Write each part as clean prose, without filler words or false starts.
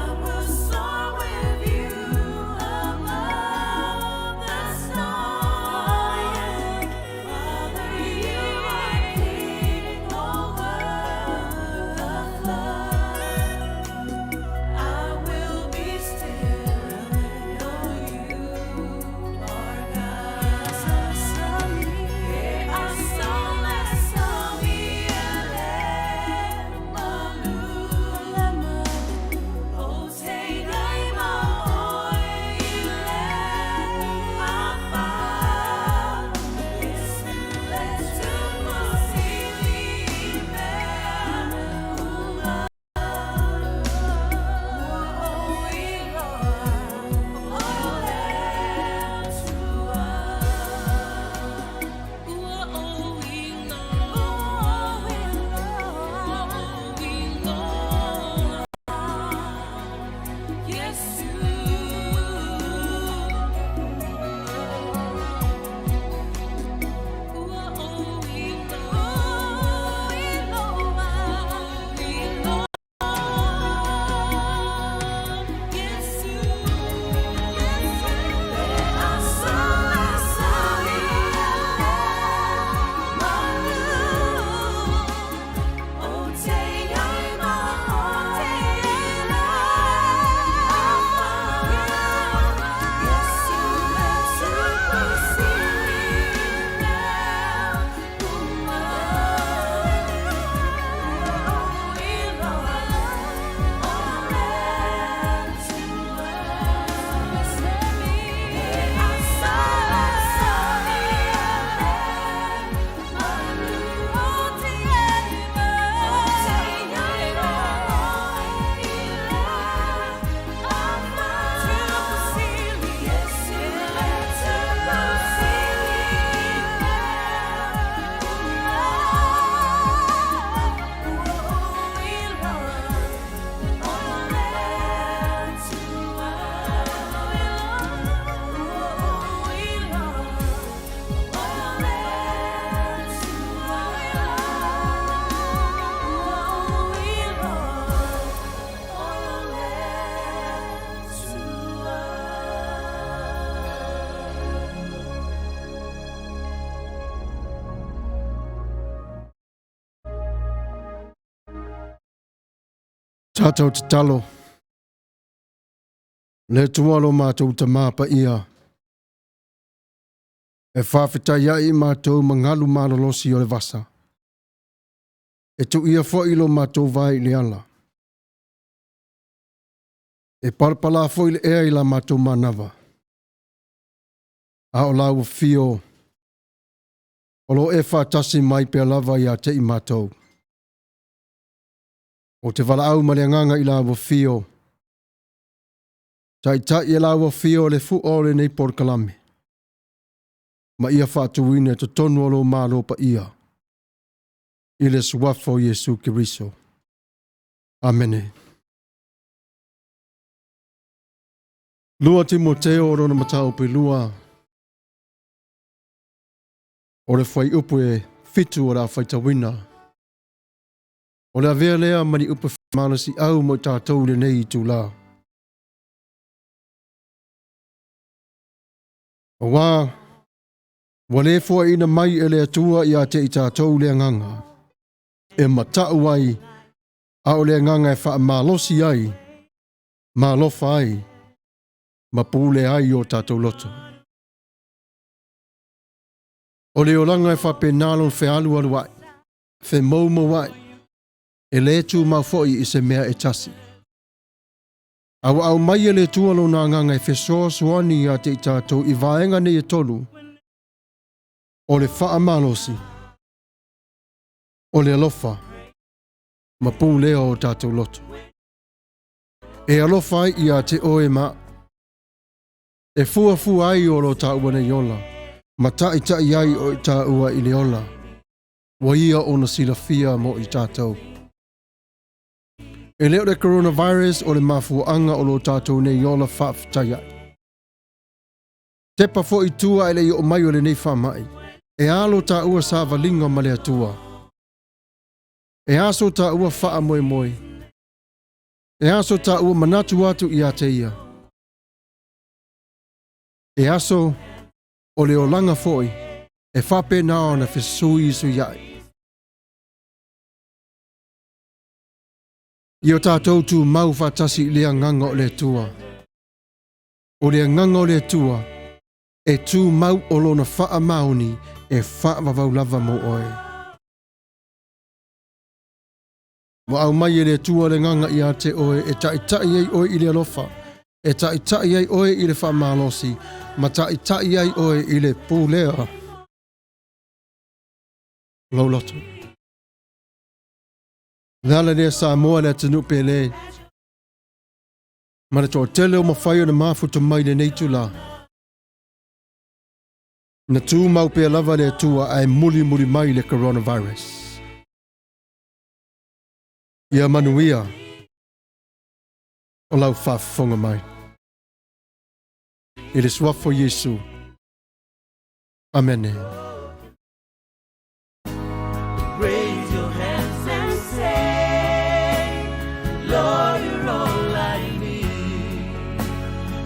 I will soar with you. Tatou tatalo. Le Atua lo matou Tamā paia, e faafetai ai i matou ma galu malolosi o le vasa. E tuia foi lo matou vae i le ala. E palapala foi le ea i la matou manava. A o lau afio o lo o e faatasi mai pea lava ia te i matou. Ou te valaau ma le agaga i lau afio, taitai e lau afio le fua o lenei polokalame, ma ia faatuina i totonu o lou Malo paia, i le suafa o Iesu Keriso. Amene. 2 Timoteo lona mataupu e 2, o le fuaiupu e 7 o le a faitauina. O le avea lea ma ni upu malosiau mo i tatou i lenei itula. Aua ua le foaiina mai e le Atua ia te i tatou le agaga e matau ai, a o le agaga e faamalosi ai, malofa ai, ma pule ai o tatou loto. O le olaga e faapena lona fealualuai, femoumouai, e le tumau foi i se mea e tasi. A ua aumai e le Atua lona agaga e fesoasoani ia te i tatou i vaega nei e tolu, o le faamalosi, o le alofa, ma pulea o tatou loto. E alofa ai ia te oe ma e fuafua ai o lo taua nei ola, ma taʻitaʻi ai o i taua i le ola, ua ia ona silafia mo i tatou. E le o le coronavirus o le mafuaanga o lo tatou nei ola faafetai ai. Tepa foi tua e le i oo mai o lenei faamai, e alo taua savaliga ma le Atua. E aso taua faamoemoe. E aso taua manatu atu ia te ia. E aso o le olaga foi e faapena ona fesuisuiai. Ia o tatou tumau faatasi i le agaga o le Atua. O le agaga o le Atua e tumau o lona faamaoni e faavavau lava mo oe. Ua aumai e le Atua le agaga ia te oe e taʻitaʻi ai oe i le alofa, e taʻitaʻi ai oe i le faamalosi, ma taʻitaʻi ai oe i le pulea lou loto. Le ala lea Samoa le atunuu pele, ma le toatele o mafai ona mafuta mai lenei itula. Na tumau pea lava le Atua ae mulimuli mai le coronavirus. Ia manuia o lau faafofoga mai. I le suafa o Iesu. Amene. Raise your hands and say, Lord, you're all I need.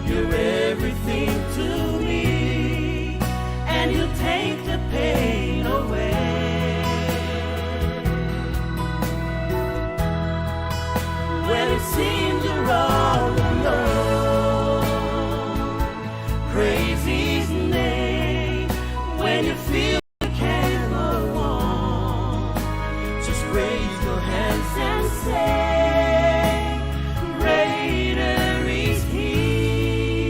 You're everything to me, and you take the pain away. When it seems you're all alone, praise His name. When you feel you can't go on, just raise your hands and say, Greater is He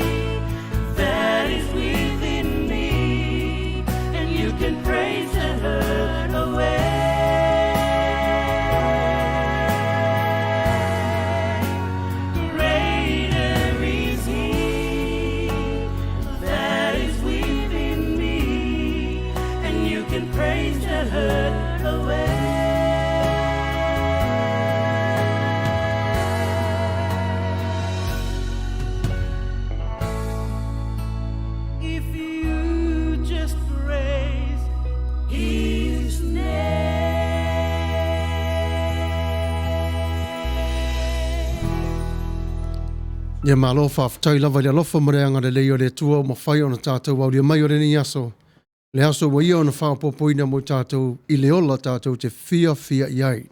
that is within me, and you can praise the hurt away. Greater is He that is within me, and you can praise the hurt away. If you just praise His name. Ia malo faafetai lava i le alofa ma le agalelei o le Atua ua mafai ona tatou aulia mai o lenei aso, le aso ua ia ona faaopoopoina mo i tatou i le ola tatou te fiafia i ai.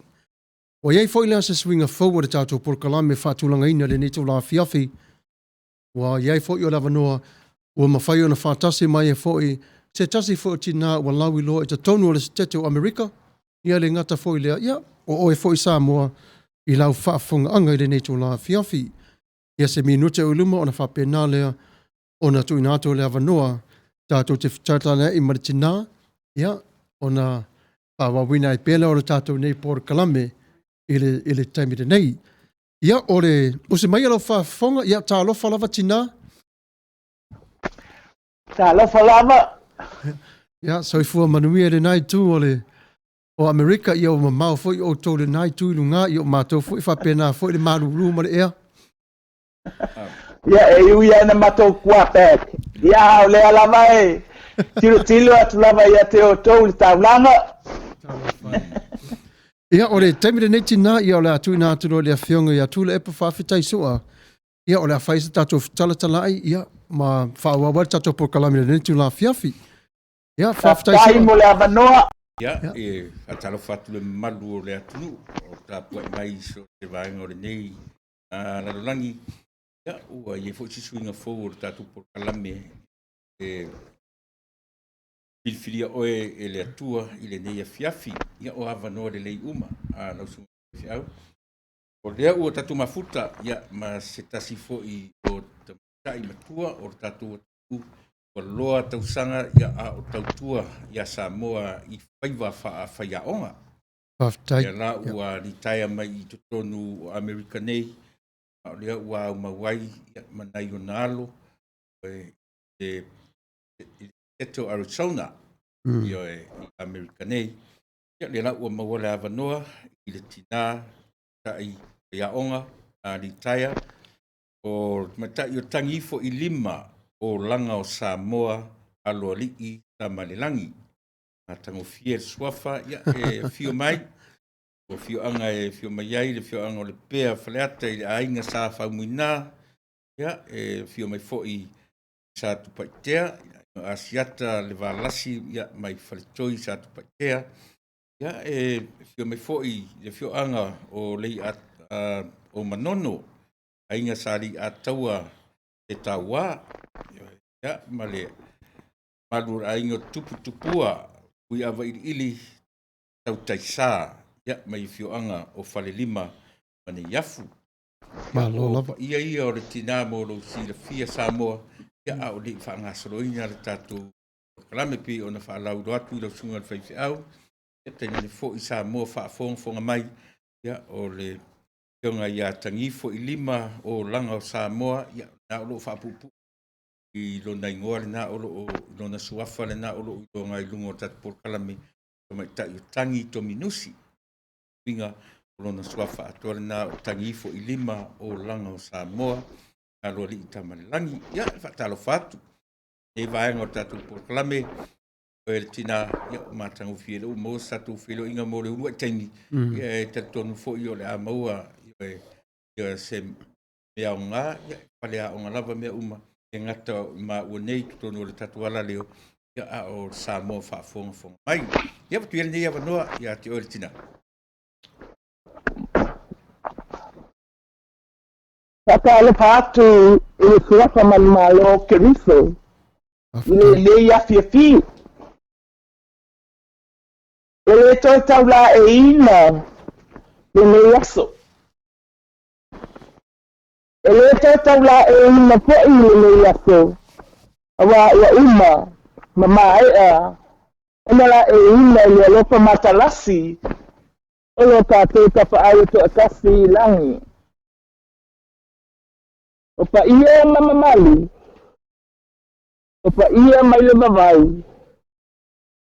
Ua i ai foi la se suiga fou o le tatou polokalame faatulagaina i lenei itula afiafi, ua i ai foi o le avanoa ua mafai ona faatasi mai ai foi se tasi foi o tinā ua lauiloa i totonu o le Setete o Amerika, ia le gata foi i lea, ia o oe foi Samoa i lau faafofogaaga i lenei itula afiafi. Ia se minute o i luma ona faapena lea ona tuuina atu o le avanoa tatou te fetalai ma le tinā, ia, ona faaauauina ai pea lea o le tatou nei polokalame i le taimi lenei. Ia, o le usi mai a lau faafofoga, ia talofa lava tinā. Talofa lava. Ia, soifua manuia i lena itu o le o Amerika, ia ua mamao foi outou i lena itu i luga, ia o matou foi faapena foi le malulu ma le ea. Ia, e ui lava ina matou kuapek, ia a o lea lava e tilotilo atu lava ia te outou i le taulaga. Ia, o le taimi lenei tinā, ia o le a tuuina atu loa i le Afioga ia Tuilaepa Faafetai Sua, ia o le a fai se tatou fetalatalalai, ia, ma faaauau ai le tatou polokalame i lenei itula afiafi. Ia, faafetai Faafetai mo le avanoa. Ia, e faatalofa atu le mamalu o le atunuu o tapuai mai i so o se vaega o lenei lalolagi. Ia, ua i ai foi se suiga fou o le tatou polokalame e filifilia oe e le Atua i lenei afiafi. Ia, o avanoa lelei uma a lau susuga faifeau. O lea ua tatou mafuta ia, ma se tasi foi o tamaitai matua o le tatou atunuu ua loa tausaga ia, a o tautua ia Samoa i faiva faafaiaoga. Faafetai. Ia la ua litaea mai i totonu o Amerika nei, a o lea ua aumau ai ia, ma nai ona alo e, e, i le o Arizona ia, i Amerika nei. Ia, lea la ua maua le avanoa i le tinā ta'i faiaoga a litaea o tamaitai o tagi ifo i lima o olaga o Samoa Aloalii Tamalelagi. Matagofie le suafa, ia, e afio mai. O afioaga e afio mai ai le afioaga o Lepea Faleata i le aiga Sa Faumuina, ia, e afio mai foi Sa Tupaitea, Asiata le Valasi, ia, mai Faletoi Sa Tupaitea. Ia, e afio mai foi le afioaga o Lei o Manono, aiga Sa Leiataua e Tauā, ia, ma le malu o le aiga o Tuputupua, Tuiavailiili Tautaisā, ia, mai afioaga o Falelima ma Neiafu. Malo lava. Ia ia o le tinā mo lou silafia Samoa, ia, a o le i faagasoloina le tatou polokalame pei ona faalauiloa atu i lau susuga i le faifeau, ia, tainane foi Samoa faafogafoga mai, ia, o le afioga ia Tagifo i lima o olaga o Samoa, ia, na o lo o faapuupuu i lona igoa lena o lo o i lona suafa lena o lo o iloga i luga o tatou polokalame, tamaitai o Tagi Tominusi. Uiga o lona suafa atoa lena o Tagi ifo i lima o olaga o Samoa, Aloalii Tamalelagi. Ia, e faatalofa atu nei vaega o le tatou polokalame o le tinā, ia, ua matagofie lea ua maua se tatou feiloaiga mo le uluai taimi. Ia, e talitonu foi o le a maua ia, se mea aoga, ia, e faleaoga lava mea uma, e gata o maua nei i totonu o le tatou alaleo, ia, a o Samoa faafogafoga mai. Ia, avatu ia lenei avanoa ia te oe le tinā. Faatalofa atu i le suafa manumalo o Keriso i lenei afiafi. E le toe taulaeina lenei aso. E le toe taulaeina foi lenei aso, auā ua uma ma maea ona laeina i le alofa matalasi o lo tatou Tapaau e toatasi i lagi. O paia ma mamalu, o paia mai le vavau,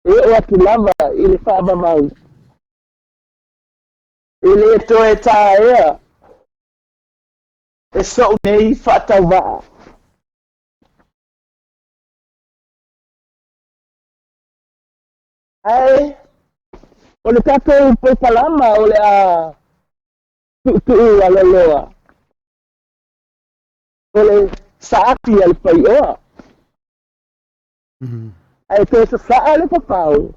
e oo atu lava i le faavavau. E le toe taea e so'u nei faatauvaa. Ae o le tatou polokalama o le a tuutuu aloloa o le saafi a le faioa. Ae toe sasaa le papau,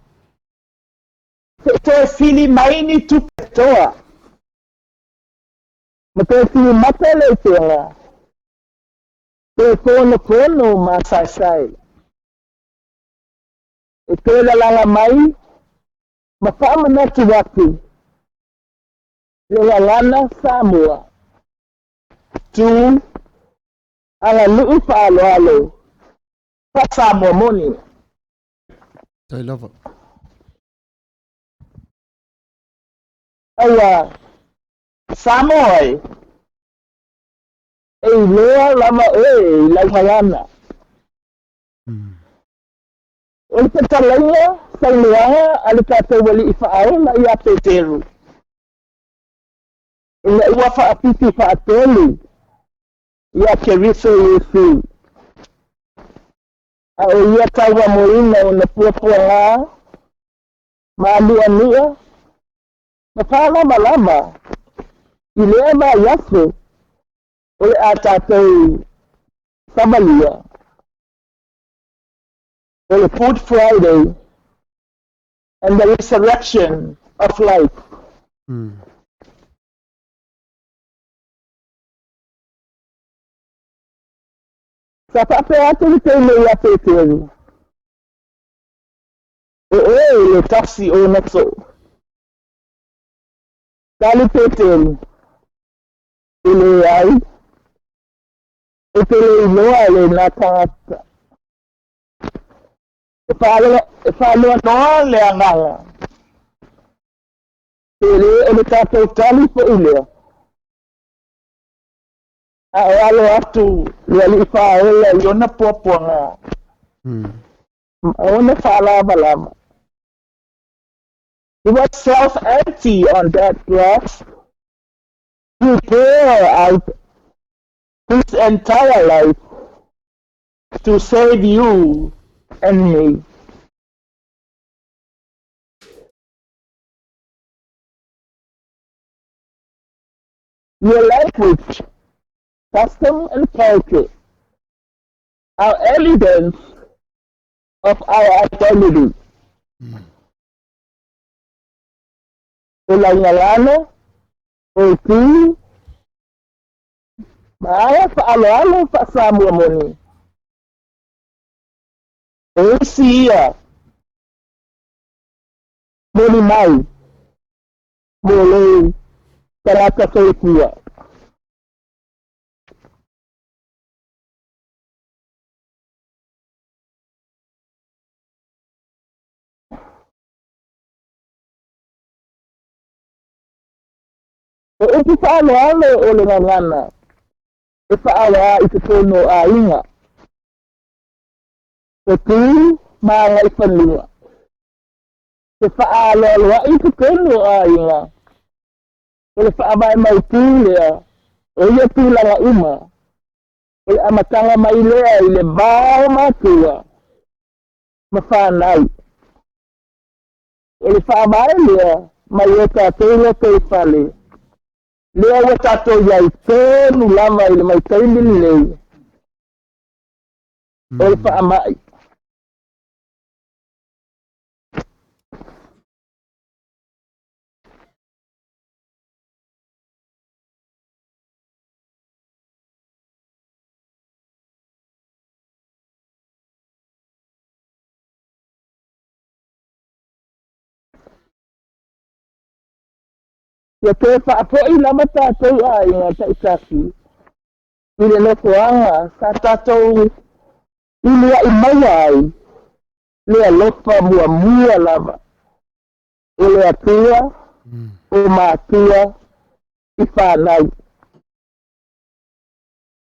se i toe fili mai ni tupe toa. Ma toe timata le upega, toe fonofono masaesae. E toe lalaga mai ma faamanatu atu le gagana Samoa, tu, aganuu faaaloalo, faa-Samoa moni. Tai lava. Aua Samoa e, e iloa lava oe i lau gagana. O le fetalaiga saunoaga a le tatou Alii Faaola ia Peteru, ina ua faapipi faatolu ia Keriso Iesu, a o ia tauamoina ona puapuaga ma anuanua ma faalamalama i lea vaiaso o le a tatou savalia, o le Good Friday and the Resurrection of Life. Sa faapea atu le teine ia Peteru, O oe le tasi o ona soo. Tali Peteru, E leai, ou te le iloa lena tagata. E faanoanoa le agaga, pe le o le tatou tali foi lea. A o alo atu le Alii Faaola i ona puapuaga ma ona faalavalava. He was self-empty on that cross. He poured out his entire life to save you and me. Your language, custom and culture are evidence of our identity. O lau gagana, o tu, ma aga faaaloalo faa-Samoa moni. O isi ia moni mai mo lou tagata soifua. O upu faaaloalo o le gagana e faaaoga i totonu o aiga. O tu ma agaifanua. Te faaaloaloaʻi i totonu o aiga. O le faavae mautū lea o ia tulaga uma, o le amataga mai lea i le va o matua ma whānau. O le faavae lea mai o tatou lotoifale, lea ua tatou i ai tonu lava i le vaitaimi lenei o le faamai. Ua toe faafoi lava tatou aiga taitasi i le nofoaga sa tatou uluai maua ai le alofa muamua lava o le Atua o matua i whanau.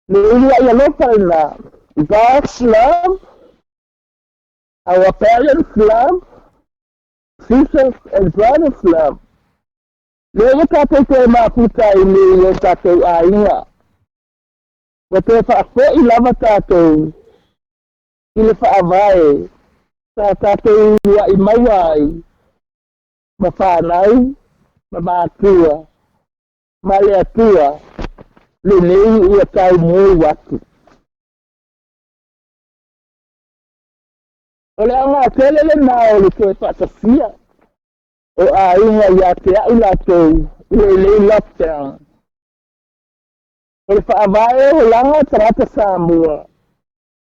Le uluai alofa lena, God's love, our parents' love, sisters and brothers' love. Lea ua tatou toe mafuta ai nei i o tatou aiga. Ua toe faafoi lava tatou i le faavae sa tatou uluai maua ai ma whanau, ma matua, ma le Atua lenei ua taumou atu. O le aoga tele lena o le toe faatasia o aiga ia te au latou i lenei lockdown. O le faavae o olaga o tagata Samoa,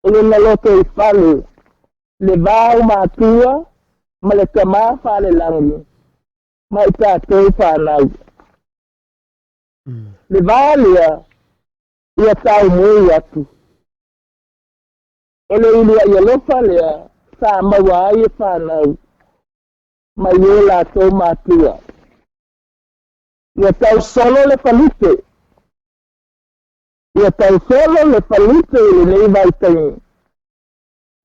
o lona lotoifale, le va o matua ma le Tama Falelagi ma i tatou fanau. Le va lea ia taumoi atu. O le uluai alofa lea sa maua ai e fanau mai o latou matua. Ia tausolo le falute. Ia tausolo le falute i lenei vaitaimi.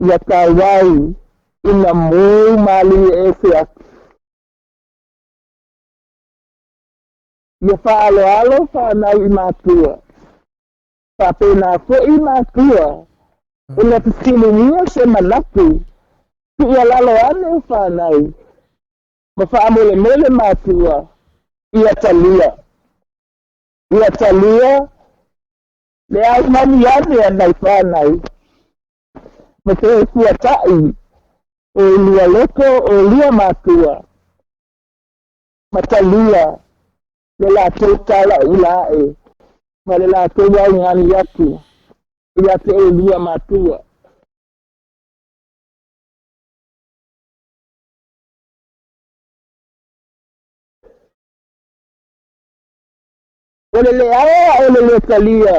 Ia tauau ina mou malie ese atu. Ia faaaloalo fanau i matua. Faapena foi matua ina fesiligia se manatu tuualalo ane o fanau ma faamolemole matua ia talia. Ia talia le aumani ane a nai fanau ma te fuata'i o lua loto o lua matua ma talia le latou talaula a'e ma le latou augani atu ia te olua matua. O le leaga o le lē talia,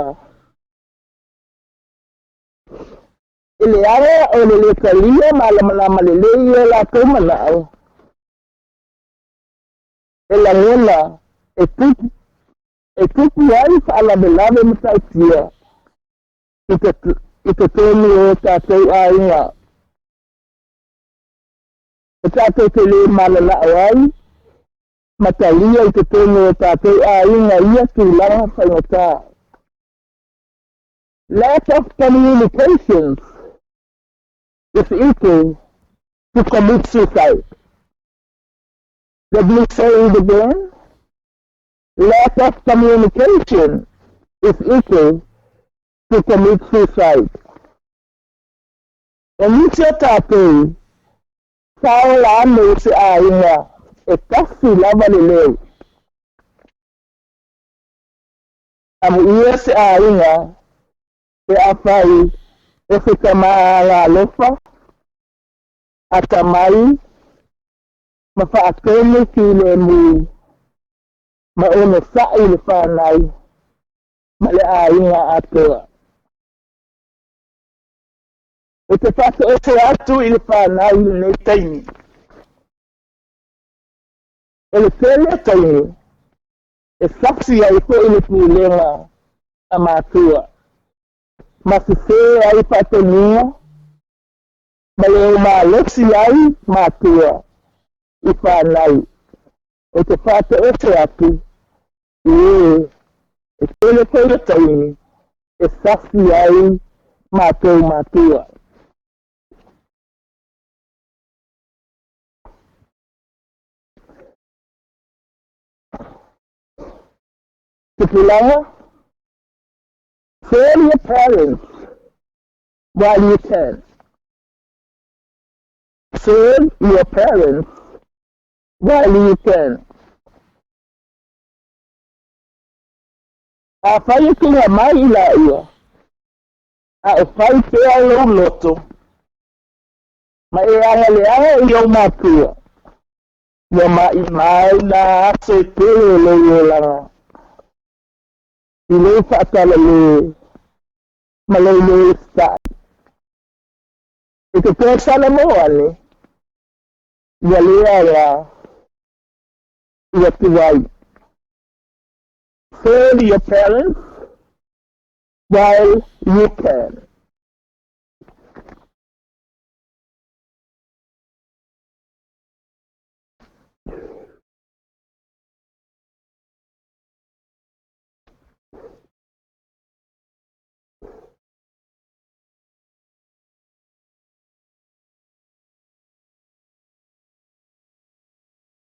e leaga o le lē talia malamalama lelei i o latou mana'o, e lagona e tupu, e tupu ai faalavelave matautia i totonu o tatou aiga. E tatou te lē malala'o ai ma talia i totonu o tatou aiga ia tulaga faigata. Lack of communications is equal to commit suicide. Let me say it again. Lack of communication is equal to commit suicide. O nisi o tatou, sa ola ane i se aiga e tasi lava le leo. Amuia se aiga pe afai o se tama agaalofa, atamai, ma faatonu filemu ma onosai le fanau ma le aiga atoa. Ou te faasoese atu i le fanau i lenei taimi. O le tele o taimi, e sasi ai foi le pulega a matua, ma sesē ai faatonuga ma le o malosi ai matua i fanau. Ou te faatoese atu i ē e tele foi o taimi e sasi ai matou matua. Tupulaga, Tell your parents while you can. Serve your parents while you can. Afai e tuga mai i laia, a e fai pea lou loto, ma e agaleaga i ou matua, ua maimau nā aso e tele o lou olaga, i lou faatalale ma lou lē usitai. I te toe Salamo ane, ua le aoga, ua tuai. Serve your parents while you can.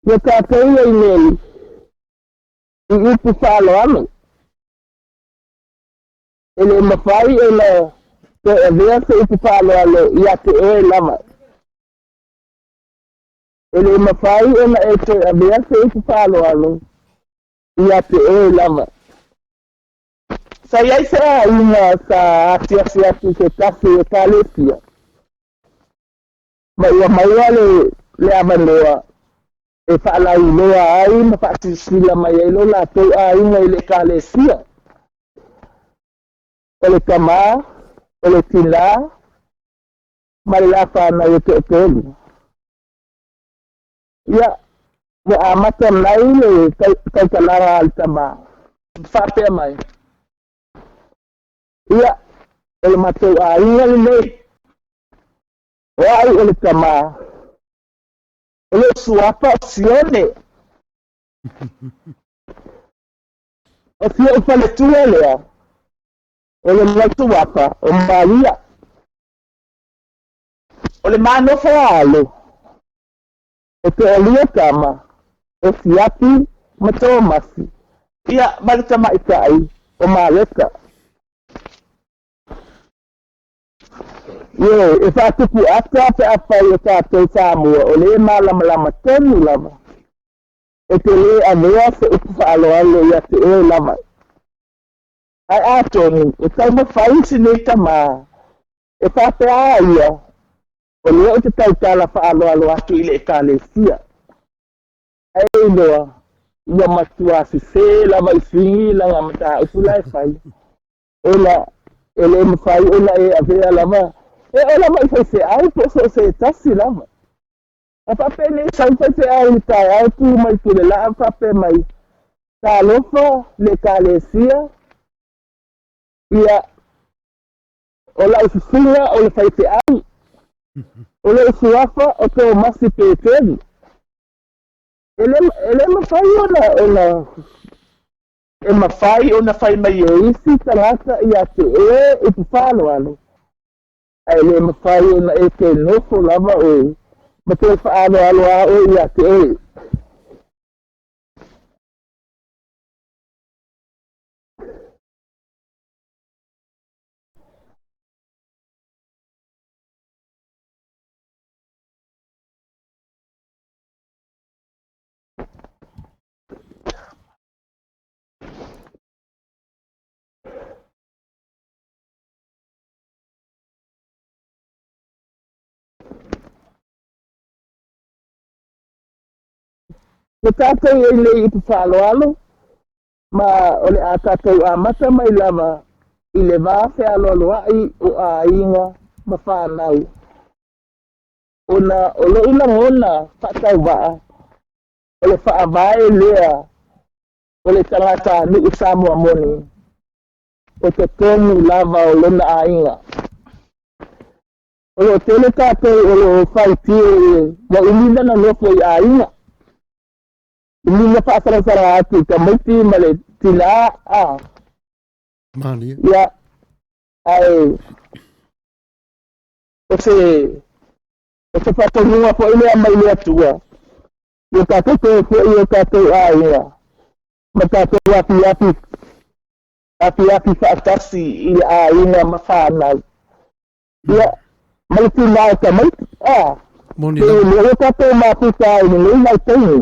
Ia tatou ai nei i upu faaaloalo, e le mafai ona toe avea se upu faaaloalo ia te oe lava. E le mafai ona e toe avea se upu faaaloalo ia te oe lava. Sa i ai se aiga sa asiasi atu i se tasi o Ekalesia, ma ua maua le, le avanoa e faalauiloa ai ma faasilasila mai ai lo latou aiga i le Ekalesia. O le tamā, o le tinā, ma le la fanau e toatolu. Ia, ua amata mai le tautalaga a le tamā, ma faapea mai, Ia, o le matou aiga lenei, o au o le tamā, o lou suafa o Sione. O si ou faletua lea, o lona suafa o Maria. O le ma nofo a alo, e toalua tama, o Siapi ma Tomasi, ia ma le tamaitai o Mareta. Ioe, e faatupu ata pe afai o tatou Samoa o lē malamalama tonu lava. E te lē avea se upu faaaloalo ia te oe lava. Ae atonu e taumafai si nei tamā e faapea a ia o lea ou te tautala faaaloalo atu i le Ekalesia. Ae iloa, ua matua sesē lava i figi lana mataupu la e fai. Ona e le mafai ona e avea lava, e oo lava i faifeau po o so o se tasi lava. A faapenei sau faifeau i le taeao tu mai Tulelaa ma faapea mai, Talofa le Ekalesia, ia, o lau susuga o le faifeau, o lou suafa o Tomasi Petelu. E le, e le mafai ona, ona, e mafai ona fai mai e isi tagata ia te oe upu faaaloalo, ae le mafai ona e toe nofo lava oe ma toe faaaloalo lava oe ia te oe. Ua tātou i ai nei upu faaaloalo, ma o le a tātou amata mai lava i le va fealoaloa'i o aiga ma whānau. Ona o lo'u lagona faatauvaa, o le faavae lea o le tagatanu'u Samoa moni, o totonu lava o lona aiga. O lo o tele tātou o lo o faitio ua umi lana nofo i aiga. Umi na faasalasala atu i tamaiti ma le tinā a. Malie. Ia, ae o se o se faatonuga foi lea mai le Atua ia tatou toe foi i o tatou aiga ma tatou afiafi afiafi faatasi i le aiga ma fanau. Ia, ma le tinā o tamaiti, a. Moni Pe lava. lea ua tatou mafuta ai i lenei vaitaimi.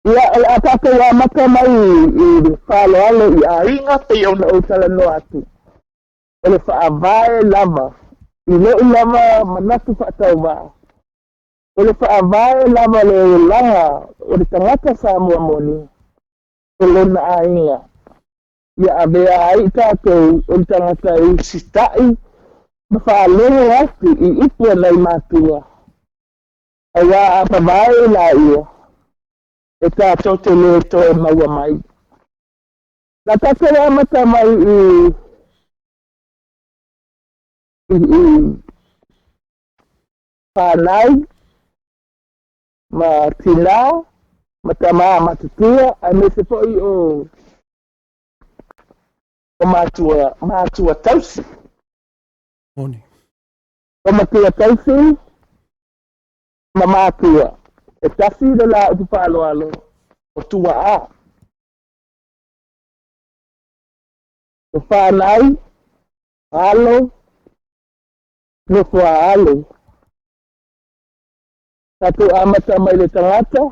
Ia, o le a tatou amata mai i le faaaloalo i aiga pei ona ou talanoa atu. O le faavae lava, i lou lava manatu faatauvaa, o le faavae lava o le olaga o le tagata Samoa moni, o lona aiga. Ia avea ai tatou o ni tagata e usitai ma faalogo atu i upu a nai matua, auā a mavae laia, e tatou te lē toe maua mai. Na tatou amata mai i, i, i whānau ma tinā ma tamā matutua aemaise foi o o matua, matua tausi. Moni. O matua tausi ma matua. E tasi le la upu faaaloalo o tua'a. O whānau, alo, nofo a alo. Tatou amata mai le tagata,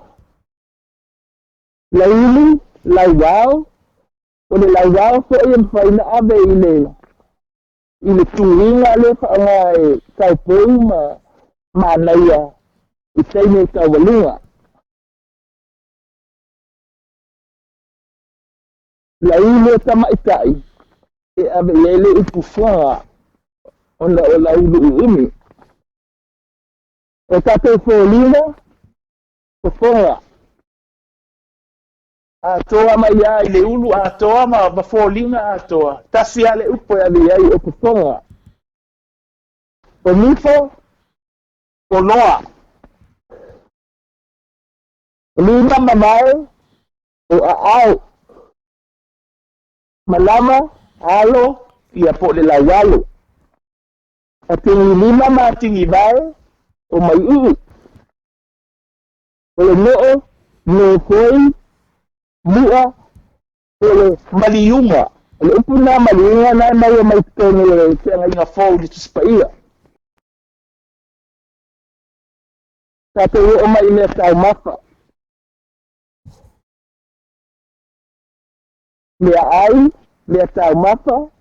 lauulu, lauao, O le lauao fo'i e mafai ona ave i le i le tuiga lea e faaaoga e taupou ma manaia i taimi o taualuga. Laulu o tamaitai e ave i ai le upu foga ona o laulu uumi. O tatou foliga, fofoga. Atoa mai lava i le ulu atoa ma, ma foliga atoa. Tasi lava le upu e ave i ai o fofoga. O nifo, o loa. O lima mamae, o aao. Malama, alo, ia po o le laualo. Atigilima ma atigivae, o maiuu. O le noo, nofoi, mu'a, po o le maliuga. O le upu lena maliuga lena e maua mai totonu o le Feagaiga Fou i le Tusi Paia. Tatou oo mai i mea taumafa. Meaai, mea taumafa,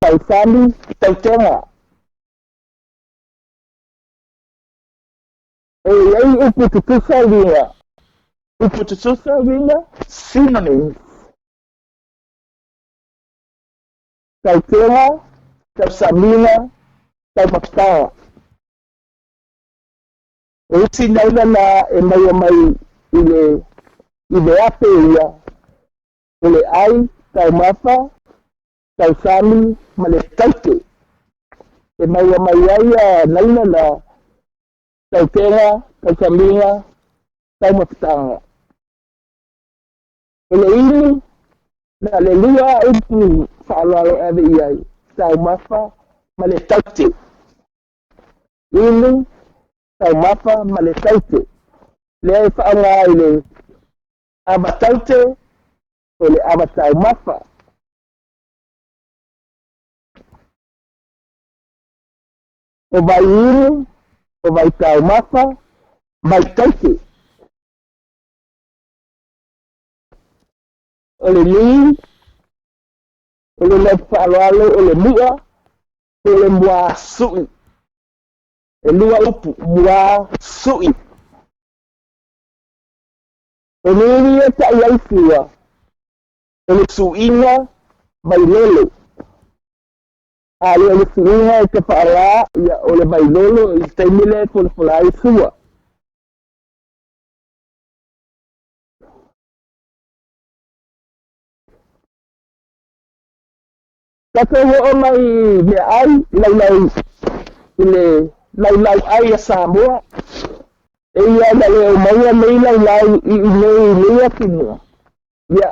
tausami, tautega. E i ai upu tutusa uiga. Upu tutusa uiga, synonyms. Tautega, tausamiga, taumafataga. O isi nauna na e maua mai i le i le ape ia, o le ʻai, taumafa, tausami ma le taute. E maua mai ai ia nauna na, tautega, tausamiga, taumafataga. O le inu, na le lua upu faaaloalo e ave i ai, taumafa ma le taute. Inu, taumafa ma le taute. Lea e faaaoga i le ava taute o le ava taumafa. O vai inu, o vai taumafa, vai taute. O le niu, o le lau faaaloalo, o le mu'a, o le muasu'i. E lua upu, muasu'i. O niu ia e ta'i ai fua, o le suiga vailolo. A le o le suiga e tafaala, ia o le vailolo i le taimi lea e folafola ai fua. Tatou oo mai i meaai laulau i le laulau ai a Samoa. Eia na le o maua nei laulau i inei i nei atunuu, ia,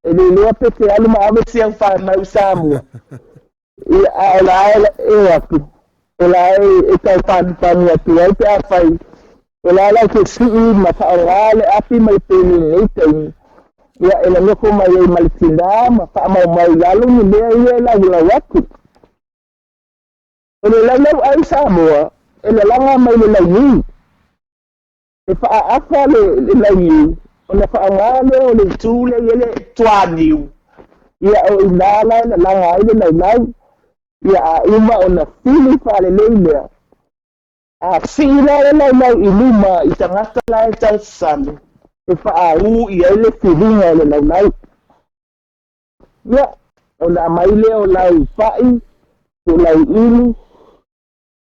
e le iloa pe te alu ma ave si au fanau i Samoa. Ia, a o la e e atu, o la e e tau panupanu atu ai pe afai o la e latou te sii ma faaaoga le api ma le peni i lenei taimi, ia, e nonofo mai ai ma le tinā ma faamaumau i lalo ni mea ia e laulau atu. O le laulau ai Samoa, e lalaga mai le launiu. E faaaafa le launiu ona faaaoga lea o le itu lea i ai le tuaniu, ia o i ina la e lalaga ai le laulau. Ia a uma ona fili faalelei lea, a sii la le laulau i luma i tagata la e tausami e faaū i ai le filiga o le laulau. Ia, ona aumai lea o lau fa'i po o lau ulu,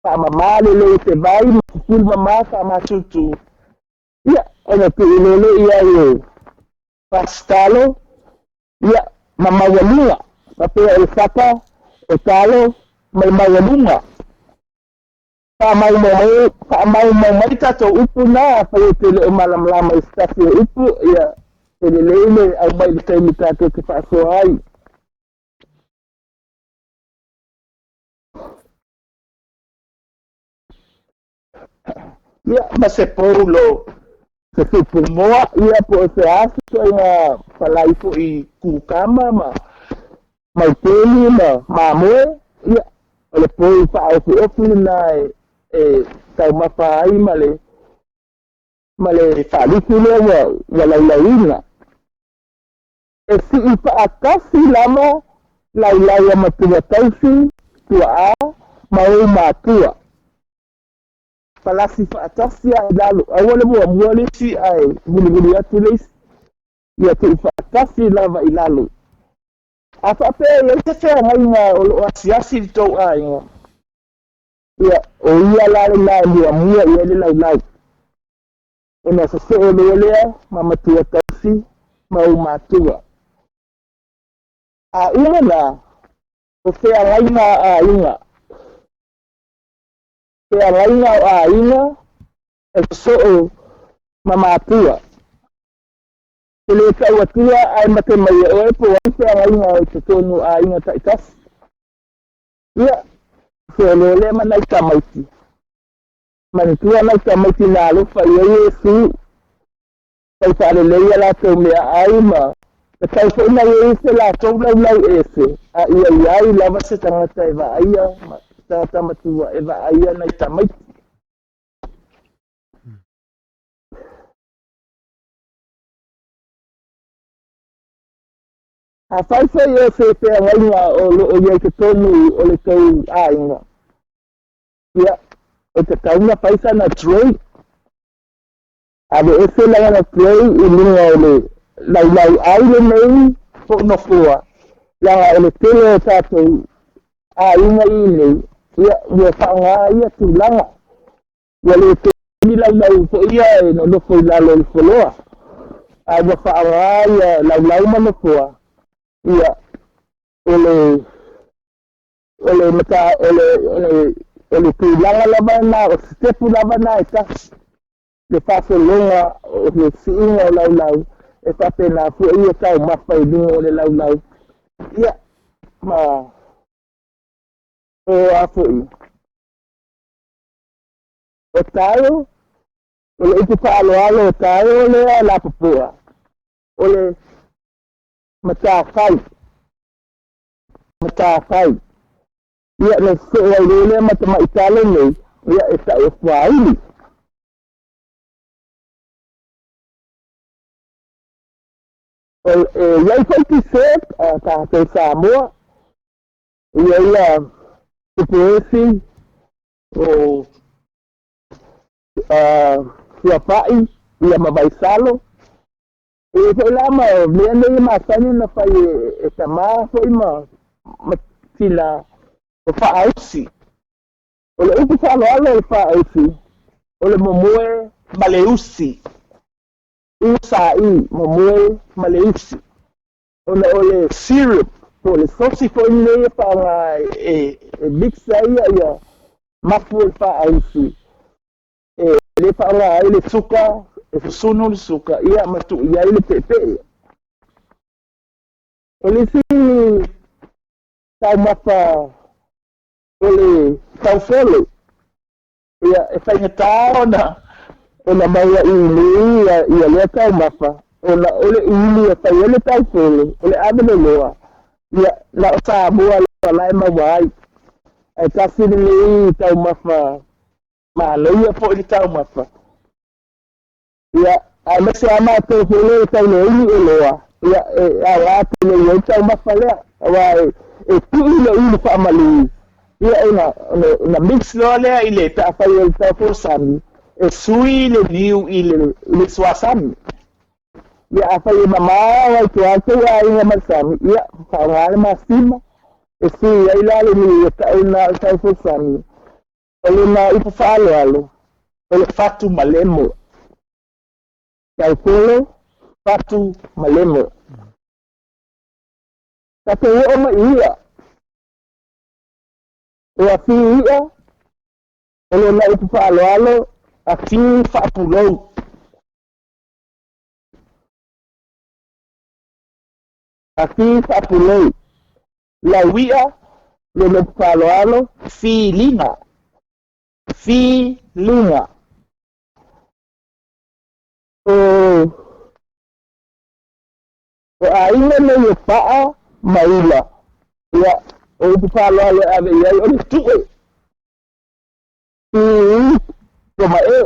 faamama lelei i te vai ma fufulu mama faamatutu. Ia, ona tuu loa lea i ai e fasitalo, ia, ma maualuga, faapea o le fata, o talo ma le maualuga. Faamaumau faamaumau mai tatou upu na, afai e te le o malamalama i se tasi o upu, ia, e lelei le aumai i le taimi tatou te faasoa ai. Ia, ma se poulo, se supu moa, ia po o se a se ituaiga palai foi kukama ma maukeni ma mamoe, ia, o le pou faaofiofi lena e, e taumafa ai ma le, ma le faalusi lea ua, ua laulauina. E sii faatasi lava laulau a matua tausi, tuaa ma ou matua. Palasi faatasi lava i lalo, aua le muamua le isi ae mulimuli atu le isi. Ia tuu faatasi lava i lalo. A faapea e i ai se feagaiga o lo o asiasi i le tou aiga, ia, o ia la lena e muamua i ai le laulau. Ona sosoo loa lea ma matua tausi ma ou matua. A uma na, o feagaiga a aiga. Feagaiga o aiga e sosoo ma matua. Te le tau atua ae mate mai e oe po o ai feagaiga o i totonu o aiga taitasi. Ia, sosoo loa lea ma nai tamaiti. Manatua nai tamaiti na alofa i ai Iesu, tau faalelei a latou meaai ma tatau foi na i ai se latou laulau ese, a ia i ai lava se tagata e vaaia ma se tagata matua e vaaia nai tamaiti. Afai foi o se feagaiga o lo o i ai totonu o le tou aiga, Ia, e tatau ona fai sana tray. Aveese lana tray i luga o le laulau ai lenei po o nofoa, leaga o le tele o tatou aiga i inei, ia, ua faaaoga ia tulaga. Ua le toe ni laulau foi ia e nonofo i lalo o le foloa, a ua faaaoga ia laulau ma nofoa, ia, o le O le mata, o le, o le, o le tulaga lava lena, o sitepu lava na e tasi, le faasologa o le siiga o laulau, e faapena foi ia taumafa i luga o le laulau. Ia, ma o a foi, o taeo, o le upu faaaloalo o taeo lea lapopoa, o le matafai. Matafai. Ia, na sosoo ai loa lea ma tamaitalo nei, ia, e tau o fuauli. O, e i ai foi dessert a tatou Samoa, e i ai a tupuesi, o fuafa'i, ia ma vaisalo. E i ai foi la ma mea nei e masani ona fai e tama foi ma tina o faaausi. O le upu faaaloalo o le faaausi, o le momoe ma le usi. U sa i, momoe ma le usi. Ona o le syrup po o le sosi foi lenei e faaaoga e mix ai ia mafu o le faaausi. E le faaaoga ai le suka, e susunu le suka, ia ma tuu i ai le peepee. O le isi taumafa o le taufolo, ia e faigata ona ona maua i inei ia, ia lea taumafa, ona o le ulu e fai ai le taufolo, o le aveloloa, ia na o Samoa lava la e maua ai. Ae tasi lenei taumafa Manaia foi le taumafa. Ia, aemaise lava matou foi lea e tau loili oloa, ia, e aoga tele i ai le taumafa lea, aua e, e tuu le ulu faamalu, ia, ona, ona, ona mix loa lea i le, pe afai o le taufuasami, e sui le niu i le, i le suasami. Ia, afai e mamao ai tua atu aiga ma le sami, ia, faaaoga le masima, e sui ai la le niu e tau na o le taufuasami. O lona upu faaaloalo, o le fatu malemo. Taupolo, fatu malemo. Tatou oo mai i i'a. O afi i'a, o lona upu faaaloalo, afi faapulou. Afi faapulou. Lau i'a, lona upu faaaloalo, filiga, filiga. O, o aiga nei o Pa'a ma Ula, ia, o upu faaaloalo e ave i ai o le tu'e, i koma e.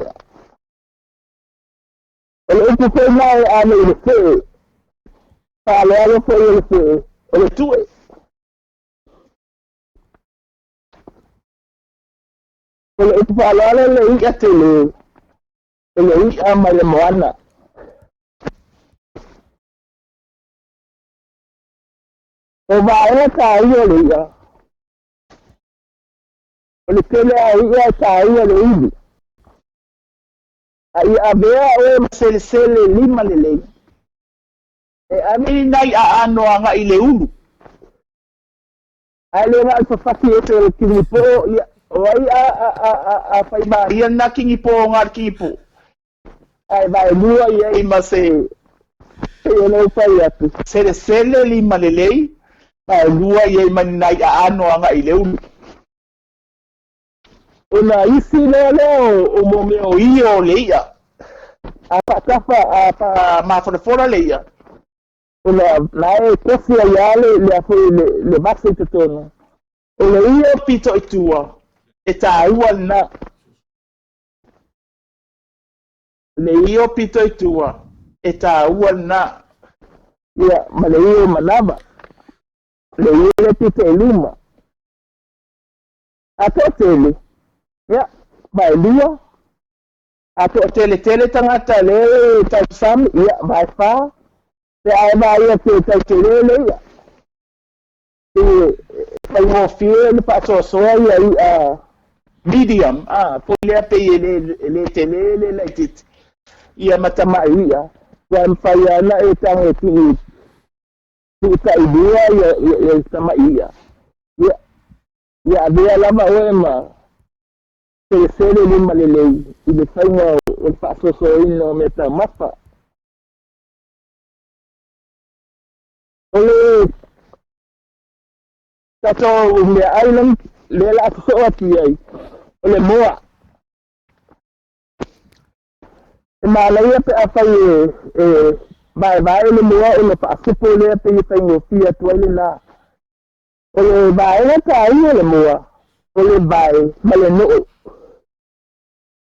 O le upu foi na e ave i le fe'e. Faaaloalo foi o le o le tu'e. O le upu faaaloalo le i'a tele, o le i'a mai le moana. O vaega taua o le i'a, o le tele a i'a e taua le ivi. A ia avea oe ma selesele lima lelei, e ave i nai aano agai i le ulu. Ae le na o le fafati ese o le kinipoo, ia, o ai a, a, a, a, a fai maia lena kinipoo na le kinipoo. Ae vaelua i ai ma se, pei ona ou fai atu, selesele lima lelei, vaelua i ai ma ni nai aano agai i le ulu. Ona isi loa lea o mo mea o io o le i'a. A faatafa, a faamafonafola le i'a, ona la e tofi ai lava le, le, foi, le, le vase i totonu. O le io pito i tua, e tāua lena. Le io pito i tua, e tāua lena. Ia, ma le io manava. Le io le pito i luma. A toatele, ia, vaelua. A toateletele tagata lea e tausami, ia, vaefa. Pe a e vaai atu e tau tele le i'a, e faigofie le faasoasoa ia i'a medium, a, foi lea pei e le, e le tele le laitiiti, ia ma tamai i'a, ua e mafai lava ona e tago e tuu tuu tailua ia, ia, ia tamai i'a. Ia, ia avea lava oe ma selesele lima lelei i le faiga o le faasoasoaina o mea taumafa. O le tatou meaai lea la a sosoo atu i ai, o le moa. E manaia pe afai e vaevae le moa ona faasupo lea pei e faigofie atu ai lena. O le vaega taua o le moa, o le vae ma le noo.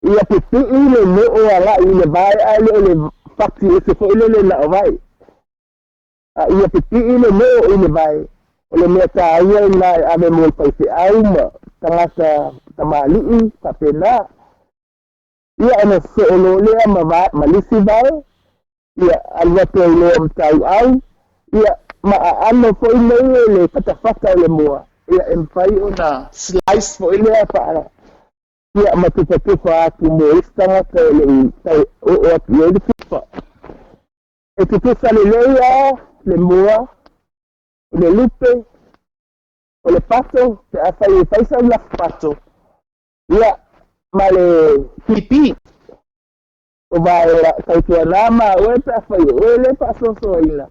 Ia pipii le noo agai i le vae ae le o le fati ese foi lele na o vae. A ia pipii le noo i le vae, o le mea taua lena e ave mo le faifeau ma tagata tamalii faapena. Ia ona sosoo loa lea ma, va, ma lisi vae, ia alu atu ai loa ma tauau, ia ma aano foi nei e le fatafata o le moa, ia e mafai ona slice foi lea faa, ia ma tufatufa atu mo isi tagata e le i tau oo atu i ai le tufa. E tutusa lelei lava le moa, le lupe, o le pato, pe afai e fai sau lafu pato, ia, ma le pipi. O vaea tautuana ma oe pe afai o oe le faasoasoaina,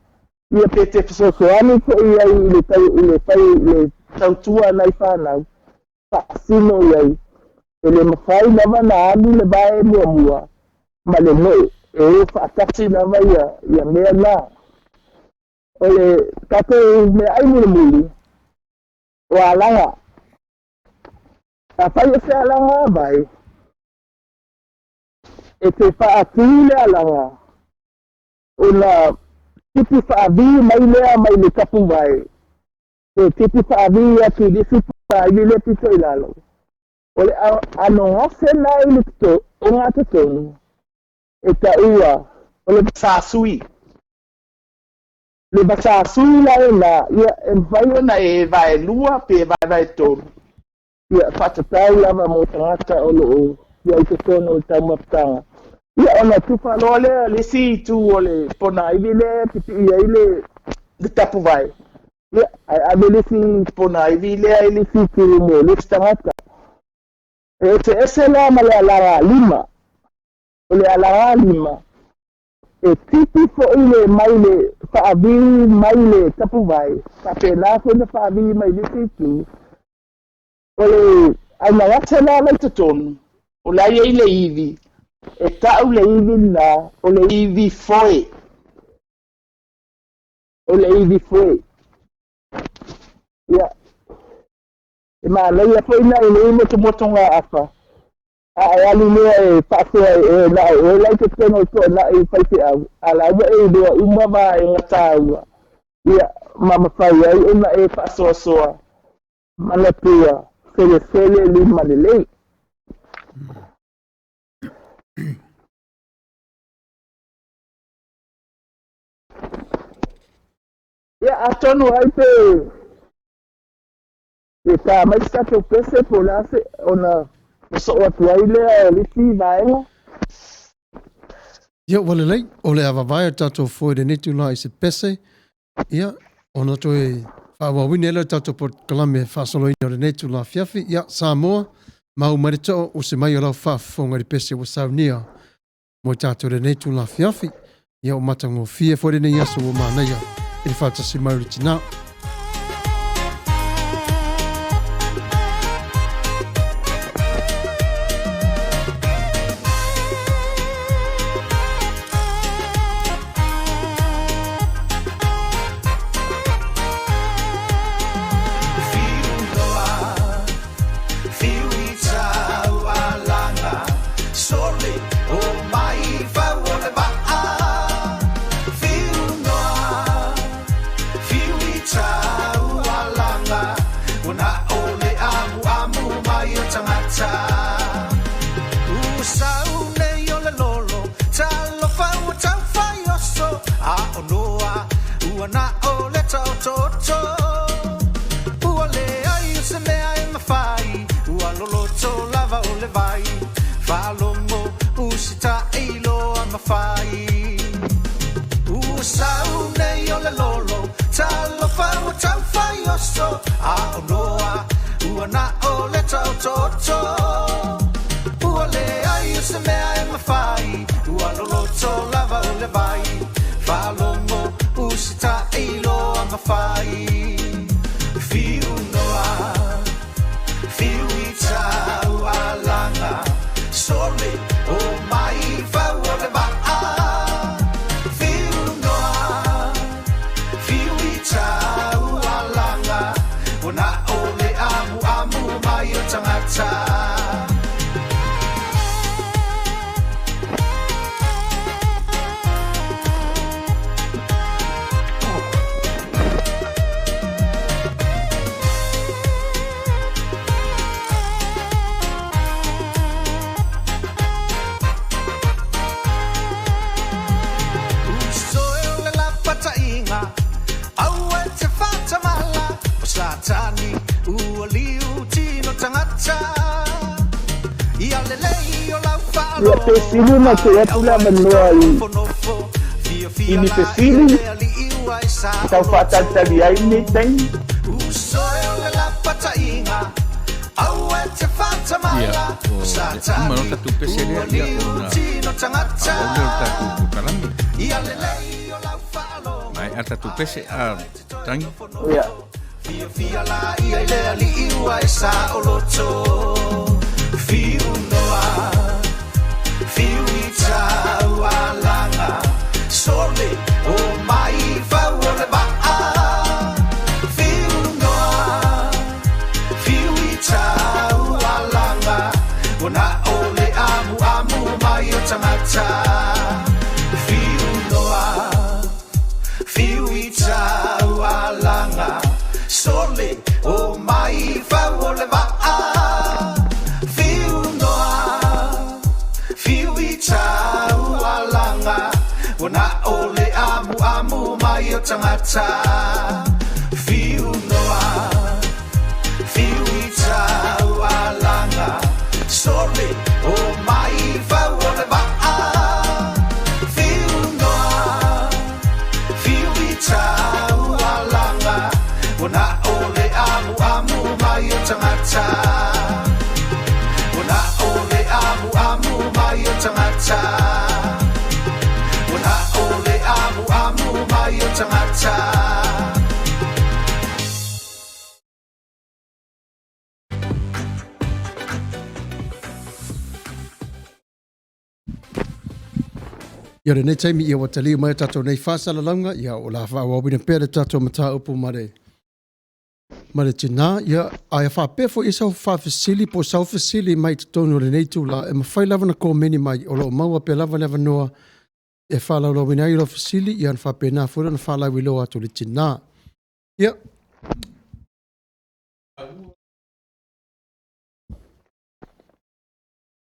ia pe te fesoasoani foi i ai i le tau, i le fai, i le tautua a nai fanau, faasino i ai. E le mafai lava ona alu le vae muamua ma le moe, e o faatasi lava ia, ia mea na. O le tatou meaai mulimuli, o alaga. Afai o se alaga a vae, e te faatū le alaga, ona tipi faavī mai lea mai le tapuvae, e tipi faavī atu i le isi pāivi le pito i lalo. O le ano gase la i le ogatotonu, e taua o le vasasui. Le vasasui la lena, ia, e mafai ona e vaelua pe vaevaetolu. Ia, faatatau lava mo tagata o lo o i ai i totonu o le taumafataga. Ia, ona tufa loa lea le isi itu o le ponaivi lea e pipii ai le, le tapuvae. Ia, ae ave le isi ponaivi lea i le isi itu mo le isi tagata. E eseese la ma le alaga lima. O le alaga lima, e tipi foi le mai le faavi mai le tapuvae, faapena foi na faavi mai le isi itu. O le augagase la la i totonu, o la e i ai le ivi, e tau le ivi lena o le ivi foe. O le ivi foe. Ia, e manaia foi na i nei motomotoga afa, a e alu lea e faasoa e oe na o oe la i totonu o le toanai faifeau, a la ua e iloa uma vaega taua. Ia, ma mafai ai ona e faasoasoa manatua felefele lima lelei. Ia, atonu ai pe e tā mai se tatou pese po o le a se ona sosoo atu ai lea o le isi vaega. Ia, ua lelei, o le a vavae o tatou foe i lenei tulaga i se pese, ia, ona toe faaauauina ai lea o le tatou polokalame faasoloina o lenei itula afiafi. Ia, Samoa, mau mai le too, usi mai o lau faafofoga i le pese ua saunia mo i tatou i lenei itula afiafi. Ia, ua matagofie foi lenei aso ua manaia i le faatasi mai o le tina. Ia, pe sili ona tuu atu le avanoa i i ni fesili e tau faatalitali ai lenei taimi. Ia, o le uma loa tatou pese lea, ia, ona faaauau lea o le tatou polokalame. Maea tatou pese, a Tangi? Ia. Ia lenei taimi ia ua taliu mai o tatou nei faasalalauga, ia o la faaauauina pea le tatou mataupu ma le ma le tinā, ia ae faapea foi i sau faafesili po o sau fesili mai totonu o lenei itula e mafai lava ona komeni mai o lo o maua pea lava le avanoa. e faalaulauina ai lau fesili, ia ona faapena foi lea ona faalauiloa atu i le tinā. Ia.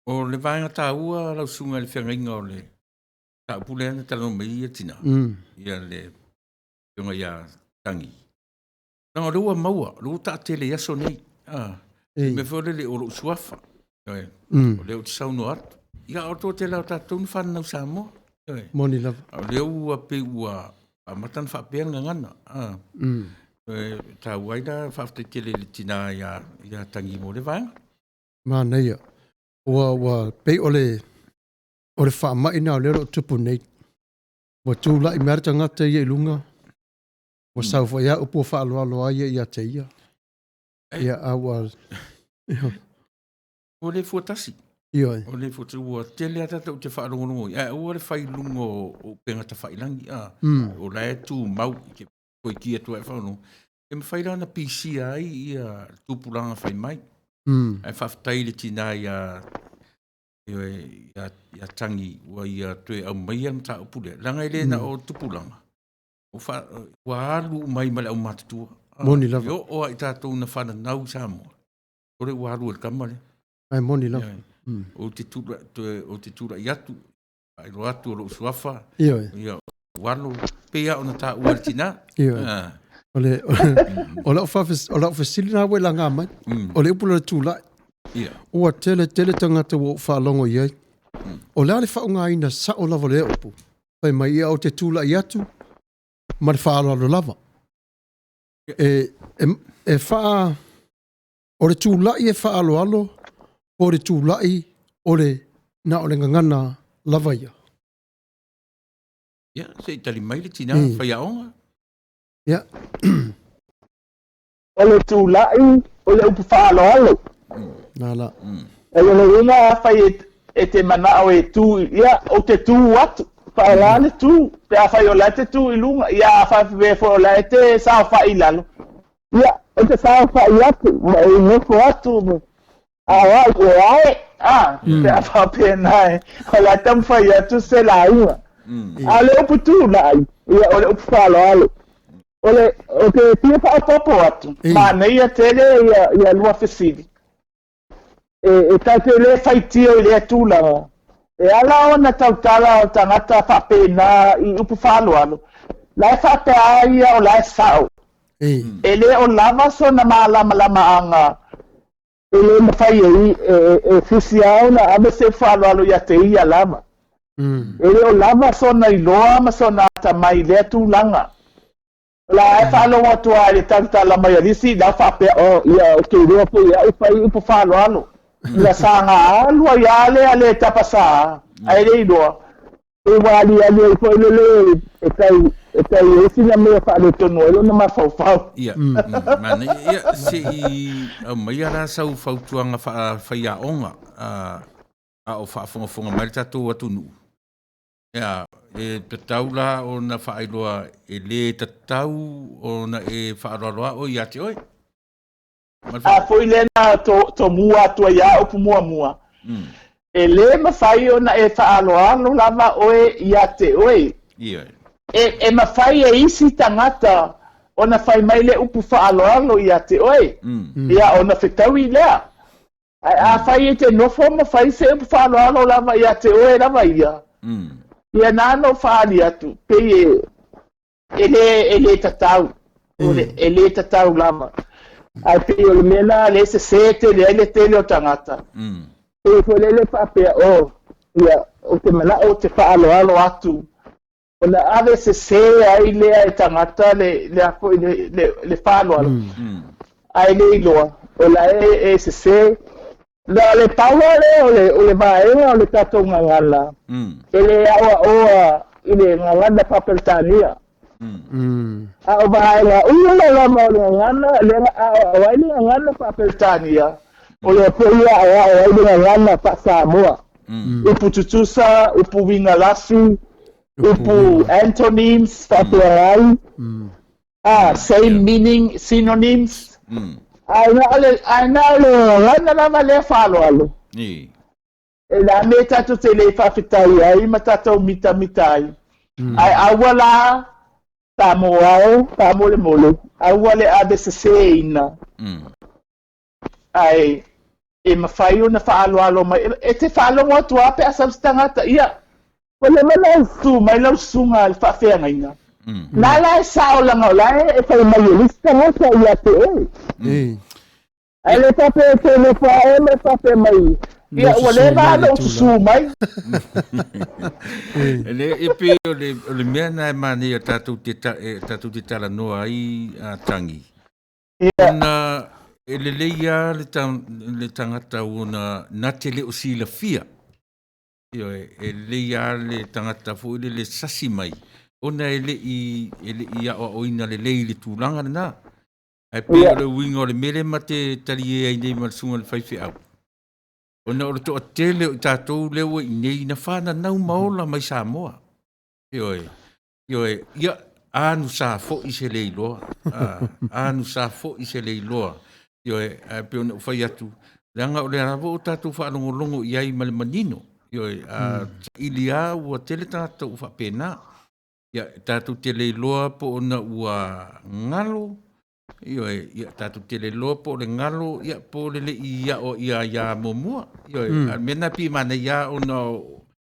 O le vaega taua lau susuga i le feagaiga o le mataupu lea na talanoa mai ai ia tinā, ia le afioga ia Tagi. Leaga o lea ua maua, o lea ua taatele i aso nei. Ah, mea foi lele o lou suafa. Ioe. O lea ou te saunoa atu. Ia, o le toatele lava o tatou na fananau Samoa. Ioe. Moni lava. A o lea ua pei ua amata ona faapea le gagana. Ah. E taua ai la faafetai tele i le tinā ia, ia Tagi mo le vaega. Manaia. Ua, ua pei o le, o le faamai lena o lea o lo o tupu nei. Ua tulai mai lava le tagata ia i luga, ua sau foi lava upu ua faaaloalo ai ia ia te ia. Ia, a ua... Ua le fua tasi. Ioe. Ua le fua tasi. Ua tele lava tatou te faalogologo i ai, ae aua le fai i luga o upega tafailangi, a. O la e tumau i te koiki atu ai faalogo. E mafai la ona pisia ai ia tupulaga fai mai. Ae faafetai i le tinā ia Ioe, ia, ia Tangi ua ia toe aumaia le mataupu lea. Leaga e le na o tupulaga, ua, fa, ua alu uma ai ma le aumatutua. Moni lava. E oo lava i tatou na fananau i Samoa, sole ua alu e le tama lea. Ae moni lava. Ioe. Ou te tulai, toe, ou te tulai atu, faailoa atu o lou suafa, Ioe. ia, ua alu, pei lava ona taua e le tinā. Ioe. Ah. O le, o lau faafes, o lau fesili lena ua e laga mai. O le upu lea o le tulai. Ia. Ua tele tele tagata ua ou faalogo i ai. O le a le faaaogaina sao lava o lea upu? Fai mai, ia ou te tulai atu ma le faaaloalo lava. E, e, e faa, o le tulai e faaaloalo po o le tulai o le na o le gagana lava ia? Ia, se i tali mai le tinā faiaoga. Ia. O le tulai, o le upu faaaloalo. Nā la. O lona uiga afai e te manao e tū, ia, ou te tū atu, faaaoga le tū, pe afai o la e te tū i luga, ia a faapea foi o la e te saofai i lalo, ia, ou te saofai atu, ma ou nofo atu, ma, a o au e ae, a, pe a faapena e, o le a taumafai atu se lauga. A o le upu tulai, ia, o le upu faaaloalo. O le, ou te fia faaopoopo atu, manaia tele ia, ia lua fesili. E, e tatou te le faitio i lea tulaga. E ala ona tautala o tagata faapena i upu faaaloalo, la e faapea a ia o la e sao. E le o lava sona malamalamaaga e le mafai ai e, e fusi a ona ave se upu faaaloalo ia te ia lava. E le o lava sona iloa ma sona atamai i lea tulaga. O la e faalogo atu lava i le talatala mai a le isi, la faapea, oh, ia, ou te iloa foi e au fai upu faaaloalo. Ina saga alu ai lava lea le tapasā, ae le iloa, pe ua aliali ai foi le lē e tau, e tau i ai sina mea faaletonu ai lona mafaufau. Ia, manaia. Ia, se i aumaia la sau fautuaga faafaiaoga, a o faafogafoga mai le tatou atunuu. Ia, e tatau la ona faailoa e le tatau ona e faaaloalo oe ia te oe. A foi lea na to, tomua atu ai a upu muamua. E le mafai ona e faaaloalo lava oe ia te oe. Ioe. E, e mafai e isi tagata ona fai mai le upu faaaloalo ia te oe. Ia ona fetaui lea. Ae afai e te nofo ma fai se upu faaaloalo lava ia te oe lava ia, ia na ona ou faaali atu, pei e, e le, e le tatau, o le, e le tatau lava. Ae pei o le mea lena lea e sesē tele ai le tele o tagata, pei foi lele faapea, oh, ia, ou te manao ou te faaaloalo atu ona ave sesē ai lea e tagata le, le, a foi, le, le, le faaaloalo, ae le iloa, o la e, e sesē. Na o le pau lava lea o le, o le vaega o le tatou gagana, e le aoaoa i le gagana Faa-Peretania. A o vaega uma lava o le gagana, lea na aoao ai le gagana Faa-Peretania, o lea foi e aoao ai le gagana Faa-Samoa. Upu tutusa, upu uiga lasi, upu antonyms faafeagai, ah, same meaning, synonyms. Ae na o le, ae na o le gagana lava lea faaaloalo. E le a mea tatou te le faafetai ai ma tatou mitamita ai. Ae aua la Samoa e, faamolemole, aua le ave seseina. Ae e mafai ona faaaloalo mai. E te faalogo atu lava pe a sau se tagata, ia, ua leva ona susu mai lau susuga i le faafeagaiga. La la e sao leaga o la e fai mai e le isi tagata ia te oe. Ae le faapea e te nofo ae ma faapea mai, ia ua leva lava ona ou susu mai. Le e pei o le, o le mea na e manaia tatou te, ta, e, tatou te talanoa ai a Tangi. Ia. Ona e lelei lava le, ta, le tagata ona na te le o silafia. Ioe, e lelei lava le tagata foi lele sasi mai, ona e le i, e le i aoaoina lelei i le tulaga lena. Ae pei o le uiga o le mea lea ma te talie ai nei ma le susuga i le faifeau, ona o le toatele o i tatou lea ua i inei na fananau ma ola mai Samoa. Ioe, ioe, ia, anu sa foi se le iloa, anu sa foi se le iloa. Ioe, ae pei ona ou fai atu, leaga o lea lava ua tatou faalogologo i ai ma le manino. Ioe, a saili lava ua tele tagata ua faapena. Ia, tatou te le iloa po ona ua galo, ioe, ia, tatou te le iloa po o le galo, ia, po o le le i aʻo ia iā muamua. Ioe, a o le mea lena e pei e manaia lava ona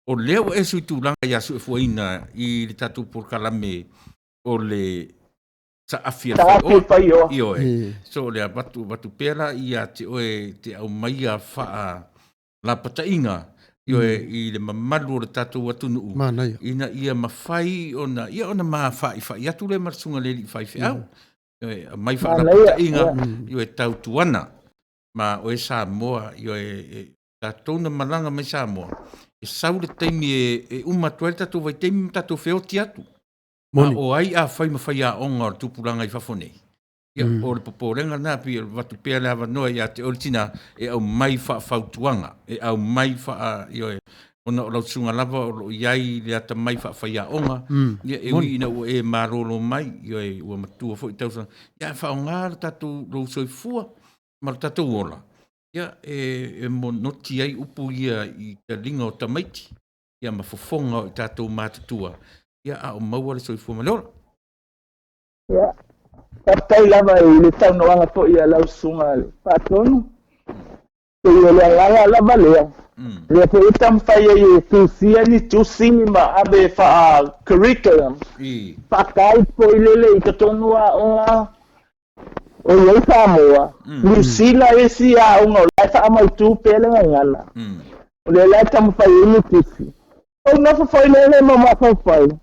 o lea ua e suitulaga iā Suefuaina i le tatou polokalame o le saafi a le Saafi faioa. Ioe. So o le avatu, avatu pea la ia te oe te aumaia faa lapataiga, ioe, i le mamalu o le tatou atunuu. Manaia. Ina ia mafai ona, ia ona mafaifai atu lea ma le susuga i le alii faifeau. Ioe, aumai faalapataiga, ioe, tautuana ma oe Samoa, ioe, e, tatou na malaga mai Samoa, e sau le taimi e, e uma atu ai le tatou vaitaimi ma tatou feoti atu. Moni. A o ai a fai ma faiaoga o le tupulaga i fafo nei? Ia, o le popolega lena, pei e avatu pea le avanoa ia te oe le tina e aumai faafautuaga, e aumai faa, ioe, ona o lau susuga lava o lo o i ai le atamai faafaiaoga, ia, e ui ina ua e malolo mai, ioe, ua matua foi tausaga, ia, ae faaaoga lo tatou, lou soifua ma lo tatou ola, ia, e, e monoti ai upu ia i taliga o tamaiti, ia, ma fofoga o i tatou matutua, ia, a o maua le soifua ma le ola. Ia, faafetai lava i le saunoaga foi a lau susuga le Faatonu. Pei o le agaga lava lea, lea foi e taumafai ai e tusia ni tusi ma ave faa-curriculum, faa-guide foi lele i totonu o aoga o i ai Samoa, Niu Sila isi aoga o la e faamautu pea le gagana. O lea la e taumafai ai ni tusi. Ou nofo foi lele ma mafaufau,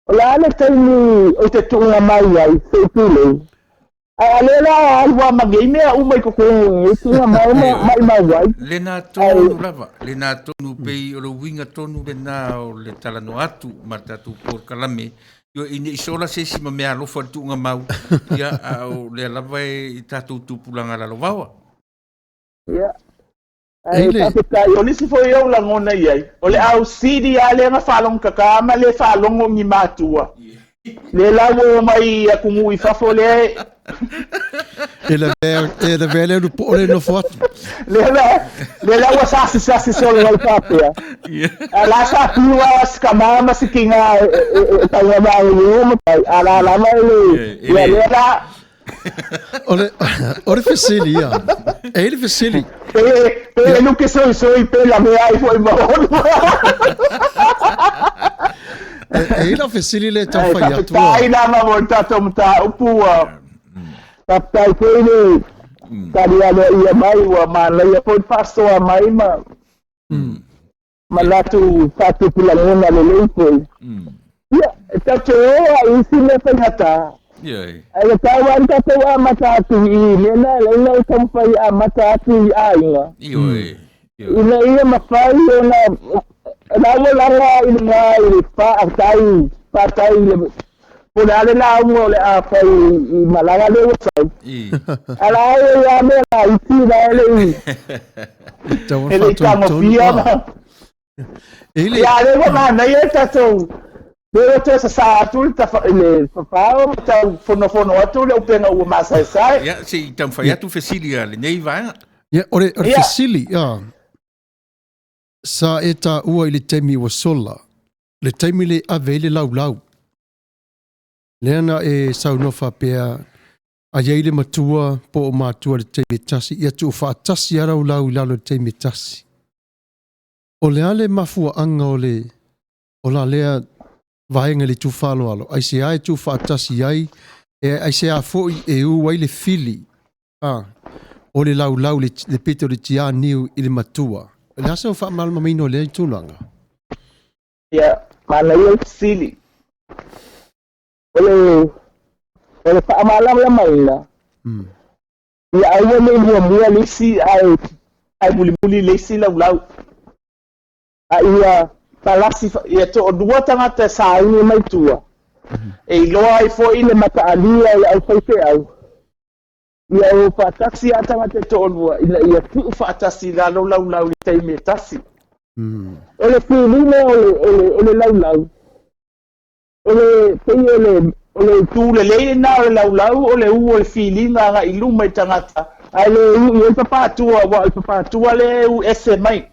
O le a le taimi ou te tuuina mai ai se i tulei? Ae a lea la alu lava ma nei mea uma i totonu i nei tuuina mai ma maimau ai. Lena tonu lava, lena tonu pei o le uiga tonu lena o le talanoa atu ma le tatou polokalame, ioe, ina i sola se isi ma meaalofa i le tuuga mau, ia, a o lea lava e i tatou tupulaga lalovaoa. Ia. Ae faafetai, o le isi foi ou lagona i ai, o le au sili lava lea na faalogotata ma le faalogo ni matua. Lea la ua omai i atunuu i fafo lea e... E lavea, e lavea le alu po o le nofo atu. Lea la, lea la ua sasisasi solo ai faapea. A la sa piu lava si tama ma si tina e, e, e, e tauga ma tai. A la lava e le, ia lea la, O le, o le fesili ia. E i le fesili. Pe, pe e luke soisoi pe lavea ai foi ma olua. E, e i lau fesili le tau fai atu. Faafetai lava mo le tatou mataupu ua faafetai foi le tali aloaia mai ua manaia foi le faasoa mai ma manatu faatupu lagona lelei foi. Ia, e tatou te o lava i isi mea faigata. Ioe. Ae ua tau lava ona tatou amata atu i i mea na e ala ai ona taumafai e amata atu i aiga. Ioe. Ioe. Ina ia mafai ona la ua laga i luga i le faatai, faatai i le po o le a le lauga o le a fai i malaga lea ua sau. I. A la e i a mea laiti la e le i Tau e le i tagofia ma E le Ia, lea ua manaia le tatou lea ua toe sasā atu le tafa i le fafao ma tau fonofono atu le upega ua masaesae. Ia, se i taumafai atu fesili a lenei vaega. Ia, o le, o le Ia. fesili, ia. Sa e taua i le taimi ua sola, le taimi le ave ai le laulau. Lea na e saunoa faapea, a i ai le matua po o matua i le taimi e tasi, ia tuufaatasi lava laulau i lalo i le taimi e tasi. O le a le mafuaaga o le o la lea vaega i le itu faaaloalo? Aisea e tuufaatasi ai? E aisea foi e u ai le fili a o le laulau i le pito i le tiāniu i le matua? O le a sau faamalamalamaina o lea tulaga? Ia, manaia le fesili. O le, o le faamalamalamaina, ia aua ne i muamua le isi ae, ae mulimuli le isi laulau. A ia palasi, ia toalua tagata e sauni mai tua, e iloa ai foi le mataalia o le aufaifeau, ia o faatasi lava tagata e toalua ina ia tuu faatasi i lalo laulau i le taimi e tasi. O le filiga o le, o le, o le laulau, o le pei o le, o le itu lelei lena o le laulau o le u o le filiga agai i luma i tagata, ae le u i ai papatua, aua o le papatua lea e u ese mai.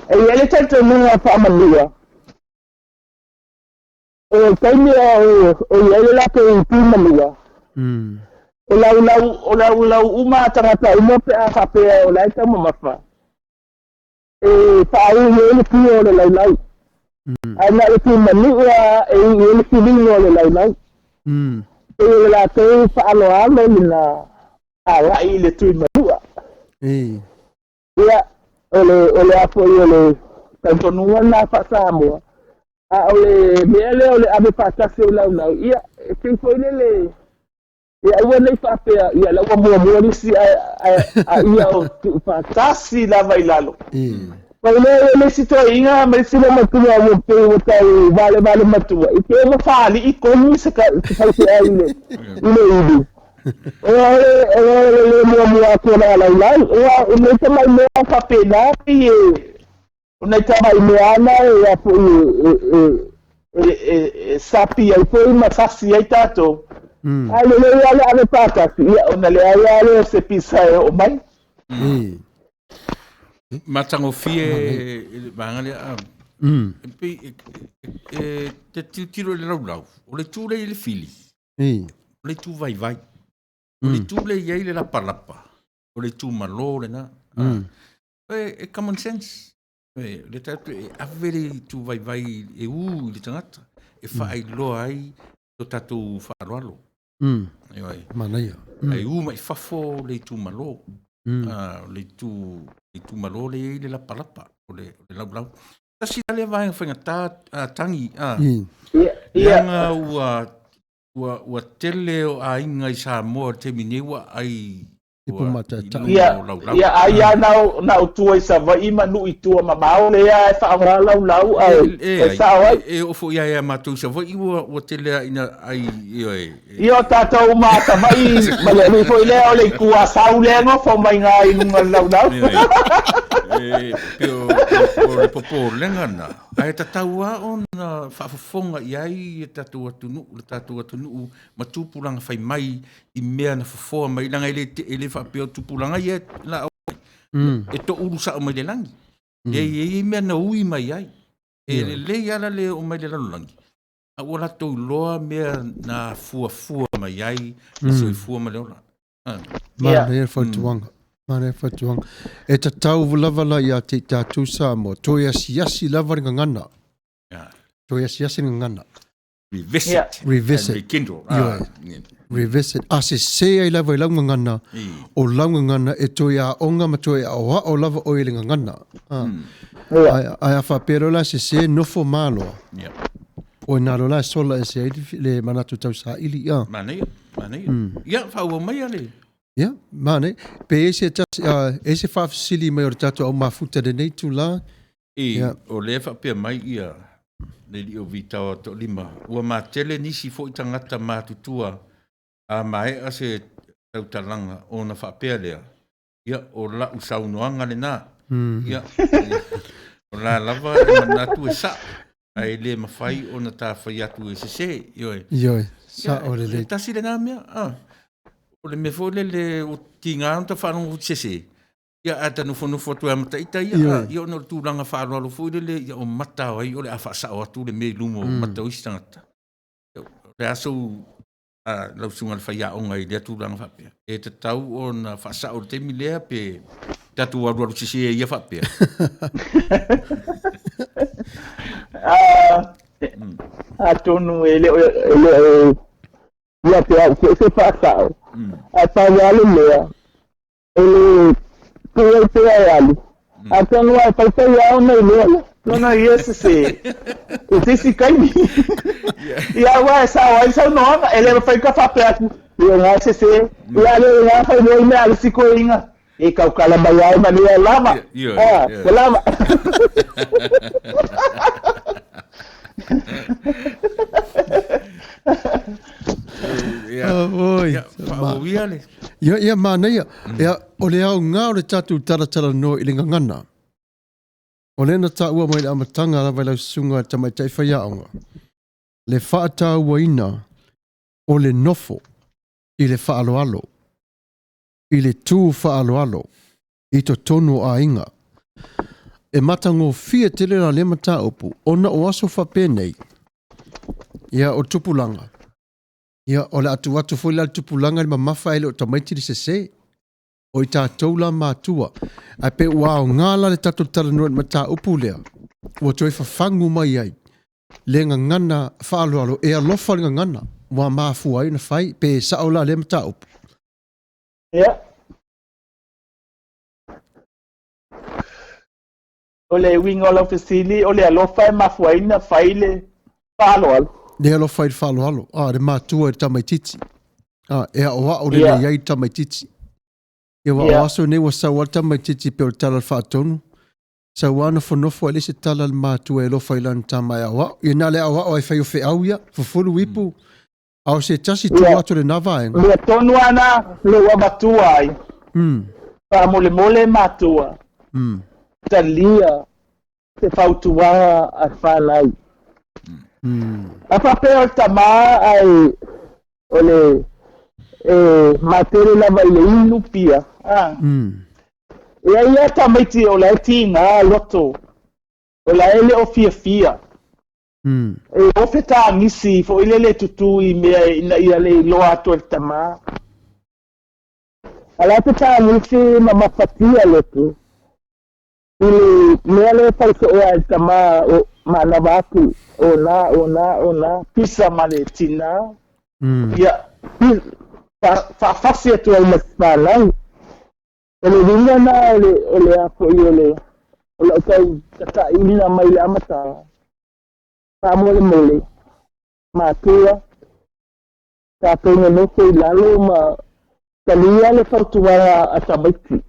E i ai le talitonuga faamanua, o le taimi o, o i ai le latou itu manua, o laulau, o laulau uma a tagata uma pe a faapea o la e taumamafa, e faaui ai le pio o le laulau. Ae na o le tumanuu lava e ui ai le filiga o le laulau. Pei o le latou faaaloalo lena agai i le tuimanua. Ia, o le, o le a foi o le talitonuga lena faa-Samoa. A o le mea lea o le ave faatasi o laulau, ia, e pei foi lele, ia aua ne i faapea, ia la ua muamua le isi ae, ae, a ia o tuufaatasi lava i lalo. Pau lea o le isi toeaiina ma le isi loomatua ua pei ua tau valevale matua, i pei ua faalii tonu se faifeau i le, i le ulu. O le, o le le muamua atu o le laulau, ua, o nei tamai mea faapena, pei e, O nai tamai mea ana e a foi e, e, e, e, e sapi ai foi ma sasi ai tatou. Ae lelei lava le ave faatasi, ia ona leai lava lea o se pisa e oo mai. Matagofie i le vaega lea. Ah, e pei e, e, e te tilotilo i le laulau, o le itu lea i le fili, o le itu vaivai. O le itu lea i ai le lapalapa, o le itu malo lena. Ah, E, e common sense. E, le tatou e ave le itu vaivai e u i le tagata, e faailoa ai lo tatou faaaloalo. Ioe. Manaia. Ai u mai fafo le itu malo. Ah, le itu, le itu malo le i ai le lapalapa, o le, o le laulau. Tasi la lea vaega faigata, ah, tangi, ah. Ia, ia. Leaga ua, ua, ua tele o aiga i Samoa i le taimi nei ua ai Ipu mataitai. Ia, ia ai lava na o, na o tua i Savaii ma nuu i tua mamao lea e faaaoga laulau ae e sao ai. E oo foi ia matou i Savaii ua, ua tele lava ina ai, ioe. Ia o tatou uma a Savaii ma le alii foi lea o le itu Asau lea e nofo mai ina i luga o le laulau. Ioe. E pei o, o le popolega lena, ae tatau lava ona faafofoga i ai le tatou atunuu, le tatou atunuu ma tupulaga fai mai i mea na fofoa mai, leaga e le, e le faapea o tupulaga ia la e toulu sao mai le lagi. E i ai mea na ui mai ai. E lelei lava la le oo mai le lalolagi, a ua latou iloa mea na fuafua mai ai le soifua ma le ola. Ah. Manaia le fautuaga. Manaia le fautuaga. E tatau lava la ia te i tatou Samoa, toe asiasi lava le gagana. Toe asiasi le gagana. Revisit. Yeah. Revisit. And rekindle. Ah, yeah. Revisit. A sese ai lava i lau gagana, o lau gagana e toe aoga ma toe aoao lava oe i le gagana. Ah. Yeah. Ae, ae a faapea loa la sese, nofo maloa. Yeah. O ina loa la e sola ese ai le, le manatu tausaili. Ah. Manaia, manaia. Ia, faaauau mai a le. Ia, manaia. Pe e se tasi, uh, e se faafesili mai o le tatou au mafuta lenei tula. E, o lea e faapea mai ia le alii o Vitao Toalima, ua matele nisi foi tagata matutua a maea se tautalaga ona faapea lea, ia o la'u saunoaga lena. Ia, o la lava e manatu e sa'o, ae le mafai ona ta fai atu e sese, ioe. Ioe, sa'o lelei. E tasi lena mea, a. O le mea foi lele ua tiga ona ta faalogo sese. Ia, a ta nofonofo atu ai ma taita ia, Ioe. ia ona o le tulaga faaaloalo foi lele, ia o mata o ai o le a faasao atu le mea i luma o mata o isi tagata. Ia, o le a sou lau susuga i le faiaoga i lea tulaga faapea? E tatau ona faasao i le taimi lea pe tatou alualu sese ai ia faapea? Atonu e le o e le o ia te au foi se faasao. Ae pau lava le mea, e le tuu ai pea e alu. Atonu lava e faifai lava ona iloa lea. Lona ia sese i se isi taimi. Ia aua e sao ai le saunoaga, e le mafai ona faapea atu, ia na e sese, ia le na fai loa i mea a le isi toeaina, e tautala mai ai ma lea lava. Ah, ua lava. Oi. Ia, ia manaia. Ia, o le aoga o le tatou talatalanoa i le gagana. O lea na taua mai i le amataga lava i lau susuga i le tamaitai faiaoga, le faatauaina o le nofo i le faaaloalo, i le tu faaaloalo i totonu o aiga. E matagofie tele la lea mataupu ona o aso faapenei, ia o tupulaga, ia o le a tuu atu foi la i le tupulaga i le mamafa ae le o tamaiti le sese. O i tatou la matua. Ae pe ua aoga la le tatou talanoa i le mataupu lea, ua toe fafagu mai ai le gagana faaaloalo e alofa le gagana ua mafua ai ona fai, pe sao la lea mataupu? Ia. O le uiga o lau fesili, o le alofa e mafua ai ona fai le faaaloalo. Le alofa i le faaaloalo, a, le matua i le tamaitiiti. A, e aoao lelei ai le tamaitiiti. Ia, aua o aso nei ua sau lava le tamaitiiti pei o le tala o le faatonu, sau lava nofonofo ae leai se tala a le matua e alofa i lana tama e aoao. Ia na o le aoao lava e fai o feau ia, fufulu ipu, a o se tasi tua atu o lena vaega. Mea tonu lava na lou avatua ai. Faamolemole matua, talia se fautuaga a fanau. A faapea o le tama ae o le e matele lava i le inu pia, a. E i ai lava tamaiti o la e tiga loto, o la e le o fiafia. E ofe tagisi foi lele e tutū i mea ina ia le iloa atu e le tama. A la te tagisi ma mafatia loto i le mea lea e fai soo ai e le tama o manava atu o na, o na, o na, pisa ma le tinā, ia, faafasi atu ai ma se fanau. O le uiga na o le, o le a foi o le, o lau tau tataʻina mai le amataga, faamolemole, matua, tatou nonofo i lalo ma talia le fautuaga a tamaiti.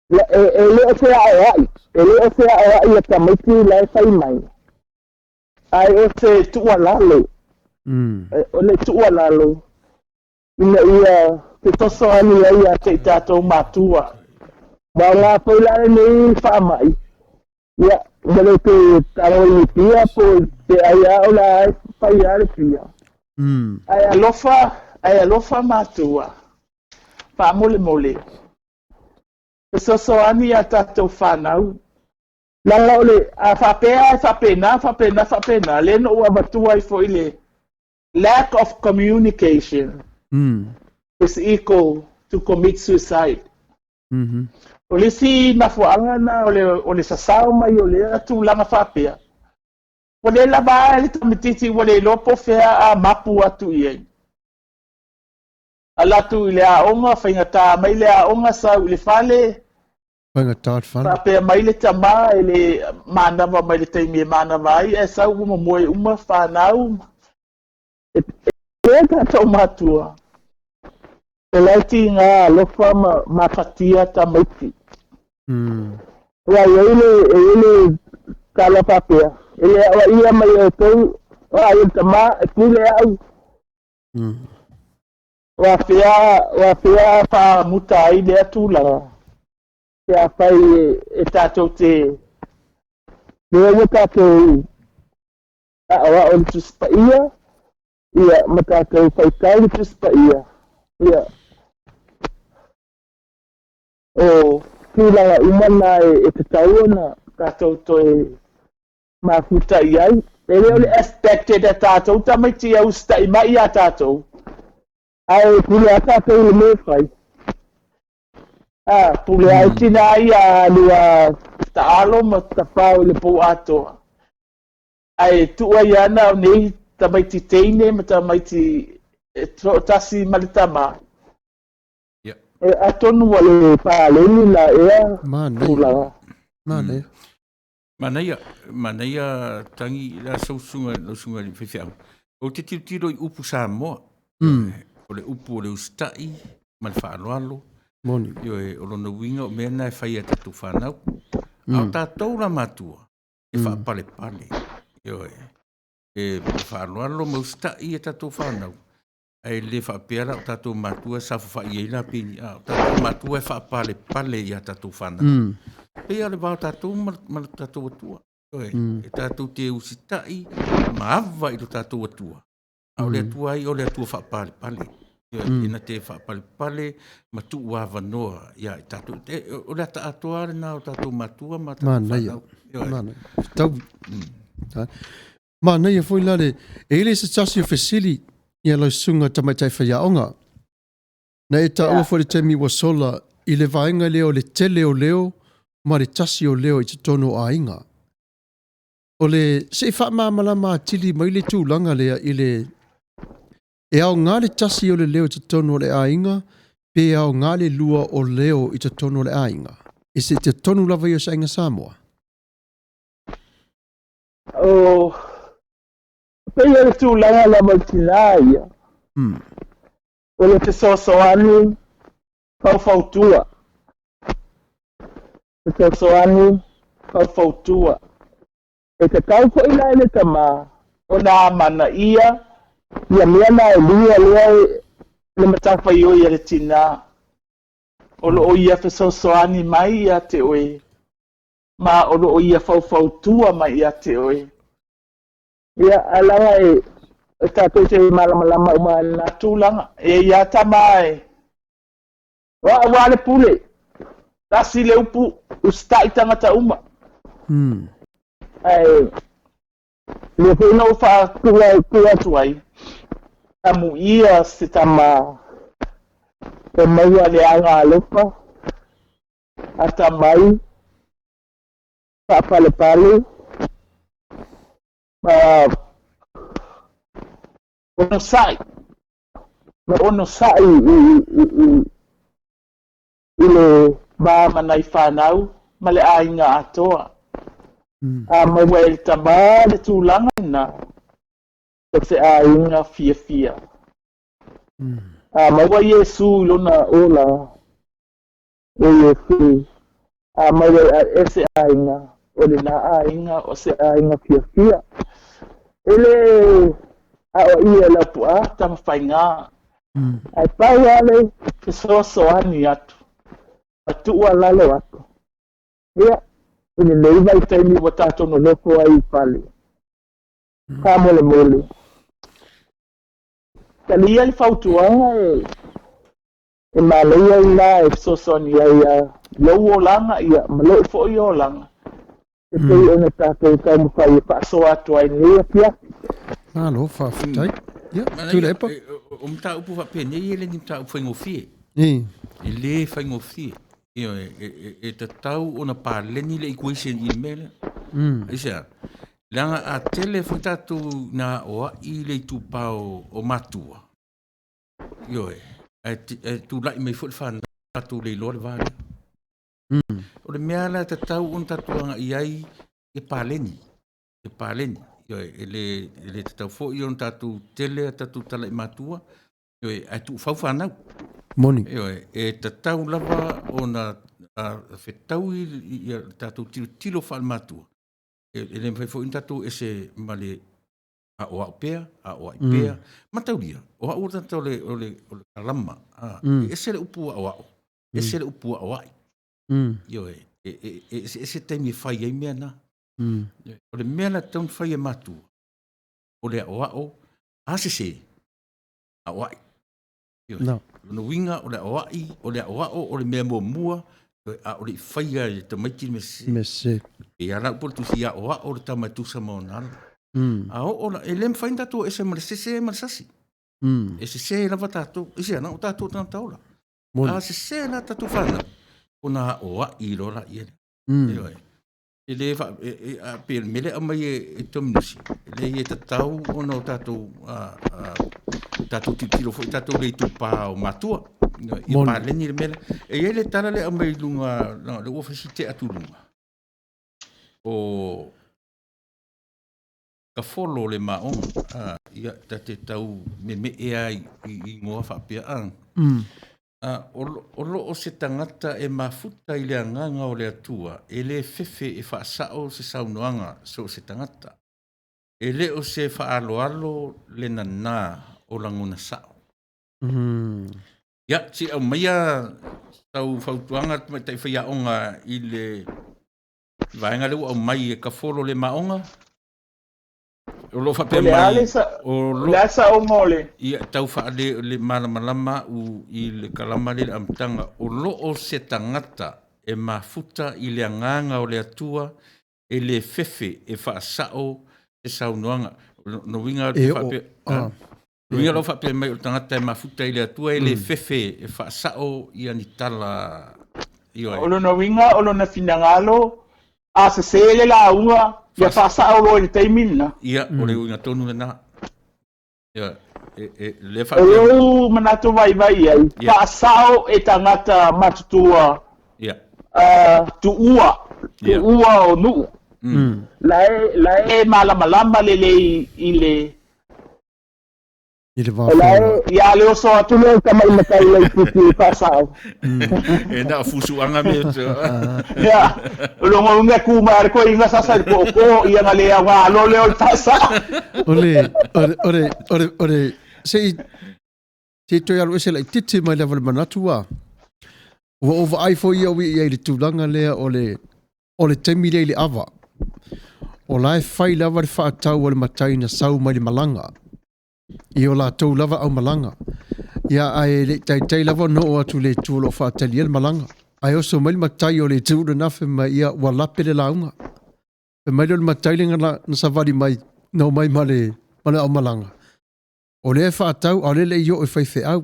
E, e le o se aoaʻi, e le o se aoaʻi a tamaiti la e fai mai, ae o se tuualalo, o le tuualalo ina ia fesoasoani ai ia te i tatou matua. Ua aoga foi la lenei faamai, ia, ua le toe tago i le pia po o pe ai lava o la e fai lava le pia. Ae alofa, ae alofa matua, faamolemole, fesoasoani ia tatou fanau. Leaga o le, a faapea e faapena, faapena, faapena, lea na ou avatua ai foi le Lack of communication is equal to commit suicide. O le isi mafuaaga lena o le, o le sasao mai o lea tulaga faapea, ua le lava ae le tamaitiiti ua le iloa po o fea a mapu atu i ai. Ala atu i le aoga, faigata mai le aoga, sau i le fale, Faigata le fale. Faapea mai le tama e le manava mai le taimi e manava ai, ae sau ua momoe uma fanau. E lea tatou matua, o la e tiga alofa ma mafatia tamaiti. Aua e i ai le, e i ai le tala faapea, e le aoaia mai e outou, o ai o le tama, e pule au. O afea, o afea a faamuta ai lea tulaga, pe afai e tatou te lea ua tatou aoao i le Tusi Paia, ia, ma tatou faitau i le Tusi Paia, ia. O tulaga uma na e tatau ona tatou toe mafuta i ai. E le o le expected e tatou tamaiti ia usitai mai ia tatou, ae pule lava tatou i le mea e fai. A, pule lava i tinā ia a alu a taalo ma tafao i le pou atoa. Ae tuu ai lava na o nei tamaiti teine ma tamaiti e toatasi ma le tama. E atonu ua le paleni la ea tulaga. Manaia. Manaia, manaia tangi la sausuga lau susuga i le faifeau. Ou te tilotilo i upu Samoa. O le upu o le usitai ma le faaaloalo. Moni. Ioe, o lona uiga o mea na e fai e tatou fanau. A o tatou la matua, e faapalepale. Ioe, e faaaloalo ma usitai e tatou fanau. Ae le faapea la o tatou matua e saofafai ai la pei a o tatou matua e faapalepale i a tatou fanau. Pei lava o le va o tatou ma le tatou Atua. Ioe, e tatou te usitai ma ava i lo tatou Atua. A o le Atua ai o le Atua faapalepale. Ioe, e na te faapalepale ma tuu avanoa ia i tatou. O le ata atoa lena o tatou matua ma tatou Manaia. fanau. Ioe. Manaia. Fetaui. Manaia foi la le, e le se tasi o fesili ia lau susuga tamaitai faiaoga. Na e taua foi le taimi ua sola i le vaega lea o le tele o leo ma le tasi o leo i totonu o aiga. O le, se i faamalamalama atili mai le tulaga lea i le, e aoga le tasi o le leo i totonu o le aiga pe aoga le lua o leo i totonu o le aiga? I se totonu lava ia o se aiga Samoa? O, pei o le tulaga lava i tinā ia. O le fesoasoani faufautua. Fesoasoani faufautua. E tatau foi la i le tama ona amanaia ia mea na e lua lea e le matafaioi a le tinā. O lo o ia fesoasoani mai ia te oe ma o lo o ia faufautua mai ia te oe. Ia, ae leaga e, e tatou te malamalama uma i lena tulaga. E i ai lava tama e, o au lava le pule, tasi le upu, usitai tagata uma. Ae, lea foi na ou faatuu atu ai, amuia se tama e maua le aga alofa, atamai, faapalepale, ma onosai, ma onosai i, i, i, i le va ma nai fanau ma le aiga atoa. A maua e le tama le tulaga lena, o se aiga fiafia. A maua Iesu i lona ola, O Iesu, a maua e se aiga, o lena aiga o se aiga fiafia. E le aoaia e Laupua Tamafaigā, ae pau lava le fesoasoani atu ma tuualalo atu. Ia, i lenei vaitaimi ua tatou nonofo ai i fale, faamolemole, talia le fautuaga e E manaia i ina e fesoasoani ai ia lou olaga ia ma lou foi olaga e pei ona tatou taumafai e faasoa atu ai i lenei afiafi. Malo faafetai. Ia, Tuilaepa. O mataupu faapenei e le ni mataupu faigofie. E le faigofie. Ioe, e tatau ona paleni le equation i le mea lea. Aisea? Leaga a tele foi tatou na aoai le itupa o matua, Ioe, ae, ae tulai mai foi le fanau tatou le iloa le va lea. O le mea la e tatau ona tatou agai ai ia paleni, ia paleni. Ioe, e le, e le tatau foi ona tatou tele a tatou tala i matua, ioe, ae tuufau fanau. Moni. Ioe, e tatau lava ona fetaui ia tatou tilotilo faale-matua. E, e le mafai foi ona tatou ese ma le aoao pea, aoai pea, mataulia, o au o le tagata o le, o le, o le kalama, a, e ese le upu aoao, ese le upu aoai. Ioe, e, e, e eseese taimi e fai ai mea na. O le mea la e tatau ona fai e matua, o le aoao, a sese, aoai. Ioe. No. Lona uiga o le aoai, o le aoao o le mea muamua. A o le i faia e le tamaiti le mea sese. Mea sese. E ia la upu o le tusi aoao le tama e tusa ma ona alo. A oo la, e le mafai ona tatou ese ma le sese ma le sasi. E sese lava tatou, i se ana o tatou tagata ola. A sese la tatou fanau, ona aoai loa laia lea. Ioe. E le fa, e, e, a, pe le mea lea e aumai e, e Tominusi, e leai e tatau ona o tatou, a, a, tatou tilotilo foi tatou le itupa o matua. Ia Moni. paleni le mea lea. E i ai le tala lea e aumai i luga, leaga o lea ua fai si tea atu i luga, o Tafolo o le Maoga, a, ia, ta te tau meme'e lava i, i igoa faapea, a. A, o, o lo o se tagata e mafuta i le agaga o le Atua, e le fefe e faasao se saunoaga so o se tagata. E le o se faaaloalo le nanā o lagona sao. Ia, se i aumaia sau fautuaga tamaitai faiaoga i le vaega lea ua aumai e Kafolo le Maoga. O lo o faapea O le a mai, le sa, o o lo le a saoga o le. Ia, tau faale le malamalama au i le kalama lea i le amataga, o lo o se tagata e mafuta i le agaga o le Atua e le fefe e faasao se saunoaga. O lona uiga E oo, faapea, ah. Uiga o lo o faapea mai o le tagata e mafuta i le Atua e le fefe e faasao ia ni tala. Ioe. O lona uiga o lona finagalo, a sese le lauga, ia faasao loa i le taimi lena. Ia, o le uiga tonu lena. Ia, e, e, le O faapea. lou manatu vaivai i ai, Ia. faasao e tagata matutua Ia. tuua, Ia. tuua o nuu. La e, la e malamalama lelei i le I le va O la feola. e, ia le oso atu lea i tama i matai laitiiti e faasao. E na o fusuaga me Ia, o lona uiga e ku mai a le koe inga sasa i le pooko, ia na le aoga loa lea o le faasao. O le, o le, o le, o le, o le, se i, se i toe alu ese laitiiti mai lava le manatu a. Ua ou vaai foi au i ai i le tulaga lea o le, o le taimi lea i le ava. O la e fai lava le faatau a le matai na sau mai le malaga. I o latou lava aumalaga. Ia, ae le i taitai lava ona oo atu i le itu o lo o faatali ai le malaga. Ae oso mai le matai o le itu lena fai mai, ia, ua lape le lauga. Fai mai lea o le matai lea na savali mai, na omai ma le, ma le aumalaga. O lea e faatau, a o lea e le i oo i faifeau.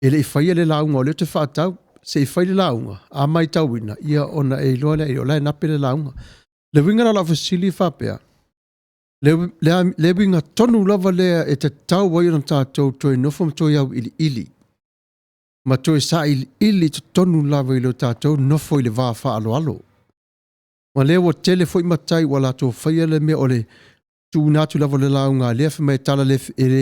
E le i faia le lauga, o lea ou te faatau. Se i fai le lauga, a maitauina, ia ona e iloa lea, o la e nape le lauga. Le uiga la o lau fesili e faapea, Le, le, le uiga tonu lava lea e tatau ai ona tatou toe nofo ma toe auiliili ma toe sailiili i totonu lava i lo tatou nofo i le va faaaloalo. Ma lea ua tele foi matai ua latou faia le mea o le tuuina atu lava o le lauga a lea fai mai e tala le, e le,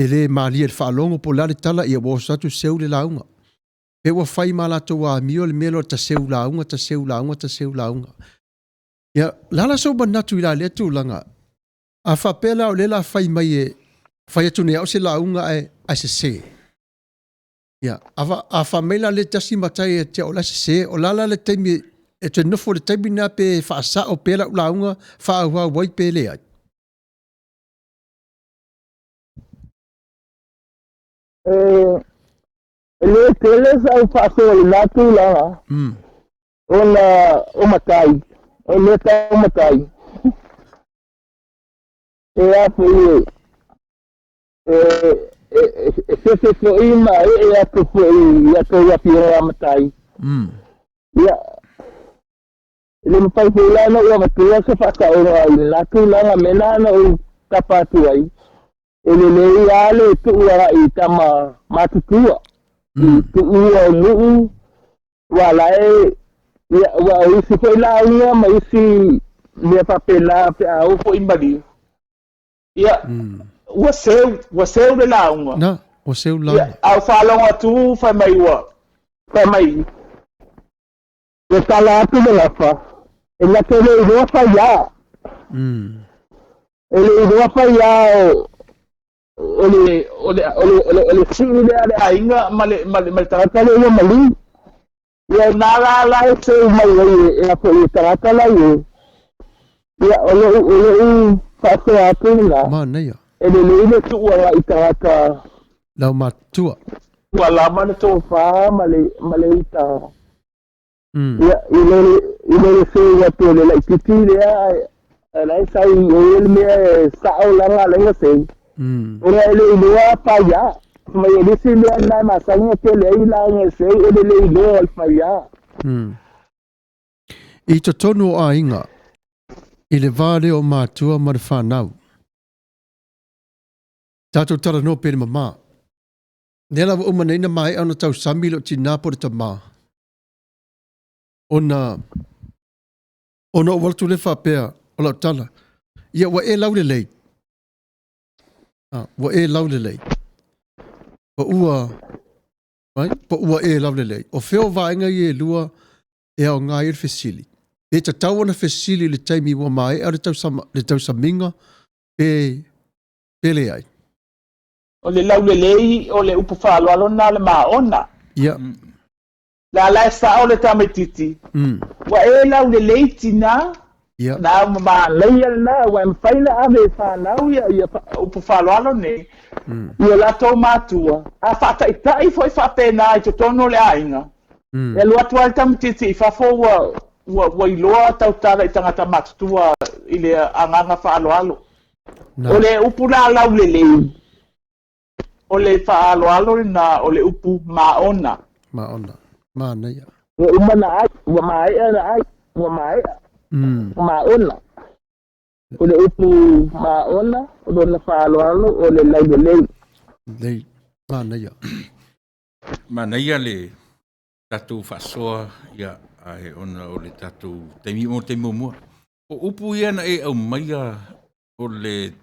e le malie i le faalogo po o le a le tala, ia ua oso atu seu le lauga. Pe ua fai ma latou amio le mea lea o le taseu lauga, taseu lauga, taseu lauga. Ia, o le a la sou manatu i la lea tulaga? A faapea la o lea la fai mai e fai atu nei au se lauga ae, ae sese. Ia, a, a fai mai la le tasi matai ia te au o la e sese, o la la le taimi e toe nofo i le taimi lena pe faasao pea lau lauga faaauau ai pe leai? E le tele sau faasoa i lena tulaga. Ona o matai, o mea tau matai. E a foi e, e, e, e fefe foi ma ee atu foi i a tou afioga a matai. Ia, e le mafai foi la ona ou avatua se faasaoga i lena tulaga mea na na ou tapa atu ai, e lelei lava le tuu agai i tama matutua, i tuua o nuu, Ua la e, ia, ua o isi foi lauga ma isi mea faapena pe a oo foi i maliu. Ia, ua seu, ua seu le lauga. Na, ua seu le Ia, lauga. a ou faalogo atu fai mai ua, fai mai, ua tala atu le gafa, e na te le iloa faiā. E le iloa faiā o, o le, o le, o le, o le, o le sii lea a le aiga ma le, ma le, ma le tagata lea ua maliu. Ia, o nā la la e seu mai ai e, e a foi e tagata la i e. Ia, o loʻu, o loʻu faasoa atu lena. Manaia. E lelei le tuu agai i tagata. Lau matua. Ua lava le tofa ma le, ma le utaga. Ia, i lo i lo le seu atu o le laitiiti lea, ae la e sau i o le mea e sa'o lana ala ai ona seu. Ona e le i iloa faiā. Fai mai o le isi mea lena e masani ona tele ai lauga e seu o le le iloa o le faiā. I totonu o aiga, i le va lea o matua ma le fanau. Tatou talanoa pea i le mama. Lea la ua uma nei na maea ona tausami lou tinā po o le tamā. Ona, ona ou alu atu lea faapea, o lau tala, ia ua e laulelei, ua e laulelei, pa ua, right? Pa ua e laulelei. O fea o vaega ia e lua e aoga ai le fesili? Pe tatau ona fesili i le taimi ua maea le tausama, le tausamiga, pe, pe leai? O le laulelei o le upu faaaloalo lena o le maona. Ia. La la e sao le tamaititi. Ua e laulelei tinā. Ia. Na ma manaia lena, ua e mafai ona ave e fanau ia, ia upu faaaloalo nei i o latou matua. A faataitai foi faapena i totonu o le aiga, e alu atu lava le tamaititi i fafo ua, ua, ua iloa tautala i tagata matutua i le agaga faaaloalo. Na. O le upu la laulelei, O le faaaloalo lena o le upu maona. Maona. Manaia. Ua uma ona ai, ua maea ona ai, ua maea. Ua maona. O le upu maona, o lona faaaloalo o le laulelei. Lei. Manaia. Manaia le tatou faasoa, ia, ae ona o le tatou taimi mo le taimi muamua. O upu ia na e aumaia o le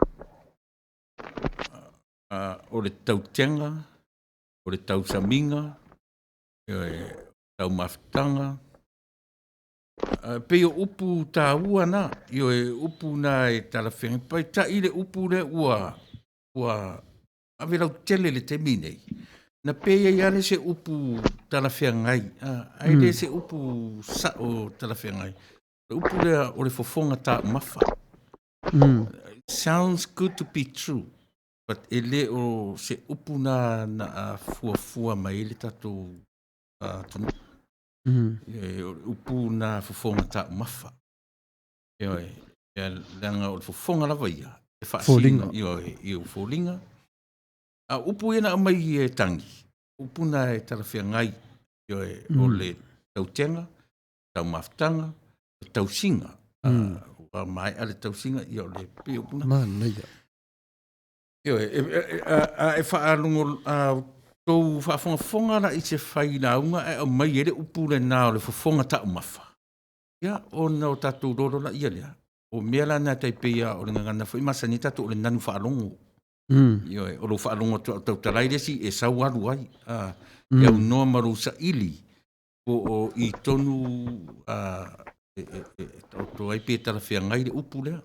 o le tautega, o le tausamiga, ioe, taumafataga, pei o upu taua na, ioe, upu na e talafeagai. Paitai le upu lea ua ua ave lautele i le taimi nei, na pei ai lava se upu talafeagai, ae le se upu sa'o talafeagai. O le upu lea o le fofoga taumafa. Sounds good to be true, but e le o se upu na na fuafua mai ai le tatou atunuu. O le upu na fofoga taumafa. Ioe, ia, leaga o le fofoga lava ia, e faasino, ioe, i ou foliga. A o upu ia na aumai e Tangi, upu na e talafeagai, ioe, o le tautega, taumafataga, le tausiga. Ua maea le tausiga, ia o le pei o upu na. Manaia. Ioe, a e faalogo, a outou faafogafoga la i se failauga ae aumai ai le upu lena o le fofoga taumafa, ia, ona o tatou lolo laia lea, o mea la na tai pei lava o le gagana foi masani ai tatou o le nanu faalogo. Ioe, o lou faalogo atu lava o tautala ai le isi e sau alu ai, e aunoa ma lou saili po o i tonu e taoto ai pe talafeagai le upu lea.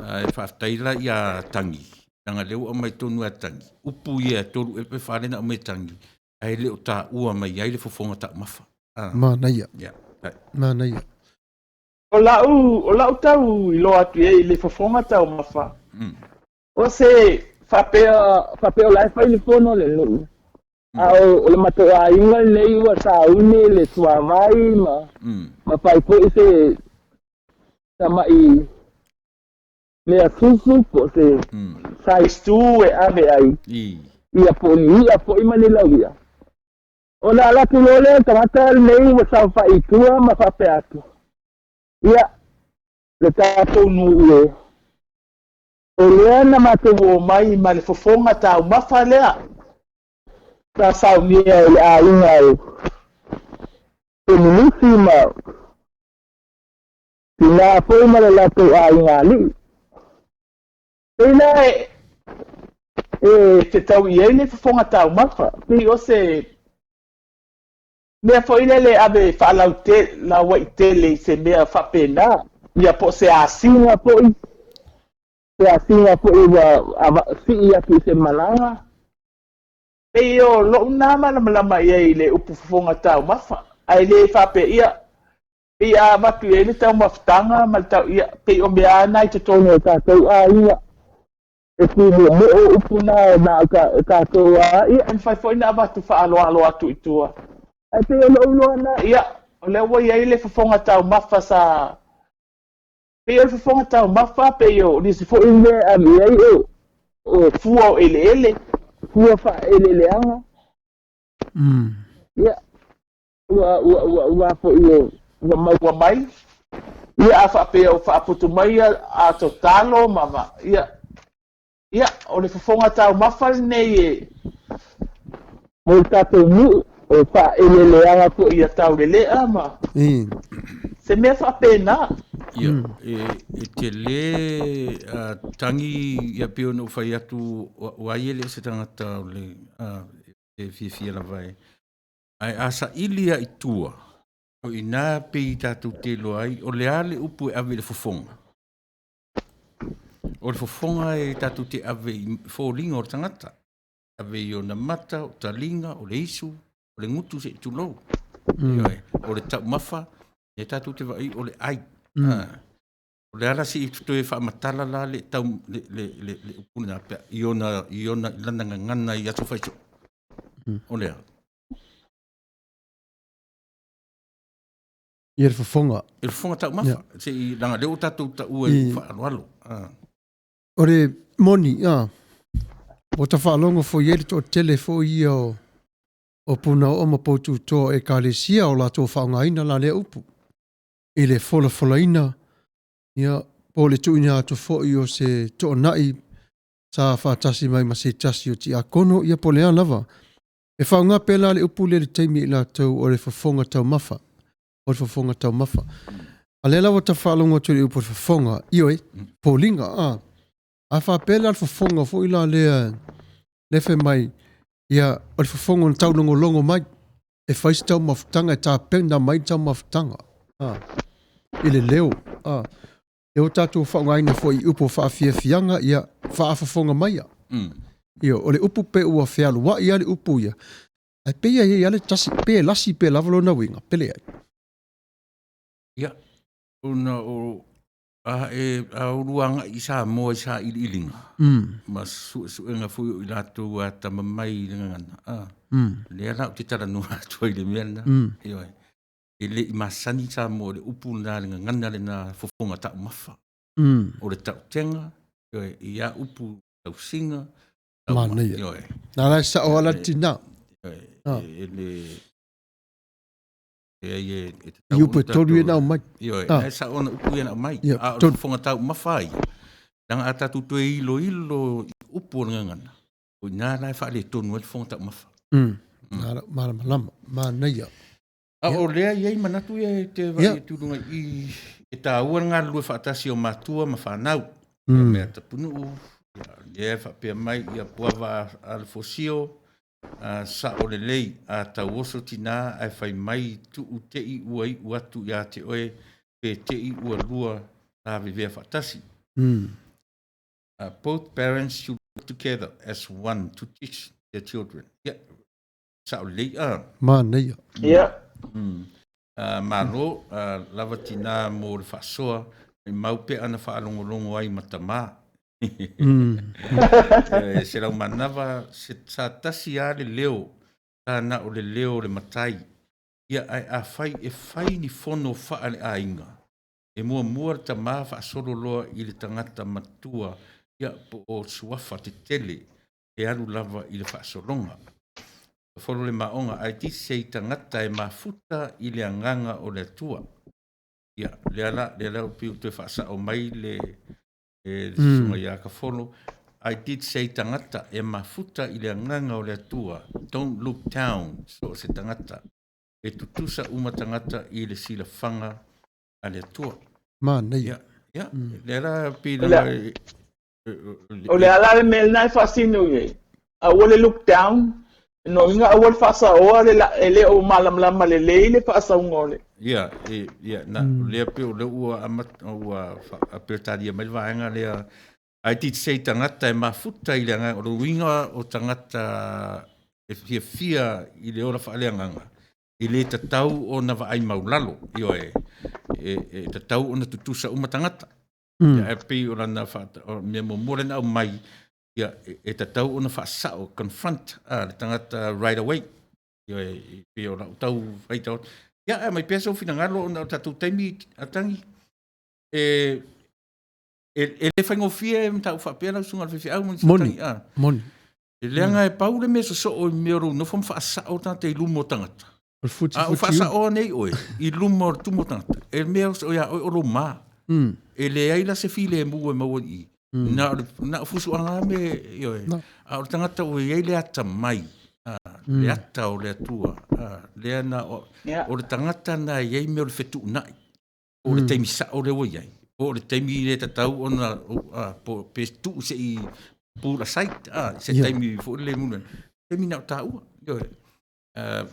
Ae faafetai la ia Tangi, leaga lea ua aumai tonu e Tangi, upu ia e tolu ea pe fa lea na aumai e Tangi, ae le o taua mai ai le fofoga taumafa. Manaia. Yeah. Manaia. O lau tau iloa atu i ai i le fofoga taumafa, o se faapea, faapea o la e fai le fono a le nuu, a o le matou aiga lenei ua sauni le suavai ma, ma fai foi se tama'i mea susu po o se size tu e ave ai, ia po o ni i'a foi ma ni lauia. Ona alu atu loa lea o le tagata lenei ua saofai i tua ma faapea atu, Ia, le tatou nuu e, o lea na matou omai ma le fofoga taumafa lea sa saunia e le aiga e Peninisi ma tinā foi ma le latou aiga alii. Pei la e e fetau i ai le fofoga taumafa, pei o se mea foi lele e ave faalauaitele i se mea faapena, ia po o se asiga foi, se asiga foi ua sii atu i se malaga. Pei o lou na malamalama i ai i le upu fofoga taumafa, ae le faapea, ia, pei a avatu i ai le taumafataga ma le tau, ia, pei o mea lava na i totonu o tatou aiga, e tūmoemoe upu na na o tatou lava, ia, e mafai foi ona avatu faaaloalo atu i tua. Ae pei o lou iloa lena, ia, o lea ua i ai le fofoga taumafa sa, pei o le fofoga taumafa, pei o nisi foi mea e ave i ai o, o fua o eleele, fua faaeleeleaga. Ia, ua, ua, ua, ua foi e, ua maua mai. Ia, a faapea o faaputu mai ia ato talo ma, ma, ia, Ia, o le fofoga taumafa lenei e mo le tatou nuu, o faaeleeleaga foi ia taulelea ma se mea faapena. Ia, e tele tagi ia pei ona ou fai atu, o ai e le o se tagata o le e fiafia lava e. Ae a saili lava i tua, o i ina pei tatou te iloa ai o le a le upu e ave i le fofoga. O le fofoga e tatou te ave i foliga o le tagata, ave i ona mata, o taliga, o le isu, o le gutu se i tulou. Ioe, o le taumafa, e tatou te vaai o le ai. O le ala se i toe faamatala la le tau le le le, le upu lena pea i ona i ona i lana gagana i aso fai soo. O le a? Ia le fofoga. I le fofoga taumafa. Se i leaga lea ua tatou taua i faaaloalo. O le moni, a, ua ta faalogo foi i ai le toatele foi ia o, o punaoo ma poututoa o Ekalesia o latou faaaogaina la lea upu i le folafolaina, ia, po o le tuuina atu foi o se toonai sa faatasi mai ma se tasi o tiakono, ia po o le a lava. E faaaoga pea la le upu lea i le taimi i latou o le fofoga taumafa, o le fofoga taumafa. A lea la ua ta faalogo atu i le upu o le fofoga, ioe, foliga, a. A faapea la le fofoga foi la lea, lea fai mai, ia, o le fofoga na taulogologo mai, e fai se taumafataga, e tapena mai le taumafataga, a, i le leo, a. Lea ua tatou faaaogaina foi i upu o faafiafiaga, ia, faafofoga maia. Ia, o le upu pe ua fealuai lava le upu ia, ae pei e i ai lava le tasi, pe lasi pea lava lona uiga, pe leai. Ia, ona o a e a ulu agai i Samoa i sailiiliga ma suesuega foi o i latou a atamamai i le gagana, a, lea la ou te talanoa atu ai i le mea lena. Ioe. E le i masani Samoa i le upu lena, le gagana lena fofoga taumafa. O le tautega, ioe, i a upu tausiga. Manaia. Ioe. Na la e sao lava la le tina. Ioe, Ah. e le leai e I tatau upu e ona tolu ia tatou- na aumai. Ioe, Ah. na e sao ona upu ia na aumai. Ia, A o le tolu. fofoga taumafa ia, leaga a tatou toe iloilo i upu o le gagana, o i ina la e faaletonu ai le fofoga taumafa. Malamalama, manaia. A o lea e i ai manatu ia e te vaai atu i luga i i, e taua le galulue faatasi o matua ma fanau. Ia mea tapunuu, ia, lea e faapea mai ia puava a le fosio, a sao lelei, a tauoso tina ae fai mai tuu te i ua iu atu ia te oe, pe te i ua lua lavevea faatasi. Both parents should work together as one to teach their children. Ia, sao lelei a. Manaia. Ia. Malo lava tina mo le faasoa, maumau pe ana faalogologo ai ma tama. Se lau manava, se sa tasi lava le leo, sa na o le leo o le matai. Ia, ae afai e fai ni fono faaleaiga, e muamua le tama faasolo loa i le tagata matua, ia, po o suafa tetele, e alu lava i le faasologa. Folo le maoga, ae ti se i tagata e mafuta i le agaga o le Atua. Ia, lea la, lea la pei ua toe faasao mai le, le susuga ia Kafolo, I did say tagata e mafuta i le agaga o le Atua, don't look down, so o se tagata. E tutusa uma tagata i le silafaga a le Atua. Manaia. Ia, ia, lea la pei lava e, O le a la le mea lena e faasino i ai? Aua le look down, no inga aua le faasaoa le la, e le o malamalama lelei le faasauga o le. Ia, e, ia, na, lea pei o lea ua amata, ua Peretania mai le vaega lea, I did say tagata e mafuta i le agaga, o le uiga o tagata e fiafia i le ola faaleagaga, e le tatau ona vaai maulalo, ioe, e, e tatau ona tutusa uma tagata. Ia, ae pei o lana o mea muamua lea na aumai, ia, e tatau ona faasao, confront le tagata right away. Ioe, e pei o lau tau faitau. Ia, ae mai pea sou finagalo ona o tatou taimi a tangi. E, e, e le faigofie e mataupu faapea lau susuga i le faifeau ma nisi Moni, tangi. Ah. moni. E leaga e pau le mea sosoo i mea o lou nofo ma faasao tagata i luma o tagata. O le futi A ua futi. faasaoa nei oe i luma o le tumu o tagata, e mea o ia oe o lou ma. E leai la se filemu e maua i i. Na o le na o fusuaga lava me ioe. No. A o le tagata ua i ai le atamai, a, le ata o le Atua, a, lea na o, Ia. o le tagata na e i ai mea o le fetuunai. Po o le taimi sao lea ua i ai, po o le taimi le tatau ona, a, po, pe tuu se i pull aside, a, se taimi foi lele muna. Taimi na o taua, ioe.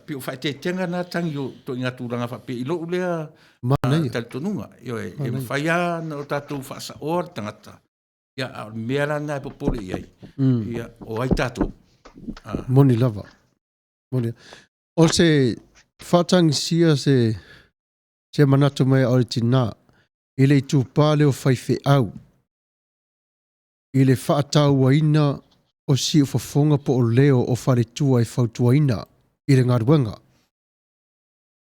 Pei o faaeteetega na tangi o ituaiga tulaga faapea i lou lea Manaia. talitonuga. Ioe, e mafai lava ona o tatou faasaoa le tagata, ia, a o le mea la lena e popole i ai, ia, o ai tatou? Moni lava. Moni. O se faatagisia se se manatu mai o le tinā i le itupa lea o faifeau i le faatauaina o siufofoga po o leo o faletua e fautuaina i le galuega.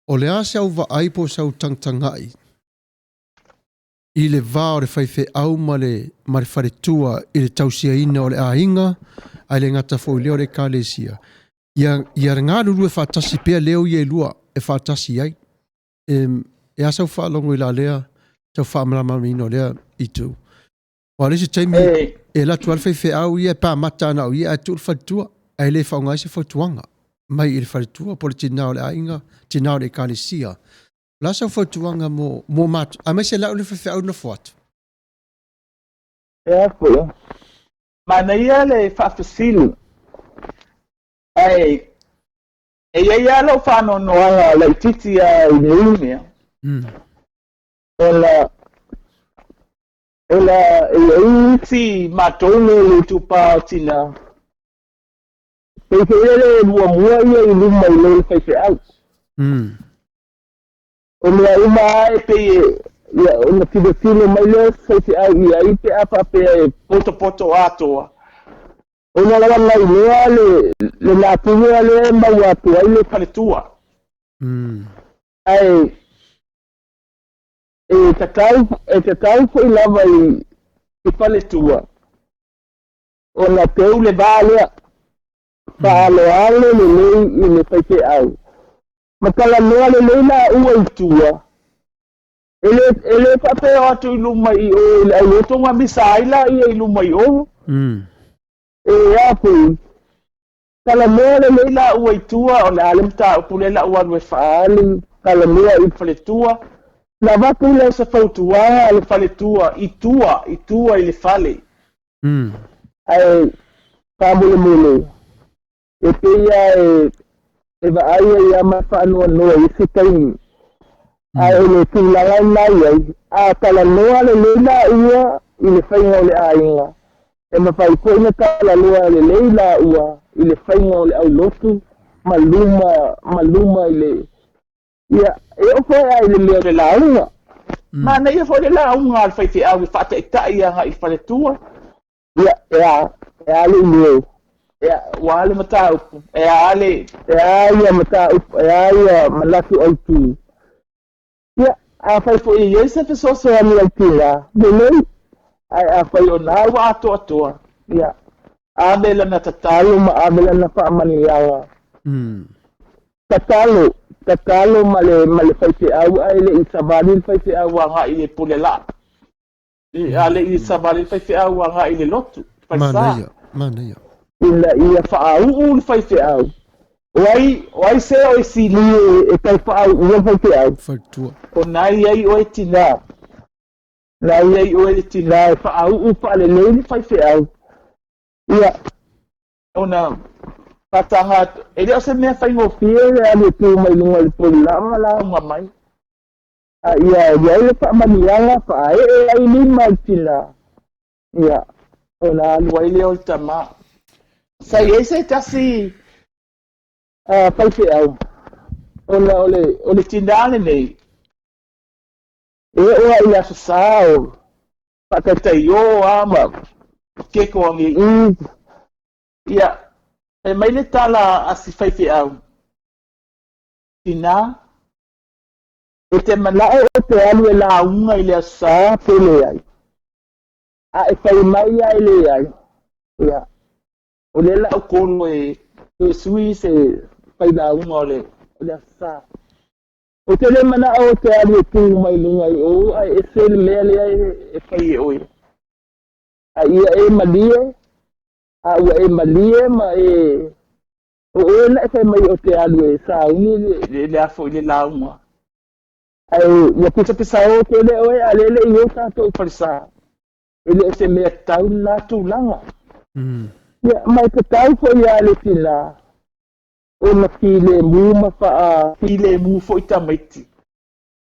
O le a se au vaai po o sau tagatagai i le va o le faifeau ma le, ma le faletua i le tausiaina o le aiga, ae le gata foi i lea o le ekalesia. Ia, ia galulue faatasi pea leo ia e lua e faatasi ai. E, e a sau faalogo i la lea, sau faamalamalamaina o lea itu. Aua o le isi taimi, e alu atu lava le faifeau ia e pamata ana o ia ae tuu le faletua, ae le faaaoga ai se fautuaga mai i le faletua po o le tinã o le aiga, tinã o le ekalesia. O le a sau fautuaga mo, mo matou, aemaise lau le faifeau nofo atu? Ea foi. Manaia le faafesili. Ae e i ai lava lou faanoanoaga laitiiti lava i nei mea. Ona ona e i ai isi matou nei i le itupa o tinā, pei foi lele e lua mua ia i luma i lo le faifeau. O mea uma lava e pei e, ia, ona tilotilo mai lea o se faifeau i ai pe a faapea e potopoto atoa. Ona lava na iloa le, le natura lea e maua atu ai le faletua. Ae e tatau, e tatau foi lava i, i faletua ona teu le va lea, faaaloalo lelei i le faifeau. Ma talanoa lelei laua i tua, e le, e le faapea o atu i luma i o i le aulotu ma misa ai laia i luma i o. E a foi, talanoa lelei laua i tua, o le a le mataupu lea la ua alu e faaali, talanoa i le faletua, na avatu lea o se fautuaga a le faletua i tua, i tua i le fale. Ae faamolemole, e pei lava e, e vaai ai lava ma faanoanoa i isi taimi. Ae o le tulaga lena i ai, a talanoa lelei laua i le faiga o le aiga, e mafai foi ona talanoa lelei laua i le faiga o le aulotu ma luma, ma luma i le, ia, e oo foi lava i le mea o le lauga. Manaia foi le lauga a le faifeau e faataitai agai i le faletua. Ia, e a, e a le leo? Ia, ua a le mataupu? E a le, e a ia mataupu, e a ia manatu autu? Ia, afai foi e i ai se fesoasoani a tēlā, lelei. Ae afai o na ua atoatoa, ia, ave lana tatalo ma ave lana faamanuiaga. Tatalo, tatalo ma le, ma le faifeau ae le i savali le faifeau agai i le pule laa. A le i savali le faifeau agai i le lotu, falesa. Manaia, manaia. Ina ia faauu le faifeau. O ai, o ai se o e sili e, e tau faauua le faifeau? Faletua. O na i ai oe tinā. Na i ai oe le tinā e faauu faalelei le faifeau. Ia, ona faataga atu, e le o se mea faigofie le alu e tu mai luga o le poli laa ma lauga mai. A ia i ai le faamanuiaga, faaee ai lima i tinā, ia, ona alu ai lea o le tama. Sa i ai se tasi faifeau, ona o le, o le tinā lenei, e oo lava i le Aso Sa o faataitaiō lava ma keko agi i, ia, fai mai le tala a si faifeau. Tinā, e te manaʻo e te alu e lauga i le Aso Sa pe leai. A e fai mai ia e leai, ia, o lea la u kolo e toe sui se failauga o le, o le Aso Sa. Ou te le manaʻo e te alu e tū mai luga i o, ae ese le mea lea e fai e oe. A ia e malie, a ua e malie ma e o oe na e fai mai o te alu e sauni le, le afo i le lauga. Ae ua pisapisa o tele oe a lele i o tātou i falesa. E le o se mea tatau lena tulaga. Ia, ma e tatau foi lava le tinā ona filemu ma faafilemu foi tamaiti.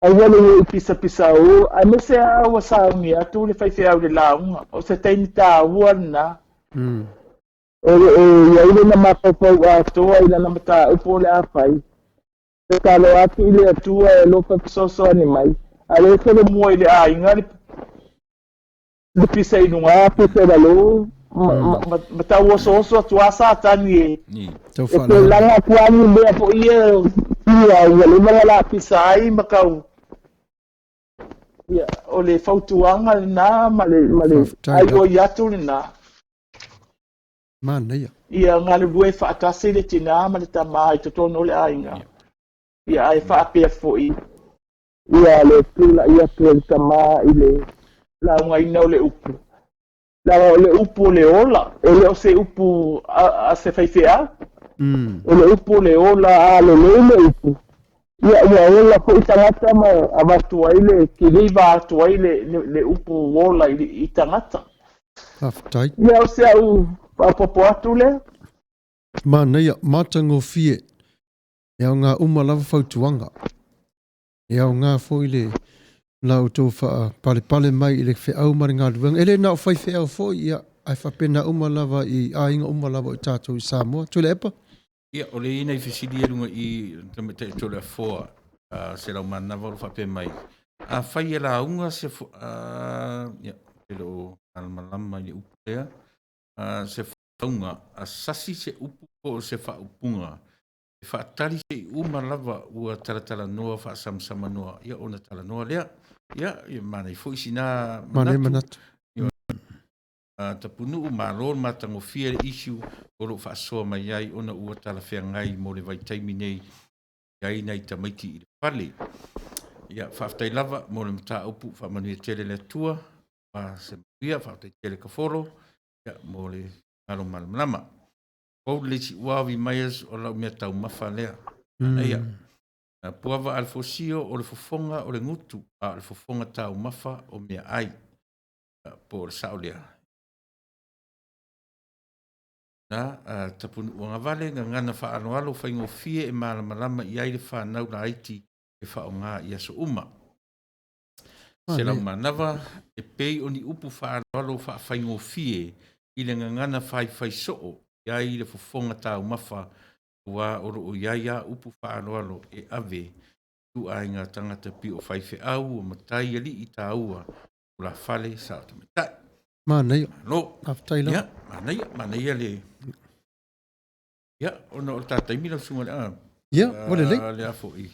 Aua le o i pisapisa o, aemaise lava ua sauni atu le faifeau i le lauga. O se taimi taua lena. O lo o i ai lona mafaufau atoa i lana mataupu o le a fai. Tatalo atu i le Atua e alofa fesoasoani mai, a o lea e solomua i le aiga le le pisa i luga, pisa i lalo, ma tau osooso atu lava Satani e e tulaga atu lava ni mea foi ia ia ua leva ona lapisa ai ma tau ia o le fautuaga lena ma le ma le aioi atu lena. Manaia. Ia galulue faatasi le tinā ma le tamā i totonu o le aiga. Ia ae faapea foi Ia le tulai atu o le tamā i le laugaina o le upu. Leaga o le upu o le ola, e le o se upu a, a se faifeau. O le upu o le ola, a lelei le upu, ia ua ola foi tagata ma avatu ai le kiliva atu ai le, le, le upu ola i, i tagata. Faafetai. Ia o se au faaopoopo atu lea. Manaia, matagofie. E aoga uma lava fautuaga. E aoga foi le la outou faapalepale mai i le feau ma le galuega. E le na o faifeau foi, ia, ae faapena uma lava i aiga uma lava o tatou i Samoa. Tuilaepa? Ia, o le i nai fesili ia i luga i i tamaitai o Toleafoa, se laumanava o lo o faapea mai, afai e lauga se, ia, e le o malamalama i le upu lea, se fauga, a sasi se upu po o se faaupuga e faatali se i uma lava ua talatalanoa faasamsamanoa, ia ona talanoa lea. Ia, ia manaia foi sina manatu. Manatu. Ia, Tapunuu, malo le matagofie le issue o lo o faasoa mai ai ona ua talafeagai mo le vaitaimi nei i ai nai tamaiti i le fale. Ia, faafetai lava mo le mataupu, faamanuia tele le Atua, ma se manuia, faafetai tele Kafolo, ia, mo le alo malamalama. Pau le isi uavi mai o lau mea taumafa lea. Manaia. Puava a le fosio o le fofoga o le gutu, a o le fofoga taumafa o meaai. Po o le sao lea. Na, Tapunuu agavale, gagana faaaloalo faigofie e malamalama i ai le fanau laiti e faaaoga i aso uma. Selaumanava, e pei o ni upu faaaloalo faafaigofie i le gagana faifai soo i ai le fofoga taumafa aua o lo o i ai a upu faaaloalo e ave i ituaiga tagata pio faifeau o matai alii taua tulafale sao tamaitai. Manaia. Malo. Faafetai lava. Ia, manaia, manaia le Ia, ona o le ta taimi lau susuga i le a. Ia, ua lelei. Le a foi.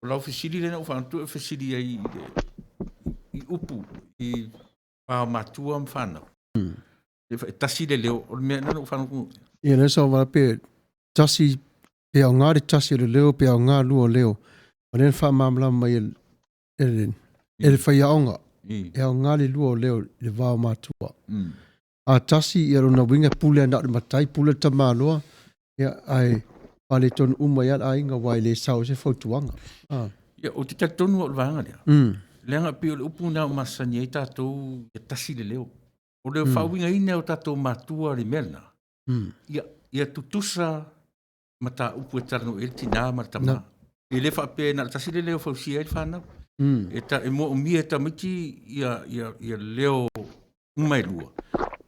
O lau fesili lea na ou faamanatu e fesili ai i le i upu i va o matua ma fanau. E tasi le leo, o le mea na ou faamanatu. Ia, lea sa ou vala pe tasi, pe aoga le tasi o le leo, pe aoga lua o leo. O lea na faamalamalama mai e le, e le faiaoga, e aoga le lua o leo i le va o matua. A tasi, ia lona uiga e pule na o le matai, pule le tamaloa, ia, ae faaletonu uma ai lava le aiga aua e le sao ai se fautuaga. Ah. Ia, ou te talitonu au i le vaega lea. Leaga e pei o le upu lena ua masani ai tatou ia tasi le leo. O le faauigaina e o tatou matua le mea lena, ia tutusa mataupu e talanoa i ai le tinā ma le tamā. E le faapea na o le tasi le leo e fausia ai le fanau. E, ta, e moomia e tamaiti ia, ia, ia leo uma e lua,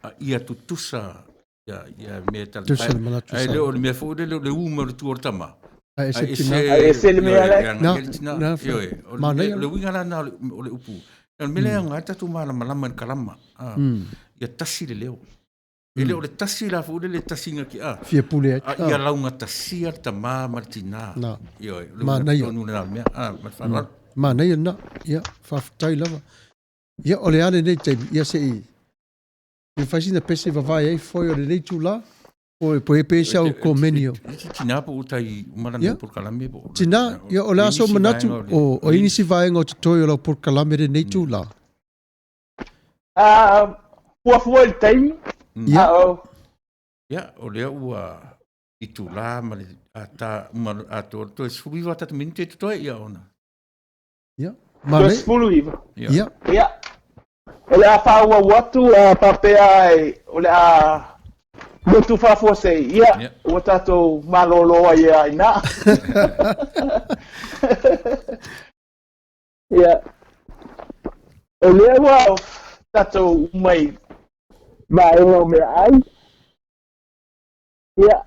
a ia tutusa ia, ia mea e talanoa. Tutusa le manatu Ae le o le mea foi lele o le u mai o le tua o le tamā. Ae ese le tinā. Ae ese le mea la. Na, na, o le uiga la na o le upu. O le mea lea e aoga ai le tatou malamalama i le kalama. Ia tasi le leo. E le o le tasi la foi lele tasi na ki a. Fia pule ai. A ia laugatasia le tamā ma le tinā. Na. Ioe, o le Manaia. tonu lena mea. A, ma le faaaloalo. Manaia lena. Ia, faafetai lava. Ia, o le a lenei taimi, ia se i i fai sina pese vavae ai foi o lenei itulā. Po po e pe se au komeni o. Isi tinā po o tai uma lana polokalame po. Tinā, ia o le a sou manatu o o ai nisi vaega o totoe o lau polokalame lenei itulā. A fuafua i le taimi. Ia. A o. Ia, o lea ua itulā ma le ata uma atoa toe 19 tatou minute e totoe ia ona. Ia. Toe Manaia. 19. Ia. Ia. Ia. O le a faaauau atu a faapea e, o le a motu faafuasei. Ia, Ia. ua tatou malōlō ai ia inā. Ia. O lea ua tatou uma i vaega o meaai. Ia,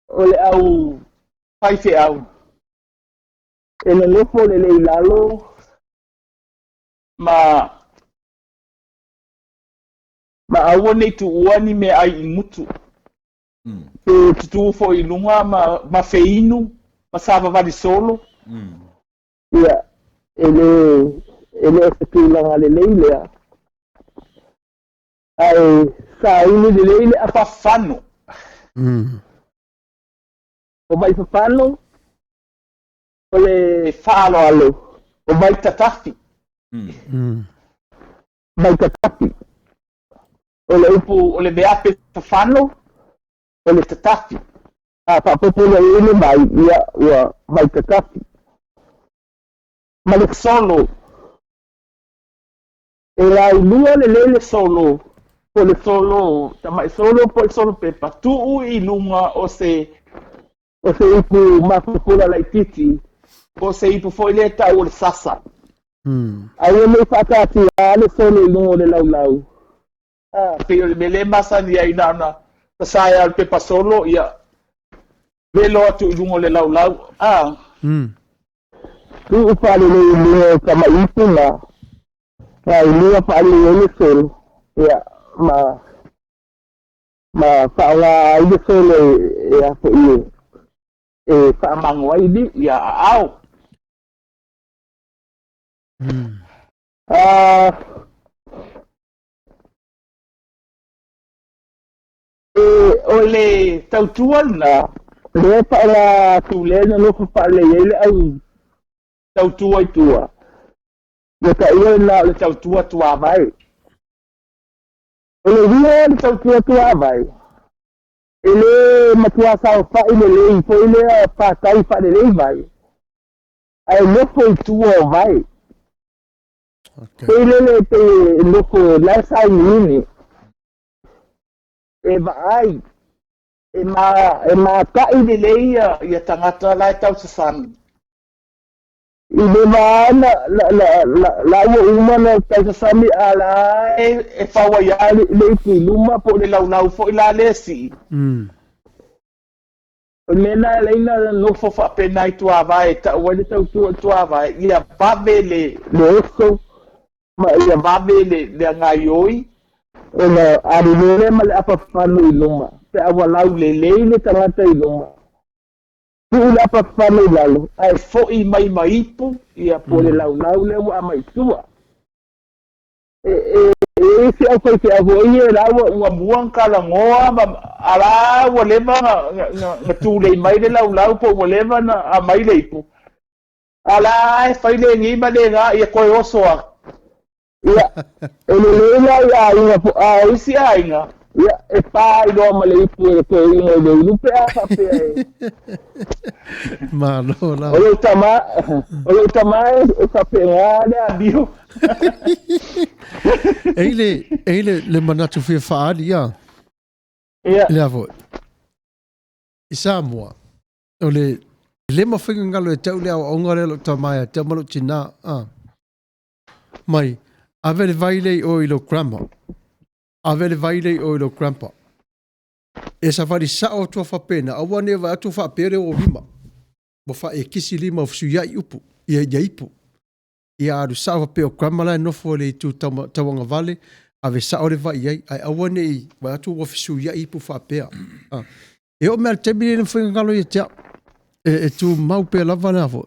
o le au faifeau e nonofo lelei i lalo ma ma aua ne i tuua ni meaai i gutu. Pe tutū foi i luga ma ma feinu ma savavali solo. Ia, e le e le o se tulaga lelei lea. Ae sauni lelei le apafano. O Vaifafano, o le faaaloalo, o Vaitatafi. Vaitatafi. O le upu, o le veape fafano, o le tatafi. A faaopoopo loa i ai le vai, ia, ua vaitatafi. Ma le solo. E laulua lelei le solo, po o le solo tamai solo po o le solo pepa, tuu i luga o se o se ipu mafuafua laitiiti, po o se ipu foi lea e tau o le sasa. Aua ne i faataatia le solo i luga o le laulau. A, pei o le mea lea e masani ai na ona sasae lava o le pepa solo, ia velo atu i luga o le laulau. A, tuu faalelei i luga o tamai ipu na, laulua faalelei ai le solo, ia, ma ma faaaoga ai le solo e a foi e e faamago ai liu, ia aao. A, E, o le tautua lena, lea e faaaoga atu lea e nonofo faalelei ai le au tautua i tua, ua taua lena o le tautua tuavae. O le uiga o le tautua tuavae, e le matua saofai lelei foi lea fatai faalelei vae, ae nofo i tua o vae. Okay. Pei lele pei e nofo la e sauniuni, e vaai, e ma e mata'i lelei ia ia tagata la e tausasami. I le vā na la la la la ua uma na tausasami a la e e fau ai lava le le ipu i luma po o le laulau foi la lea e sii. O le mea lena e ala ai ona nofo faapena i tuavae e tau ai le tautua i tuavae, ia vave le le oso ma ia vave le le agaioi ona alu loa lea ma le apafano i luma pe a ua laulelei le tagata i luma. Tuu le apafano i lalo ae foi mai ma ipu ia po o le laulau lea ua aumai i tua. E e e i ai si au faifeau foi ia la ua ua mua ona talanoa ma a la ua leva na na na tulei mai le laulau po ua leva na aumai le ipu. A la e fai lenei ma lena ia toe oso atu. Ia, e lelei la i aiga po a o isi aiga, ia, e pā ai loa ma le ipu e le toeaina i le ulu pe a faapea e. Malo lava. O lou tama, o lou tama e faapena le amio. E i le, e i le, le manatu fia faaali, ia. Ia. Lea foi. I Samoa, o le, e le mafai ona galo e te au le aoaoga lea o lou tama ia te au ma lou tinā, a. Mai, ave le vai lea i o i lou grandma. Ave le vai lea i o i lou grandpa. E savali sao atu a faapena, aua ne i vaai atu faapea le ō lima. Ua faaekisi lima ua fesuiai upu, ia, ia ipu. Ia alu sao faapea o grandma la e nofo i le itu tauagavale, Ave sao le vai i ai, ae aua ne i vaai atu ua fesuiai ipu faapea. A. E oo mai lava i le taimi lenei e le mafai ona galo ia te au. E, e tumau pea lava lena foi.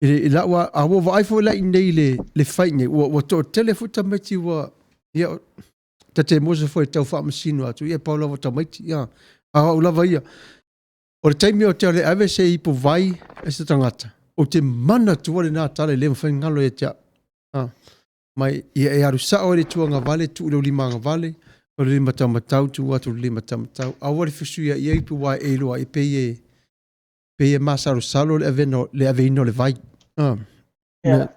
I, le, i lau, a, a ua vaai foi la i inei i le, le fai nei, ua, ua toatele foi tamaiti ua, ia, ta te mosa foi e tau faamasino atu, ia pau lava o tamaiti, ia, a o au lava ia. O le taimi ou te alu e ave se ipu vai e se tagata, ou te manatua lena tala e le mafai ona galo ia te au. A. Mai, ia e alu sao i le itu agavale, tuu i lou lima agavale, o le lima taumatau, tuu atu i le lima taumatau. Aua le fesuia i ai ipu aua e iloa ai e pei e, pei e masalosalo le avena, le aveina o le vai. Ah. Yeah.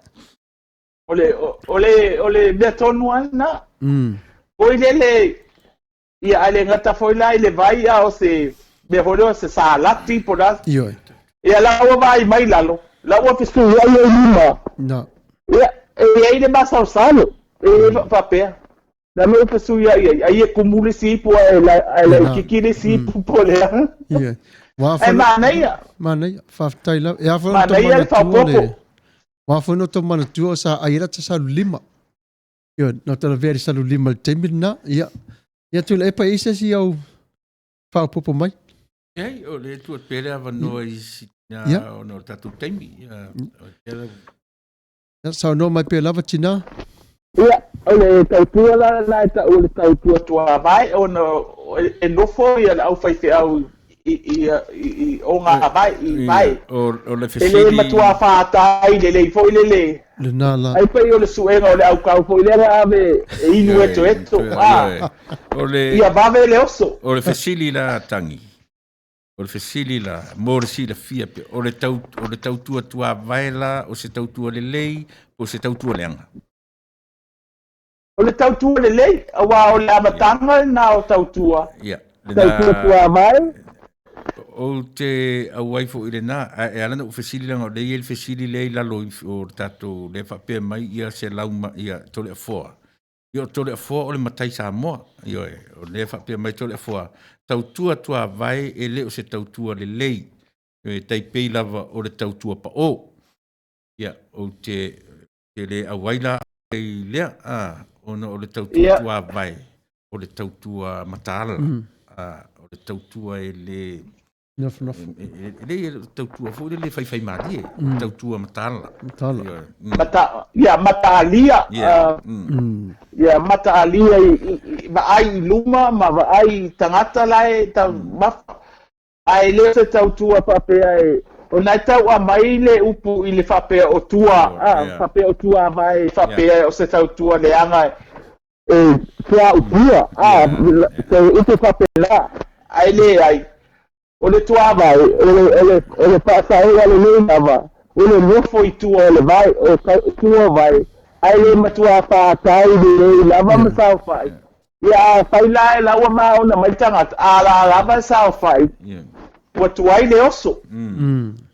O le, o le, o le mea tonu lava lena. Foi lele, ia, ae le gata foi la i le vai, a o se mea foi lea o se salati po o le a. Ioe. Ia, la ua vaai mai lalo, la ua fesuiai ai lima. Na. Ia, e i ai le masalosalo, e faapea. Na mea ua fesuiai ai, ai e kumu le isi ipu ae ae laitiiti le isi ipu po o le a. Ioe. Ua Ae manaia. Manaia, faafetai lava. E a foi ona tou Manaia le manatua le, faaopoopo. ua a foi ona tou manatua o sa ai ai lata salu lima. Ioe, na ta lavea i le salu lima i le taimi lena. Ia, ia Tuilaepa, e i ai se isi au faaopoopo mai? Leai, o le tuu atu pea le avanoa i isi tina ona o le tatou taimi. Ia, o le tele- Ia, saunoa mai pea lava tina. Ia, o le tautua la lena e tau o le tautua tuavae ona e nofo ia le aufaifeau i, i, i, i ogāvae, i vae. O le E fesili... le matua fātai lelei foi lele. Lena la. Ai pei o le suega o le aukau foi lea na ave e inu etoeto, a. O le... Ia vave le oso. O le fesili la, Tangi, o le fesili la, mo le silafia pea, o le, tau, o le tautua tuavae la, o se tautua lelei, po o se tautua leaga? O le tautua lelei, aua o le amataga lena o tautua. Ia, Tautua lena... tuavae. Ou te auai foi i lena, ae e ala ona ou fesili leaga o lea e i ai le fesili lea i lalo o le tatou, lea e faapea mai ia selau ma, ia Toleafoa. Ia o Toleafoa o le matai Samoa. Ioe, o lea e faapea mai Toleafoa, tautua tuavae e le o se tautua lelei. Ioe, tai pei lava o le tautua pao. Ia, ou te, te le auai la i lea, a, ona o le tautua tuavae, o le tautua mataala, a, o le tautua e le, Nofonofo. E le e tautua foi lele faifaimalie, tautua mataala. Mataala. Ioe. Mata, ia, mataalia, ia, mataalia i, i, i, vaai i luma ma vaai i tagata la e taumafa. Ae le o se tautua faapea e, ona e tau aumai le upu i le faapea o tua, a, faapea o tuavae faapea o se tautua leaga e tuaupia, a, se upu faapena, ae leai. O le tuavae, o le, o le, o le faasaoga lelei lava, o le nofo i tua o le vai, o tua o vai, ae le matua faatai lelei lava ma saofai. Ia, a fai la e la ua maona mai le tagata, a la lava e saofai, ua tuai le oso.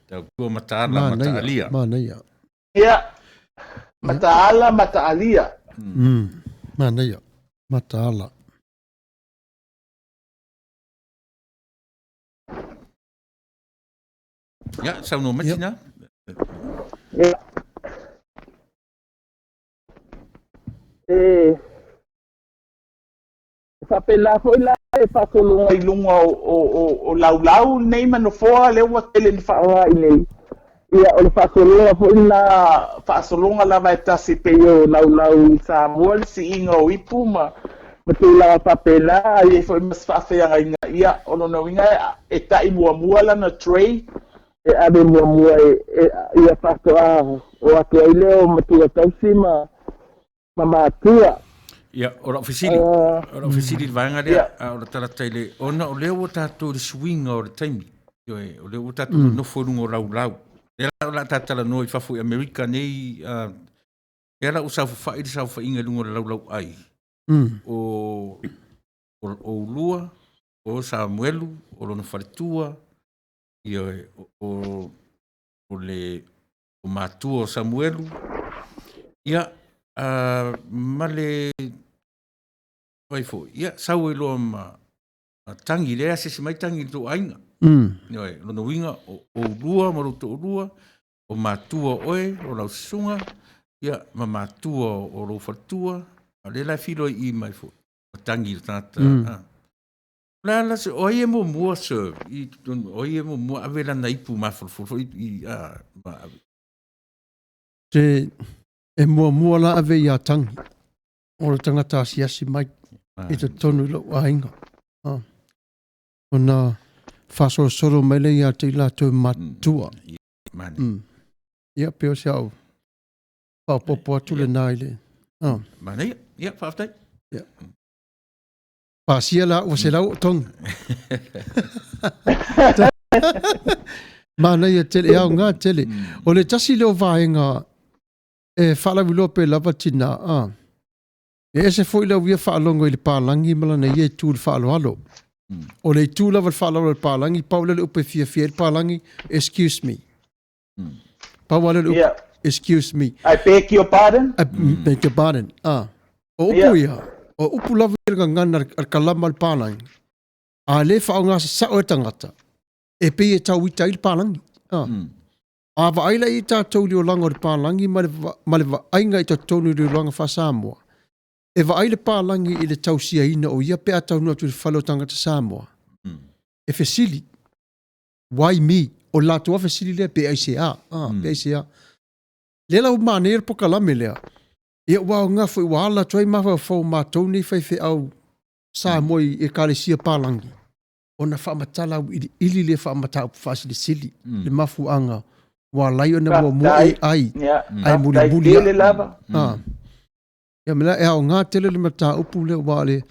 Tautua mataala, mataalia. Manaia. Ia, mataala, mataalia. Manaia, mataala. Ia, saunoa mai tina. Ia. E faapena foi la e faasologa i luga o, o, o, o laulau nei ma nofoa lea ua tele ina faaaoga i nei. Ia, o le faasologa foi lena, faasologa lava e tasi pei o laulau i Samoa le siiga o ipu ma, ma tulaga faapena, a i ai foi ma se faafeagaiga, ia, o lona uiga e ta'i muamua lana tray, e ave muamua e, e, ia faatoa o atu ai lea o matua tausi ma, ma matua. Ia, o lau fesili, o lau fesili i le vaega lea, a o le talata i le, ona o lea ua tatou i le suiga o le taimi, ioe, o lea ua tatou nonofo i luga o laulau. Lea la o le a ta talanoa i fafo i Amerika nei, lea la ua saofafai le saofaiga i luga o le laulauai o, o, o Ulua, o Samuelu, o lona faletua, ioe, o, o le o matua o Samuelu, ia, ma le vai foi, ia, sau ai loa ma Tangi, lea e asiasi mai Tangi i le tou aiga. Ioe, lona uiga, o oulua ma lou toalua, o matua o oe, o lau susuga, ia, ma matua o lou faletua. A o lea la e filoi mai foi. O tagi le tagata. Ah. O le a la se, o ai e muamua serve i totonu, o ai e muamua ave lana ipu mafolofolo foi i, a, ma ave. Se e muamua la ave ia Tangi, o le tagata asiasi mai i totonu i lou aiga. Ah. Ona faasolosolo mai lea ia te i latou matutua. Mane. Ia, pe o se au faaopoopo atu lena i le... Ah. Manaia. Ia, faafetai. Ia. Pasia la ua 100 o togi. Manaia tele, e aoga tele. O le tasi lea o vaega e faalauiloa pea lava tina, ah. E ese foi lau ia faalogo i le palagi ma lana ia itu i le faaaloalo. O le itu lava i le faaaloalo i le palagi, pau lea o le upu e fiafia ai le palagi, excuse me. Pau lava lea o le upu, excuse me. I beg your pardon? I beg your pardon. Ah. O upu ia, o upu lava ia le gagana a le kalama o le palagi, a le faaaoga sasao e le tagata, e pei e tauita ai le palagi. Ah. A vaai la i tatou i le olaga o le palagi ma le, ma le vaaiga i totonu i le olaga faa-Samoa, e vaai le palagi i le tausiaina o ia pe a taunuu atu i le fale o tagata Samoa. E fesili, why me? O le latou lava fesili lea, pe aisea, ah, pe aisea. Lea la ua manaia le pokalame lea, ia ua aoga foi ua ala atu ai mafaufau o matou nei faifeau Samoa i Ekalesia palagi, ona faamatala auiliili lea faamataupu faasilisili le mafuaaga ua ala ai ona muamua e ai ae mulimuli ae. Ah. Ia me la e aoga tele le mataupu lea aua o le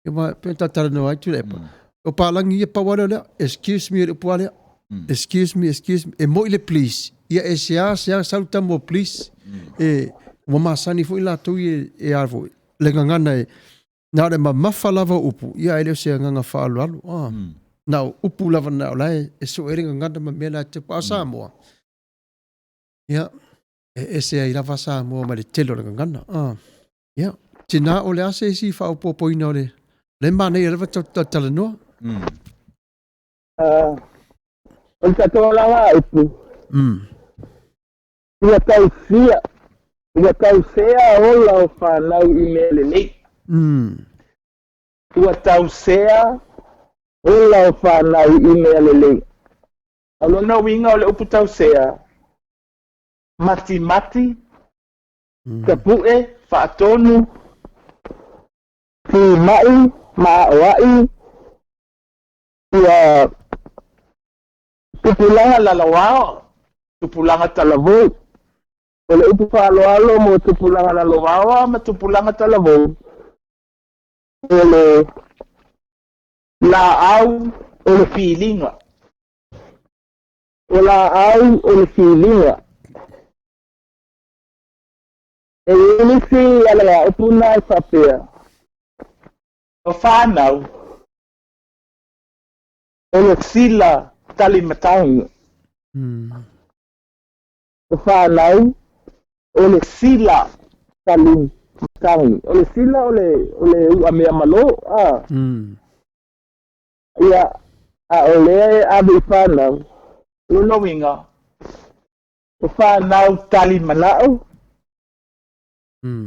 aua pei ona ta talanoa ai Tuilaepa. O palagi ia pau lava lea o lea, excuse me o le upu lava lea. Excuse me, excuse me. E moi le please, ia e seasea sau le tama o please. E ua masani foi latou ia e a foi le gagana e Na o le mamafa lava o upu, ia ae le o se agaga faaaloalo. Ah. Na o upu lava na o la e, e sue ai le gagana ma mea la te pa o Samoa. Ia, e ese ai lava Samoa mai le tele o le gagana. Ah. Ia, tina o le a se isi faaopoopoina o le le manaia lava talanoa. Ah, o le tatou olaga upu. Ua tausia, ua tausea ola o fanau i mea lelei. Ua tausea ola o fanau i mea lelei. O lona uiga o le upu tausea, matimati, tapue, faatonu, timai ma aoai, ia Tupulaga laloao, tupulaga talavou. O le upu faaaloalo mo tupulaga lalovaoa ma tupulaga talavou, o le laau o le filiga. O laau o le filiga. E i ai nisi alagaupu na e faapea, o fanau, O le sila tali matagi. O fanau, o le sila tali matagi. O le sila o le, o le u'a mea malo, a. Ia, a o lea e ave i fanau. Lona uiga, o fanau tali mana'o,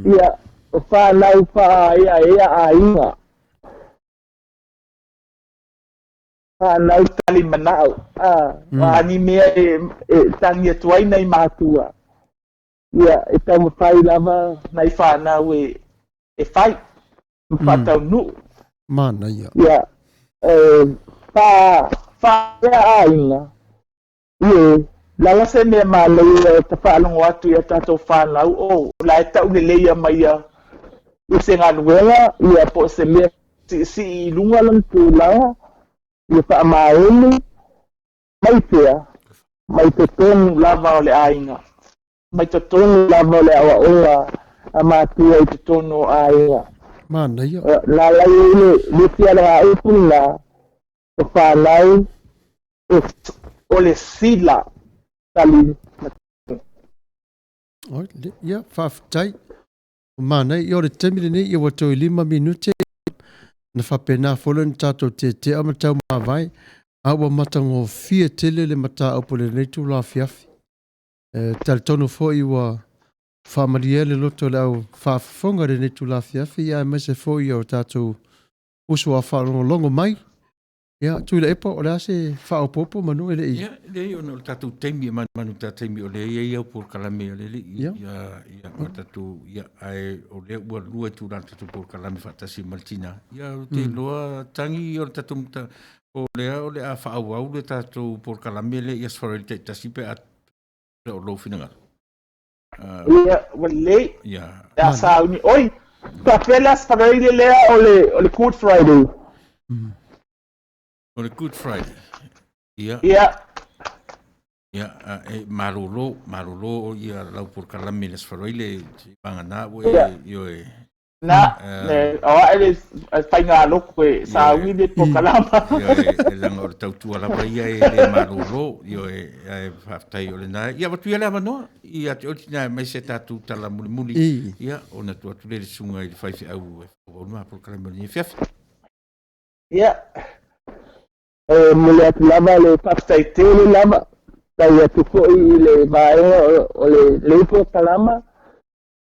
ia, o fanau fa'aeaea aiga. Whānau tali manao, ā, a ni mea e, e tangi atu ai nei mātua. Ia, e taumafai lava nai whānau e, e whai, ma whātaunuu. Manaia. Ia, e, whā, whāea āinga, ie, lala se mea mānaia e ta whaalongo atu i a tātou whānau, o, la e tauleleia mai ia i se galuega, ia po o se mea siisii i luga lona tulaga, ia faamaene mai pea, mai totonu lava o le aiga, mai totonu lava o le aoaoga a matua i totonu o aiga. Manaia. Na ala ai le nisi alagaupu lena, o fanau o le sila tali matagi. Oi, ia, faafetai. Manaia, ia o le taimi lenei ia ua toe 5 minute na faapena foi lea ona tatou tetea ma taumavae, a ua matagofie tele le mataupu i lenei itula afiafi. E talitonu foi ua Faamalie ai le loto o le au faafofoga i lenei itula afiafi, ia aemaise foi o tatou uso a faalogologo mai. Ia, Tuilaepa, o le a se faaopoopo manu e le i... Ia, leai, ona o le tatou taimi e manumanu i le tatou taimi o lea e i ai au polokalame a le alii. Ia. Ia, ia, ma tatou, ia, ae o lea ua lua itula o le tatou polokalame faatasi ma le tina. Ia, ou te iloa, tagi o le tatou o lea o le a faaauau le tatou polokalame lea i Aso Faraile taitasi pe a o lou finagalo. Ia, ua lelei. Ia. Le a sauni. Oi, faapefea le Aso Faraile lea o le, o le Good Friday? O le Good Friday. Ia. Ia. Ia, e malolo, malolo ia lau polokalame i le Aso Faraile, vagana ua e, ioe. Na, ne, o ae le faigalotu e sauni le polokalama. Ioe, e leaga o le tautua lava ia e le malolo, ioe, ae faafetai o lena. Ia, avatu ia le avanoa ia te oe le tina aemaise tatou tala mulimuli, ia, ona tuu atu lea i le susuga i le faifeau e faaauau le ma polokalame o lenei afiafi. Ia, e momoli atu lava le faafetai tele lava, tau atu foi i le vaega o lenei polokalama,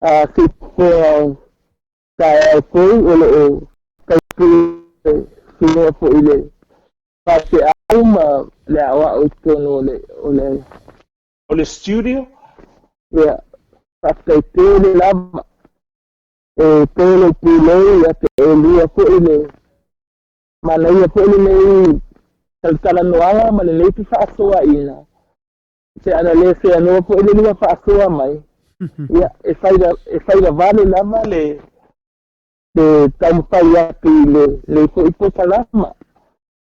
a se taeao fou o lo o taupule sunoa foi i le faifeau ma le aoao i totonu o le o le O le studio. Ia, faafetai tele lava. E to lou pulou ia te oulua foi le manaia foi lenei talatalanoaga ma lenei fefaasoaina. Pe ana le feanoa foi le lua faasoa mai, ia, e fai, e failavale lava le, le taumafai atu i lenei foi polokalama.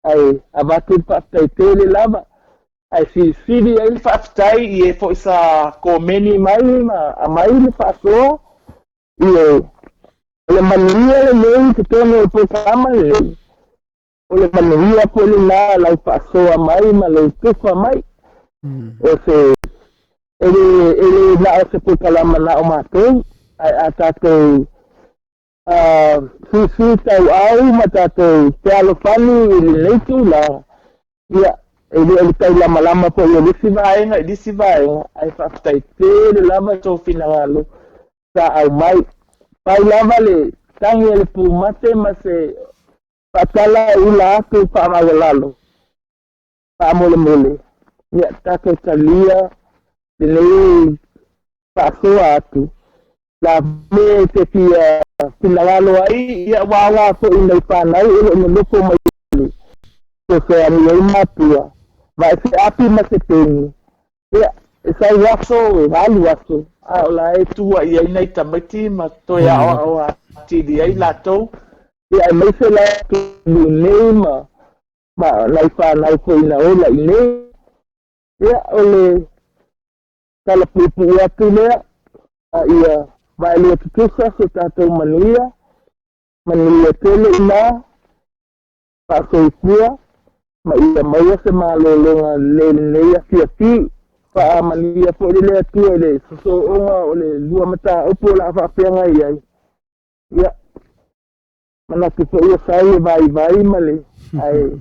Ae avatu le faafetai tele lava, ae silisili ai le faafetai i e foi sa komeni mai ma aumai le faasoa, ioe, o le manuia lenei i totonu o le polokalama lenei. O le manuia foi lena lau faasoa mai ma lou tufa mai. O se, e le, e le na o se polokalama na o matou, ae a tatou uh, suisui tauau ma tatou fealofani i lenei tulaga, ia, e le o le taulamalama foi o le isi vaega i le isi vaega, ae faafetai tele lava i tou finagalo sa aumai. Pau lava le tagi a le pumate ma se Faatala e ula atu faamaualalo, faamolemole, ia tatou talia lenei faasoa atu, la me te fia finagalo ai, ia ua aoga foi i nai fanau o lo o nonofo mai le fesoasoani ai matua, ma e se api ma se peni, ia, e sau aso, e alu aso, A o la e tuuaʻi ai nai tamaiti ma toe aoao atili ai latou. Ia aemaise la i nei ma ma nai fanau foi na ola i nei. Ia o le tala puupuu atu lea, a ia vaelua tutusa so tatou manuia, manuia tele i ina, faasoifua ma ia maua se malologa lelei lenei afiafi. Faamanuia foi le Atua i le sosooga o le lua mataupu o le a faafeagai ai. Ia, manatu foi ua sau le vaivai ma le ae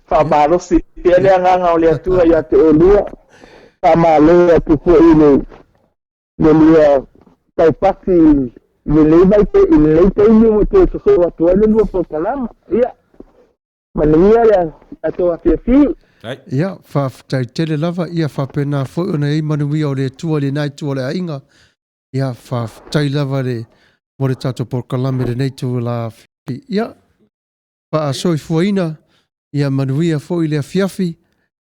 Faamalosi pea le agaga o le Atua ia te oulua. Faamalo atu foi i le le lua taupati i lenei vaitaimi, i lenei taimi ua toe sosoo atu ai le lua polokalama. Ia, manuia le tatou afiafi. Ia, faafetai tele lava, ia faapena foi ona i ai manuia o le Atua i lena itu o le aiga. Ia, faafetai lava le, mo le tatou polokalame i lenei itula afiafi. Ia, faasoifuaina, ia manuia foi le afiafi,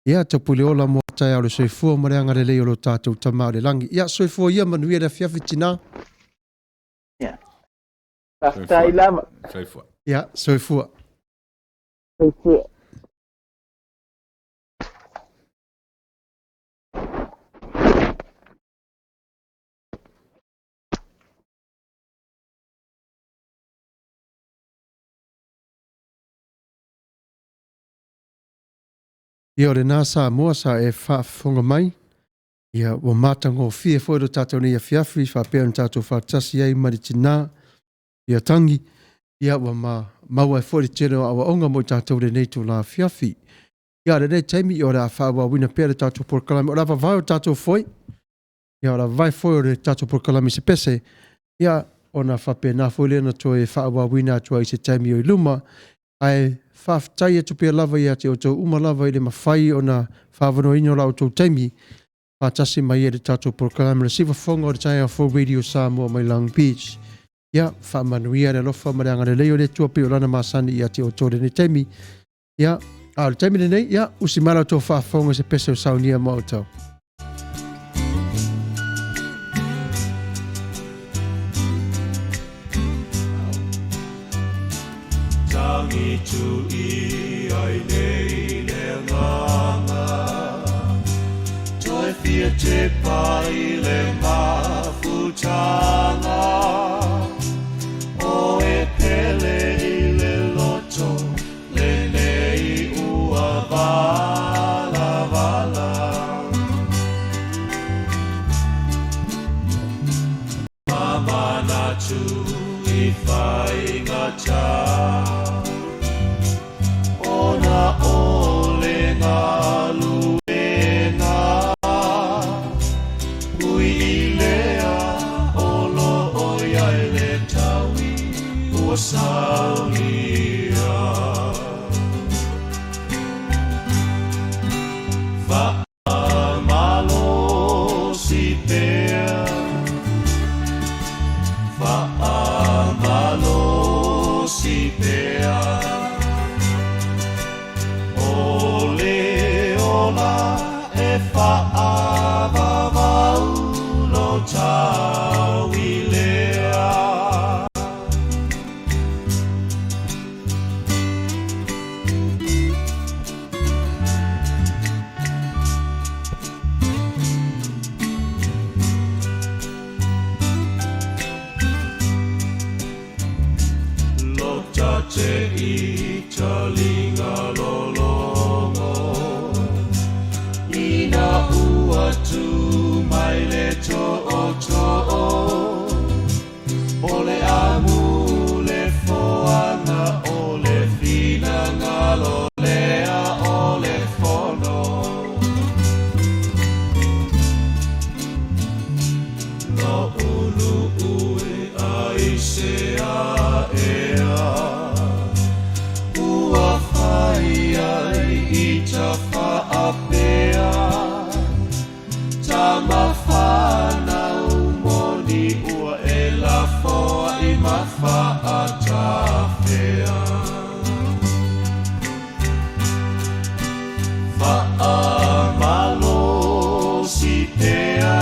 ia taupule ola mo taeao o le soifua ma le agalelei o lo tatou Tama o le lagi. Ia, soifua ia, manuia le afiafi tina. Ia, faafetai lava. Soifua. Ia, soifua. Soifua. Ia o lena Samoa sa e faafofoga mai, ia ua matagofie foi lo tatou nei afiafi faapea ona tatou faatasi ai ma le tina ia Tangi, ia ua ma maua ai foi le tele o aoaoga mo i tatou i lenei itula afiafi. Ia, lenei taimi o le a faaauauina pea le tatou polokalame, o le a vavae o tatou foi. Ia, o le vae foi o le tatou polokalame se pese, ia, ona faapena foi lea ona toe faaauauina atu ai i se taimi o i luma. Ae faafetai atu pea lava ia te outou uma lava i le mafai ona faaavanoaina o la outou taimi faatasi mai ai i le tatou polokalame o le Siufofoga o le Taeao Fou Radio Samoa mai Long Beach. Ia, faamanuia le alofa ma le agalelei o le Atua pei o Lana masani ia te outou i lenei taimi. Ia, a o le taimi lenei, ia, usi mai la outou faafofoga i se pese o saunia ma outou. Tangi tu i ai nei le agaga Toe fia te pai le mafutaga O e pele i le loto lenei ua valavala Mamanatu i faigata Ona o le galuega Ui i lea o lo o iai le taui ua saunia Faamalosi pea Faamalosi pea O le ola e faavavau lo taui lea. Lota te i talinga lologo Ina ua tu mai le tootoo O le amu le foaga o le finagalo lea o le fono No ulu ue ai se aea Ua fai ai i ta faapea Tama whanau moni ua e lafoa i mafaatafea Faamalosi pea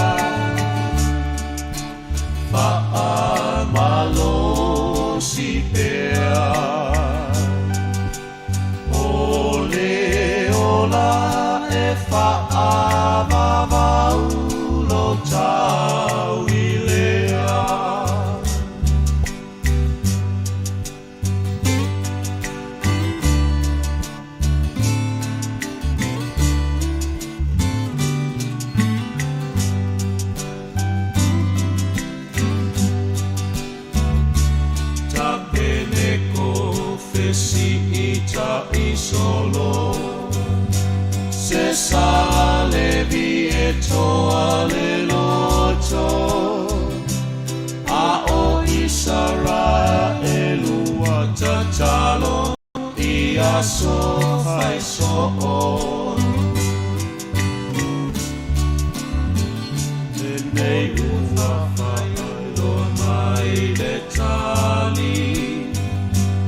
Faamalosi pea O le ola e faavavau lo taui lea. Tapene ko fesi i ta isolo Se sa levi e toa le loto A o Israelu ua tatalo i aso fai soo Lenei ua faailoa mai le tali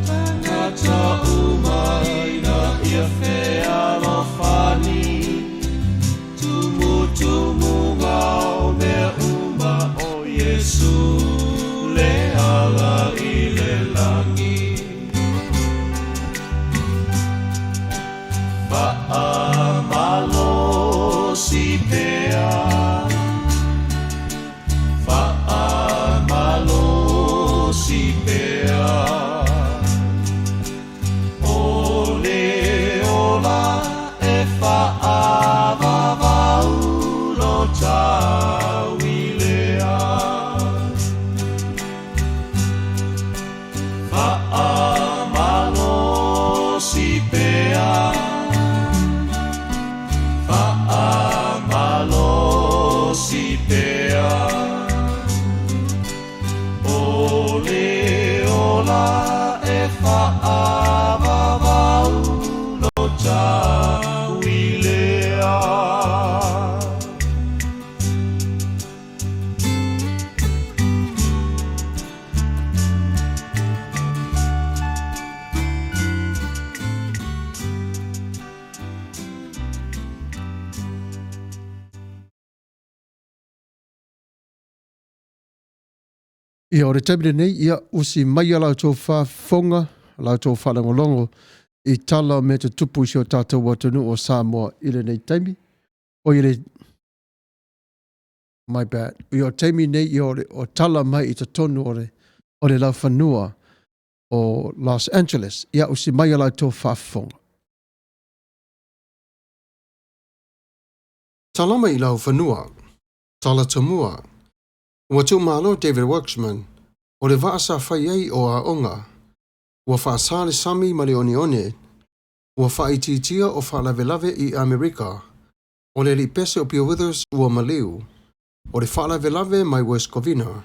Tagata uma ina ia fealofani Tumutumuga o mea uma o Iesu le ala i le lagi Faamalosi pea. Ia, o le taimi lenei, ia, usi maia la outou faafofoga, la outou faalogologo i tala o mea tutupu i si o tatou atunuu o Samoa i lenei taimi. O i le My bad. Ia, o taimi nei, ia, o, le, o tala mai i totonu o le, o le laufanua o Los Angeles. Ia, usi maia la outou faafofoga. Tala mai i laufanua. Tala tomua. Ua tuumalo David Werksman, o le vaa sa fai ai o aoga. Ua faasā le sami ma le oneone. Ua faaitiitia o faalavelave i Amerika. O le alii pese o Bill Withers ua maliu. O le faalavelave mai West Covina.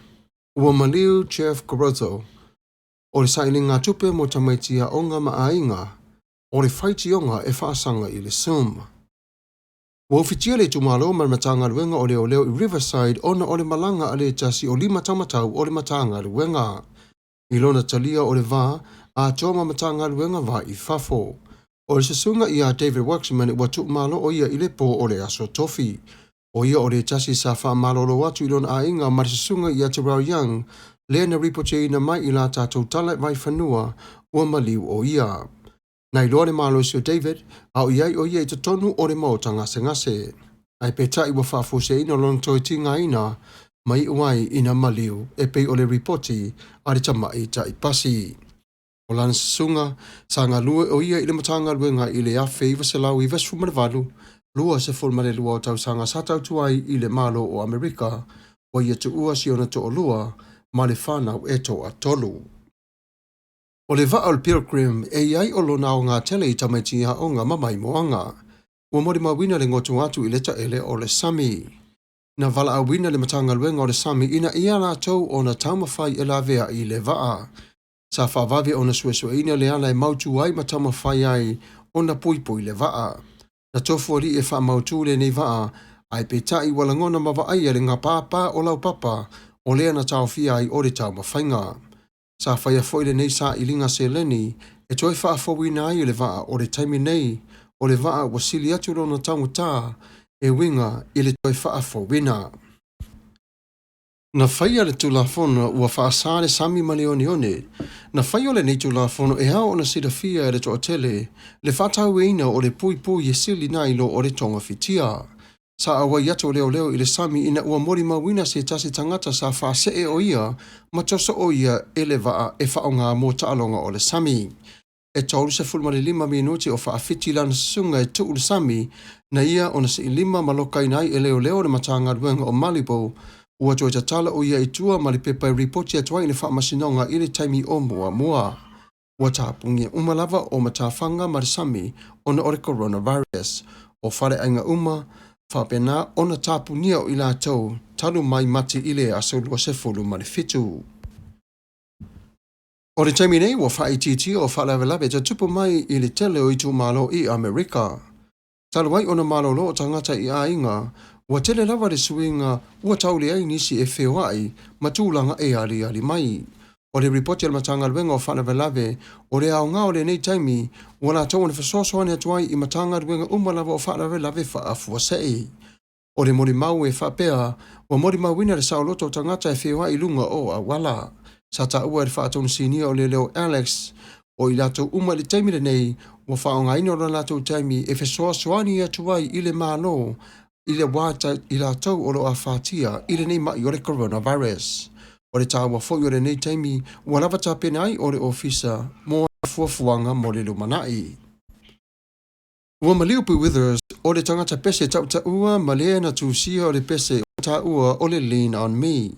Ua maliu Jeff Corozzo. O le sailiga tupe mo tamaiti aoga ma aiga. O le faitioga e faasaga i le Zoom. Ua ufitia le itumalo ma le Matagaluega o Leoleo i Riverside ona o le malaga a le tasi o lima taumatau o le Matagaluega. I lona talia o le va atoa ma Matagaluega va i fafo. O le susuga ia David Werksman ua tuumalo o ia i le pō o le aso Tofi. O ia o le tasi sa faamalolo atu i lona aiga ma le susuga ia Terrell Young, lea na ripotiina mai i la tatou tala vaifanua ua maliu o ia. Na iloa le malosi o David, a o i ai o ia i totonu o le maota gasegase. Ae peitai ua faafuaseaina lona toe tigaina ma iu ai ina maliu e pei o le ripoti a le tamaitai pasi. O lana susuga, sa galue o ia i le Matagaluega i le 1998, 22 o tausaga sa tautua ai i le Malo o Amerika, ua ia tuua si ona toalua ma le fanau e toatolu. O le vaa o le Pilgrim e i ai o lona aoga tele i tamaiti aoga ma maimoaga. Ua molimauina le goto atu i le taele o le sami. Na valaauina le Matagaluega o le Sami ina ia latou ona taumafai e laveai le vaa. Sa faavave ona suesueina le ala e mautu ai ma taumafai ai ona puipui le vaa. Na tofu alii e faamautu lenei vaa, ae peitai ua lagona ma vaaia le gapāpā o laupapa o lea na taofia ai o le taumafaiga. Sa faia foi lenei sailiga seleni e toe faafouina ai le vaa o le taimi nei, o le vaa ua sili atu lona taugata e uiga i le toe faafouina. Na faia le Tulafono ua faasā le sami ma le oneone. Na faia lenei Tulafono e ao ona silafia e le toatele le faatauaina o le puipui e sili nai lo o le togafitia. Sa auai atu o leoleo i le sami ina ua molimauina se tasi tagata sa faasee o ia ma toso o ia e le vaa e faaaoga mo taaloga o le sami. E 35 minuti o faafiti lana susuga e tuu le sami, na ia ona siilima ma lokaina ai e leoleo le Matagaluega o Malibu, ua toe tatala o ia i tua ma le pepa e ripoti atu ai i le faamasinoga i le taimi o muamua. Ua tapunia uma lava o matafaga ma le sami ona o le coronavirus. O faleaiga uma, faapena ona tapunia o i latou talu mai Mati i le aso 27. O le taimi nei ua faaitiitia o faalavelave tutupu mai i le tele o itumalo i Amerika. Talu ai ona malolo o tagata i aiga, ua tele lava le suiga ua tau leai nisi e feoai ma tulaga e aliali mai. O le ripoti a le Matagaluega o Faalavelave, o le aoga o lenei taimi, ua latou ona fesoasoani atu ai i Matagaluega uma lava o Faalavelave Faafuasei. O le molimau e faapea, ua molimauina le saoloto o tagata e feoai i luga o auala. Sa taua e le faatonu sinia o leoleo Alex, o i latou uma i le taimi lenei, ua faaaogaina o le latou taimi e fesoasoani atu ai i le Malo i le wā i latou o lo o afatia i lenei mai o le coronavirus. O le taua foi o lenei taimi ua lava tapena ai o le ofisa mo fuafuaga mo le lumanai. Ua maliu Bill Withers o le tagata pese tautaua ma le na tusia o le pese o taua o le Lean On Me.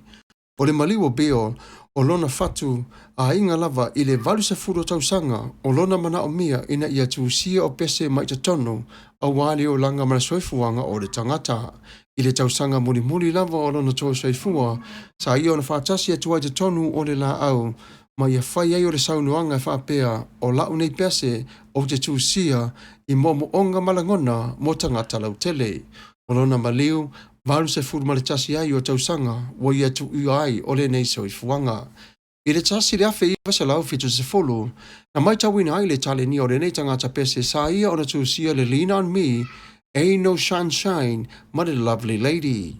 O le maliu o Bill o lona fatu aiga lava i le 80 tausaga o lona manaomia ina ia tusia o pese mai totonu auā le olaga ma le soifuaga o le tagata. I le tausaga mulimuli lava o lona toe soifua, sa ia ona faatasi atu ai totonu o le laau, ma ia fai ai o le saunoaga e faapea, o lau nei pese ou te tusia i moomooga ma lagona mo tagata lautele. O lona maliu, 81 ai o tausaga ua ia tuuia ai o lenei soifuaga. I le 1970, na matauina ai le talenia o lenei tagata pese sa ia ona tusia le Lean On Me, Ain't No Sunshine ma le Lovely Lady.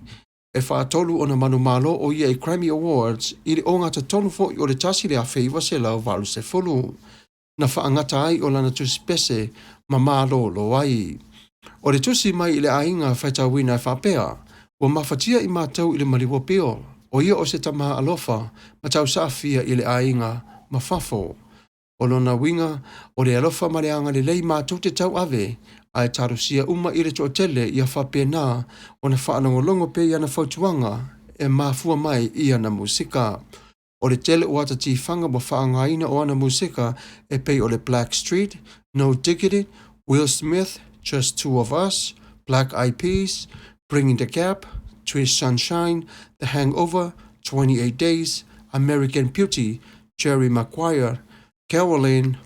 E faatolu ona manumalo o ia i Grammy Awards i le ogatotonu foi o le 1980, na faagata ai o lana tusi pese ma malōlō ai. O le tusi mai i le aiga faitauina e faapea, Ua mafatia i matou i le maliu o Bill, o ia o se tamā alofa ma tausaafia i le aiga ma fafo. O lona uiga, o le alofa ma le agalelei matou te tauave, ae talosia uma i le toatele ia faapena ona faalogologo pea i ana fautuaga e mafua mai i ana musika. O le tele o ata tifaga ua faaaogaina o ana musika e pei o le Black Street, No Diggity, Will Smith, Just Two of Us, Black Eyed Peas, Bringing the Gap, Twist Sunshine, The Hangover, 28 Days, American Beauty, Jerry Maguire, Caroline,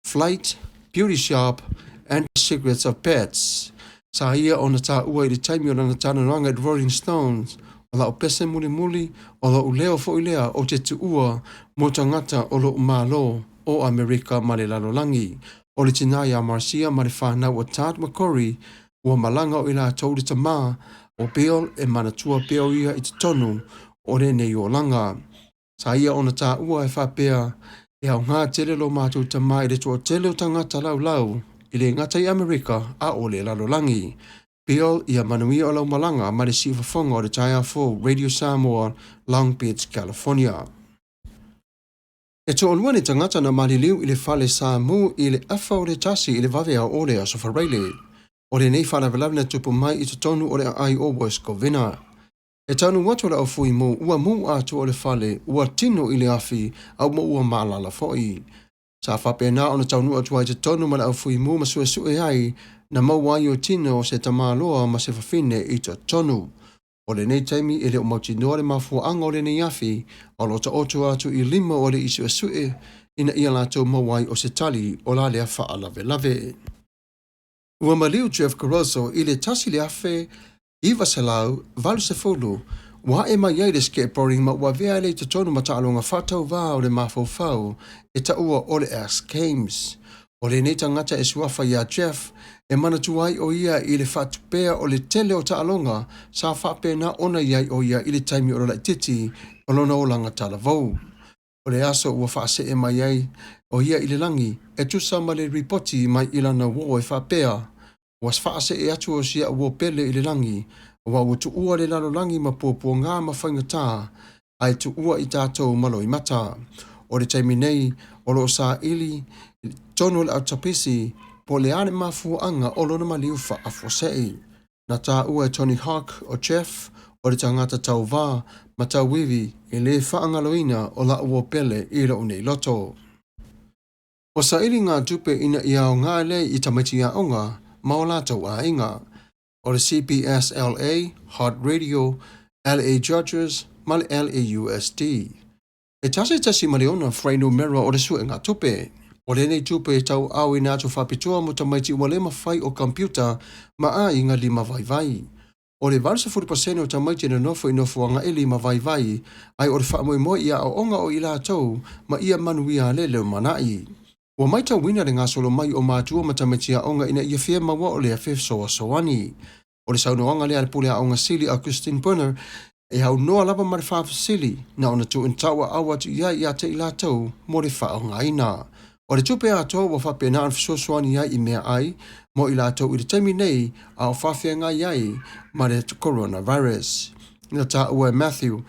Flight, Beauty Shop, and Secrets of Pets. Sa ia ona taua i le taimi o lana talanoaga i le Rolling Stones, O lau pese mulimuli, o lou leo foi lea ou te tuua mo tagata o lou Malo o Amerika ma le lalolagi. O le tinā iā Marcia ma le fanau o Todd McCorry, ua malaga o i latou le tamā o Bill e manatua pea o ia i totonu o lenei olaga. Sa ia ona taua e faapea, E aoga tele lo matou tama i le toatele o tagata laulau, e le gata i Amerika a o le lalolagi. Bill, ia manuia o lau malaga ma le siufofoga o le taeao fou Radio Samoa, Long Beach, California. E toalua ni tagata na maliliu i le fale sa mu i le afa o le tasi i le vaveao o le Aso Faraile. O lenei faalavelave na tupu mai i totonu o le aai o West Covina. E taunuu atu le aufui mu, ua mu atoa le fale, ua tino i le afi, a ua ua maalala foi. Sa faapena ona taunuu atu ai i totonu ma le aufui mu ma suesue ai, na maua ai o tino o se tamaloa ma se fafine i totonu. O lenei taimi e le o mautinoa le mafuaaga o lenei afi, a o lo o taoto atu i lima o alii suesue ina ia latou maua ai o se tali o la lea faalavelave. Ua maliu Jeff Caruso i le 1980, ua ae mai ai le skateboarding ma ua avea ai lea i totonu ma taaloga faatauvā o le mafaufau e taua o le X Games. O lenei tagata e suafa iā Jeff e manatua ai o ia i le faatupea o le tele o taaloga sa faapena ona i ai o ia i le taimi o le laitiiti o lona olaga talavou. O le aso ua faasee mai ai o ia i le lagi, e tusa ma le ripoti mai i lana uo e faapea, Ua faasee atu o si au uo pele i le lagi, aua ua tuua le lalolagi ma puapuagā ma faigata, ae tuua i tatou ma loimata. O le taimi nei, o lo o saili tonu le autapisi po o le a le mafuaaga o lona maliu faafuasei. Na taua e Tony Hawk o Jeff o le tagata tauvā ma tauivi e lē faagaloina o la'u uo pele i lo'u nei loto. Ua saili ngā tupe ina ia aoga lea i tamaiti aoga ma o latou aiga. O le CPSLA, Heart Radio, LA Judges ma le LAUSD. E 1.6 fuainumera o le suega tupe. O lenei tupe e tauaaoina atu faapitoa mo tamaiti ua le mafai o computer ma aiga lima vaivai. O le 80% o tamaiti e nonofo i nofoaga e lima vaivai, ae o le faamoemoe i aoaoga o i latou ma ia manuia ale le lumanai. Ua maitauina le gasolo mai o matua ma tamaiti aoga ina ia fia maua o lea fesoasoani. O le saunoaga lea a le Pule Aoga Sili a Christine Brunner, e aunoa lava ma le faafesili, na ona tuu tauaau atu i ai ia te i latou mo le faaaogaina. O le tupe atoa ua faapena ona fesoasoani ai i meaai mo i latou i le taimi nei a o faafeagai ai ma le coronavirus. Na taua e Matthew,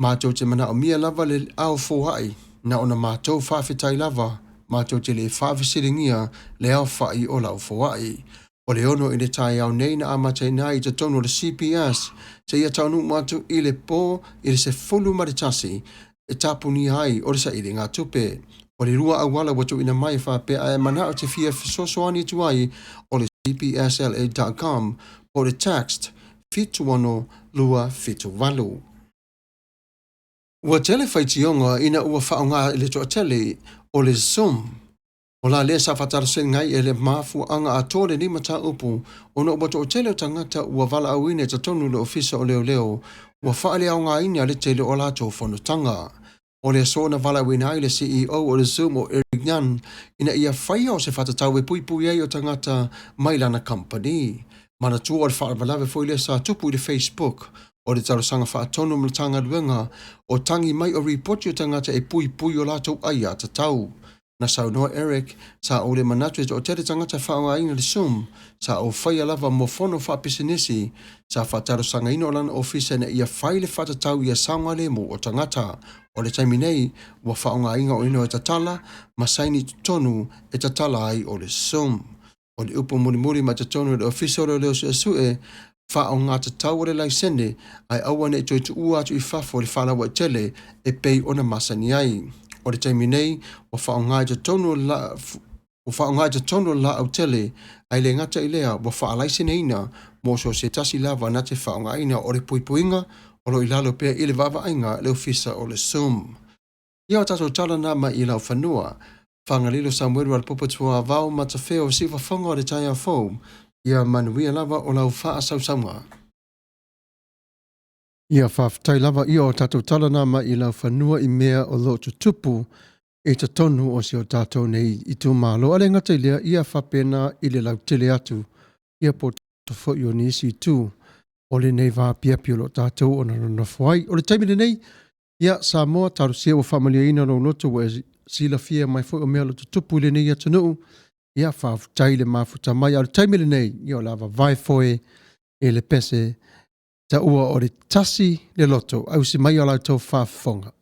Matou te manaomia lava le ao foai, na ona matou faafetai lava, matou te le faafesiligia le aofai o lau foai. O le 6 i le taeao nei na amataina ai i totonu o le CPS seia taunuu atu i le po i le 11 e tapunia ai o le sailiga tupe. O le lua auala ua tuuina mai e faapea a e manao te fia fesoasoani atu ai o le cpsla.com po o le text 76278. Ua tele faitioga ina ua faaaoga i le toatele o le Zoom. O la lea sa faatalosaga ai e le mafuaaga atoa lenei mataupu ona ua toatele o tagata ua valaauina i totonu o le Ofisa o Leoleo ua faaleaogaina le tele o a latou fonotaga. O le aso na valaauina ai le CEO o le Zoom o Eric Nunn ina ia faia o se fatatau e puipui ai o tagata mai lana kamupani. Manatua o le faalavelave foi lea sa tupu i le Facebook. O le talosaga faatonu ma le Matagaluega o tagi mai o ripoti o tagata e puipui o latou aiatatau. Na saunoa Eric, Sa ou le manatu e toatele tagata e faaaogaina le Zoom, sa ou faia lava mo fono faapisinisi. Sa faatalosagaina o lana ofisa ina ia fai le faatatau ia saogalemu o tagata. O le taimi nei, ua faaaogaina o ino e tatala ma saini i totonu e tatala ai o le Zoom. O le upu mulimuli mai totonu o le Ofisa o Leoleo Suesue, faaaogatatau o le laisene ae aua ne i toe tuua atu i fafo i le faalauaitele e pei ona masani ai. O le taimi nei, ua faaaoga i totonu o le ua faaaoga i totonu o le laau tele, ae le gata i lea, ua faalaiseneina mo so o se tasi lava na te faaaogaina. O le puipuiga o lo o i lalo pea i le vaavaaiga a le Ofisa o le Zoom. Ia o tatou tala na mai i Laufanua. Fagalilo Samuelu Alapopo Tuavao Matafeo o Siufafoga o le taeao fou, ia manuia lava o lau faasausauga. Ia faafetai lava ia o tatou tala na mai i Laufanua i mea o lo o tutupu i totonu o si o tatou nei itumalo. A le gata i lea, ia faapena i le lautele atu ia po o foi o nisi itu o lenei vaapiapi o lo o tatou ona nonofo ai. O le taimi lenei, Ia, Samoa, talosia ua faamalieina lou loto ua e silafia mai foi o mea o lo o tutupu i lenei atunuu. Ia, faafetai le mafuta mai. A o le taimi lenei, ia o le a vavae foe i le pese taua o le tasi le loto. Ausi mai o la outou faafofoga.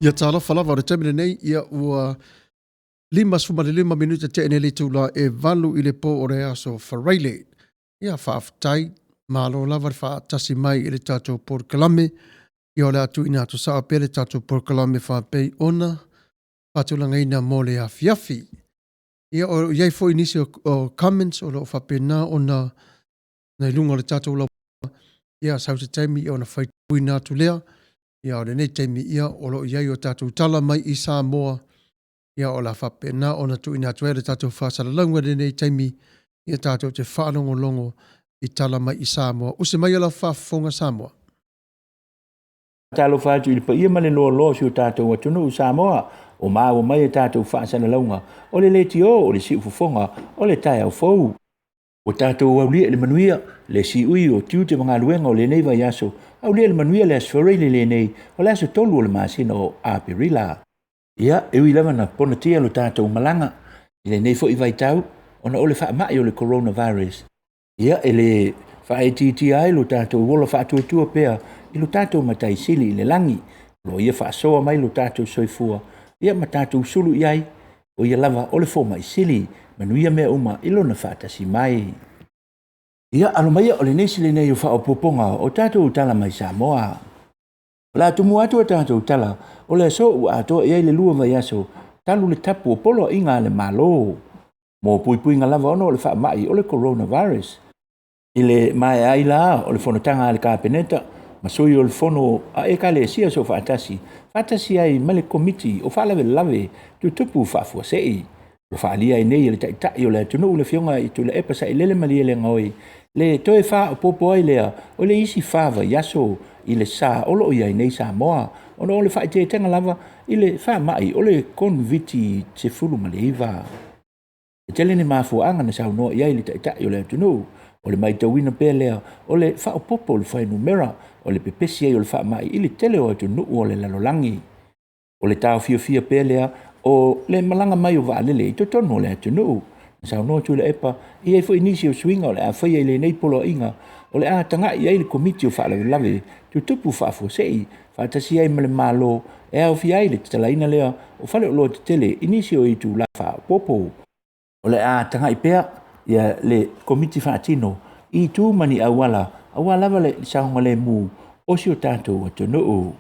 Ia talofa lava o le taimi lenei, ia ua 55 minute tea nei le itula e 8 i le po o le aso Faraile. Ia faafetai, malo lava le faatasi mai i le tatou polokalame. Ia o le a tuuina atu sao pea le tatou polokalame faapei ona faatulagaina mo le afiafi. Ia o i ai foi nisi o comments o lo o faapena ona i luga o le tatou lau ia sau se taimi ona faitauina atu lea. Ia o lenei taimi ia o lo o i ai o tatou tala mai i Samoa, ia o le a faapena ona tuuina atu ai le tatou faasalalauga i lenei taimi, ia tatou te faalogologo i tala mai i Samoa. Usi mai lau faafofoga Samoa. Talofa atu i le paia ma le loaloa o si o tatou atunuu Samoa, o maua mai e tatou faasalalauga o le leitio, o le siufofoga, o le taeao fou. Ua tatou aulia i le manuia le siui o tiute ma galuega o lenei vaiaso, aulia i le manuia le Aso Faraile lenei, o le aso 3 o le masina o Aperila. Ia, e ui lava na ponatia lo tatou malaga i lenei foi vaitau ona o le faamai o le coronavirus, ia e le faaitiitia ai lo tatou ola faatuatua pea i lo tatou Matai Sili i le lagi, o lo o ia faasoa mai lo tatou soifua, ia ma tatou sulu i ai, o ia lava o le fomai sili, manuia mea uma i lona faatasi mai. Ia, alo maia o le nisi lenei o faaopoopoga o tatou tala mai Samoa. O le a tumu atu a tatou tala, o le aso ua atoa i ai le 2 vaiaso talu le tapu o poloaiga a le Malo mo puipuiga lava ona o le faamai o le coronavirus. I le maea ai la o le fonotaga a le Kapeneta ma sui o le fono a Ekalesia Soofaatasi, faatasi ai ma le Komiti o Faalavelave Tutupu Faafuasei, ua faaalia ai nei e le Taitai o le atunuu le Afioga i Tuilaepa Sailele Malielegaoi le toe faaopoopo ai lea o le isi 4 vaiaso i le sa o lo o i ai nei Samoa ona o le faaeteetega lava i le faamai o le Koviti-19. E tele ni mafuaaga na saunoa i ai le Taitai o le atunuu, o le matauina pea lea o le faaopoopo o le fuainumera o le pepesi ai o le faamai i le tele o atunuu o le lalolagi. O le taofiofia pea lea o le malaga mai o vaalele i totonu o le atunuu. Na saunoa Tuilaepa e i ai foi nisi o suiga o le a faia i lenei poloaiga o le a tagai ai le Komiti o Faalavelave Tutupu Faafuasei faatasi ai ma le Malo e aofia ai le tatalaina lea o faleoloa tetele i nisi o itula faaopoopo. O le a tagai pea ia le Komiti faatino i itu ma ni auala aua lava le saogalemu o si o tatou atunuu.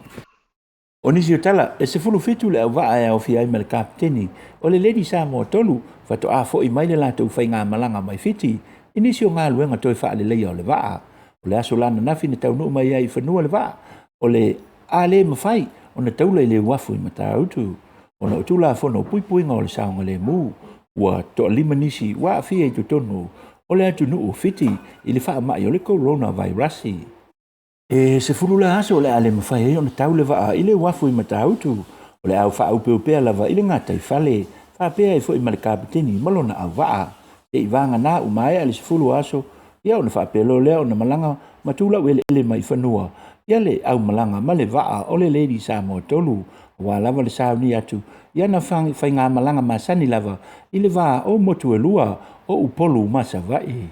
O nisi o tala, e 17 le auvaa e aofia ai ma le kapeteni o le Lady Samoa 3 faatoa foi mai le latou faigamalaga mai Fiti i nisi o galuega toe faaleleia o le vaa. O le aso la ananafi na taunuu mai ai i fanua le vaa, o le a le mafai ona taula i le uafu i Matautu ona o Tulafono o Puipuiga o le Saogalemu. Ua toalima nisi ua aafia i totonu o le atunuu o Fiti i le faamai o le coronavirus. E 10 la aso o le a le mafai ai ona tau le vaa i le uafu i Matautu, o le a faaopeopea lava i le gataifale, faapea ai foi ma le kapeteni ma lona auvaa. Se'i vagana ua maea le 10 aso, ia ona faapea loa lea ona malaga ma tulau eleele mai fanua ia le aumalaga ma le vaa o le Lady Samoa 3, aua lava le sauni atu i ana faigamalaga masani lava i le va o motu e lua o Upolu ma Savaii.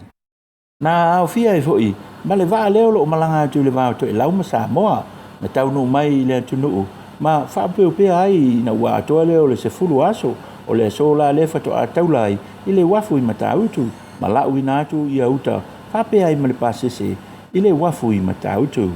Na aofia ai foi ma le vaa lea o lo o malaga atu i le va o Toelau ma Samoa, na taunuu mai i le atunuu ma faaopeopea ai ina ua atoa lea o le 10 aso o le aso la lea faatoa taula ai i le uafu i Matautu ma lauina atu ia uta faapea ai ma le pasese i le uafu i Matautu.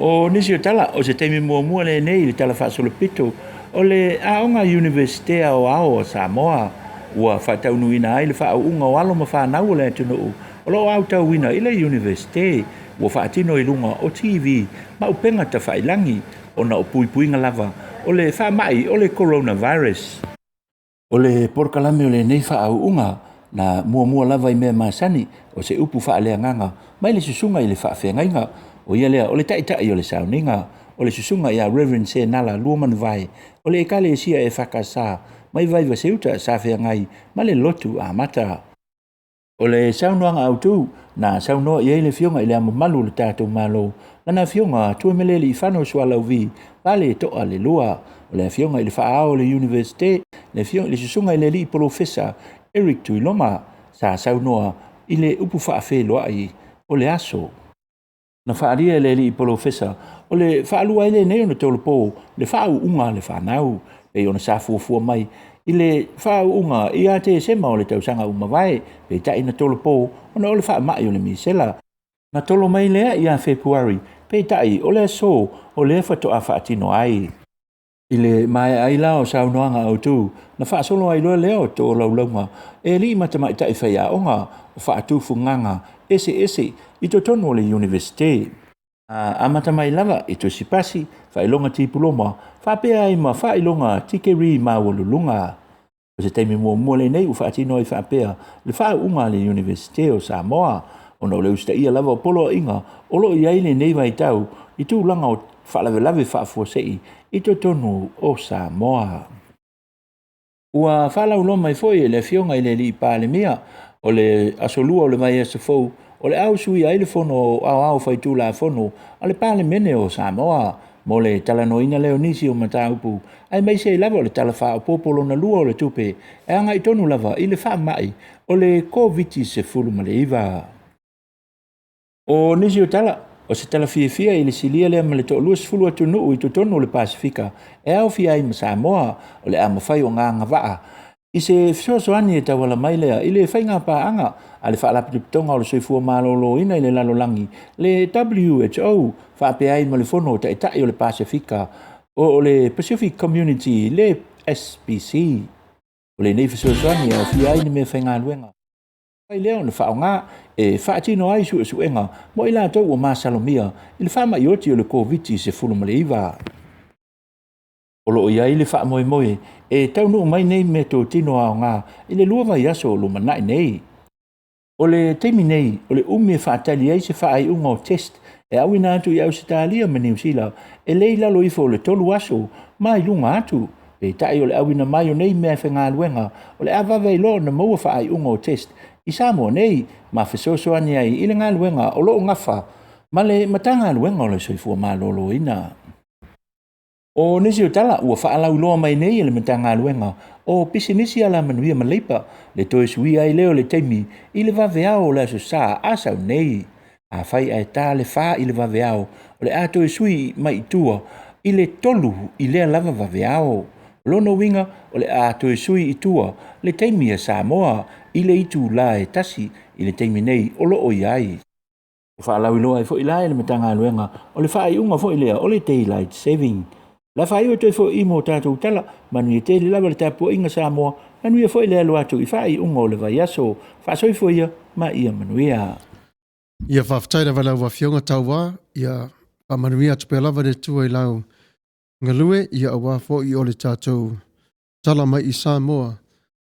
O nisi o tala, o se taimi muamua lenei i le tala faasolopito o le aoga Iunivesite Aoao o Samoa ua faataunuuina ai le faauuga o alo ma fanau o le atunuu o lo o autauina i le Iunivesite ua faatino i luga o TV ma upega tafailagi ona o puipuiga lava o le faamai o le coronavirus. O le polokalame o lenei faauuga na muamua lava i mea masani o se upu faaleagaga mai le susuga i le faafeagaiga, o ia lea o le taitai o le sauniga, o le susuga ia Reverend Senala Luamanuvai o le Ekalesia EFKS mai Vaivaseuta sa feagai ma le lotu amata. O le saunoaga autu na saunoa i ai le Afioga i le Ao Mamalu o le tatou Malo, lana Afioga Tuimalealiifano Sualauvi Vale To'a le Lua, o le Afioga i le Faaao o le Iunivesite, le Afioga i le Susuga i le Alii Polofesa Eric Tuiloma, sa saunoa i le upu faafeiloai o le aso. Na faaalia e le alii polofesa o le faalua ai lenei ona tolopo le faauuga a le fanau pei ona sa fuafua mai i le faauuga ia Tesema o le tausaga ua mavae, peitai na tolopo ona o le faamai o le misela. Na tolo mai lea ia Fepuari, peitai o le aso o lea faatoa faatino ai. I le maea ai la o saunoaga autu, na faasolo ai loa lea o tolaulauga e alii ma tamaitai faiaoga o faatufugaga eseese i totonu o le Iunivesite. Na amata mai lava i tusi pasi, faailoga tipuloma, faapea ai ma faailoga tikeri maualuluga. O se taimi muamua lenei ua faatino ai faapea le faauuga a le Iunivesite o Samoa, ona o le usitaia lava o poloaiga o lo o i ai lenei vaitau i tulaga o faalavelave faafuasei i totonu o Samoa. Ua faalauiloa mai foi e le Afioga i le Alii Palemia o le aso Lua o le vaiaso fou o le a usuia ai le Fono Aoao Faitulafono a le Palemene o Samoa mo le talanoaina lea o nisi o mataupu aemaise ai lava o le Tala Faaopoopo Lona Lua o le Tupe e agai tonu lava i le faamai o le Koviti-19. O nisi o tala, o se tala fiafia i le silia lea ma le toa-20 atunuu i totonu o le Pasefika e aofia ai ma Samoa, o le a mafai ona agavaa i se fesoasoani e tauala mai lea i le faiga paaga a le Faalapotopotoga o le Soifua Maloloina i le Lalolagi, le WHO, faapea ai ma le Fono a Taitai o le Pasefika, o le Pacific Community, le SPC. O lenei fesoasoani e aofia ai ni meafaigaluega mafai lea ona faaaoga e faatino ai suesuega mo i latou ua masalomia i le faamai oti o le Koviti-19. O lo o i ai le faamoemoe e taunuu mai nei meatotino aoga i le 2 vaiaso o lumanai nei. O le taimi nei, o le umi e faatali ai se faaiuga o test e auina atu i Ausetalia ma Niu Sila e le i lalo ifo o le 3 aso ma i luga atu. Peitai o le auina mai o nei meafaigaluega o le a vave ai loa ona maua faaiuga o test i Samoa nei ma fesoasoani ai i le galuega o lo o gafa ma le Matagaluega o le Soifua Maloloina. O nisi o tala ua faalauiloa mai nei e le Matagaluega o Pisinisi Alamanuia ma Leipa le toe suia ai lea o le taimi i le vaveao o le Aso Sa a sau nei. Afai ae ta le 4 i le vaveao, o le a toe sui mai i tua i le 3 i lea lava vaveao. O lona uiga o le a toe sui i tua le taimi a Samoa i le itula e 1 i le taimi nei o lo o i ai. Ua faalauiloa ai foi la e le Matagaluega o le faaiuga foi lea o le Daylight Saving. O le a faaiu atu ai foi i mo tatou tala, manuia tele lava le tapuaiga Samoa, manuia foi le alo atu i faaiuga o le vaiaso. Faasoifua ia ma ia manuia. Ia faafetai lava i lau Afioga Taua, ia faamanuia atu pea lava le Atua i lau galue, ia aua foi o le tatou tala mai i Samoa,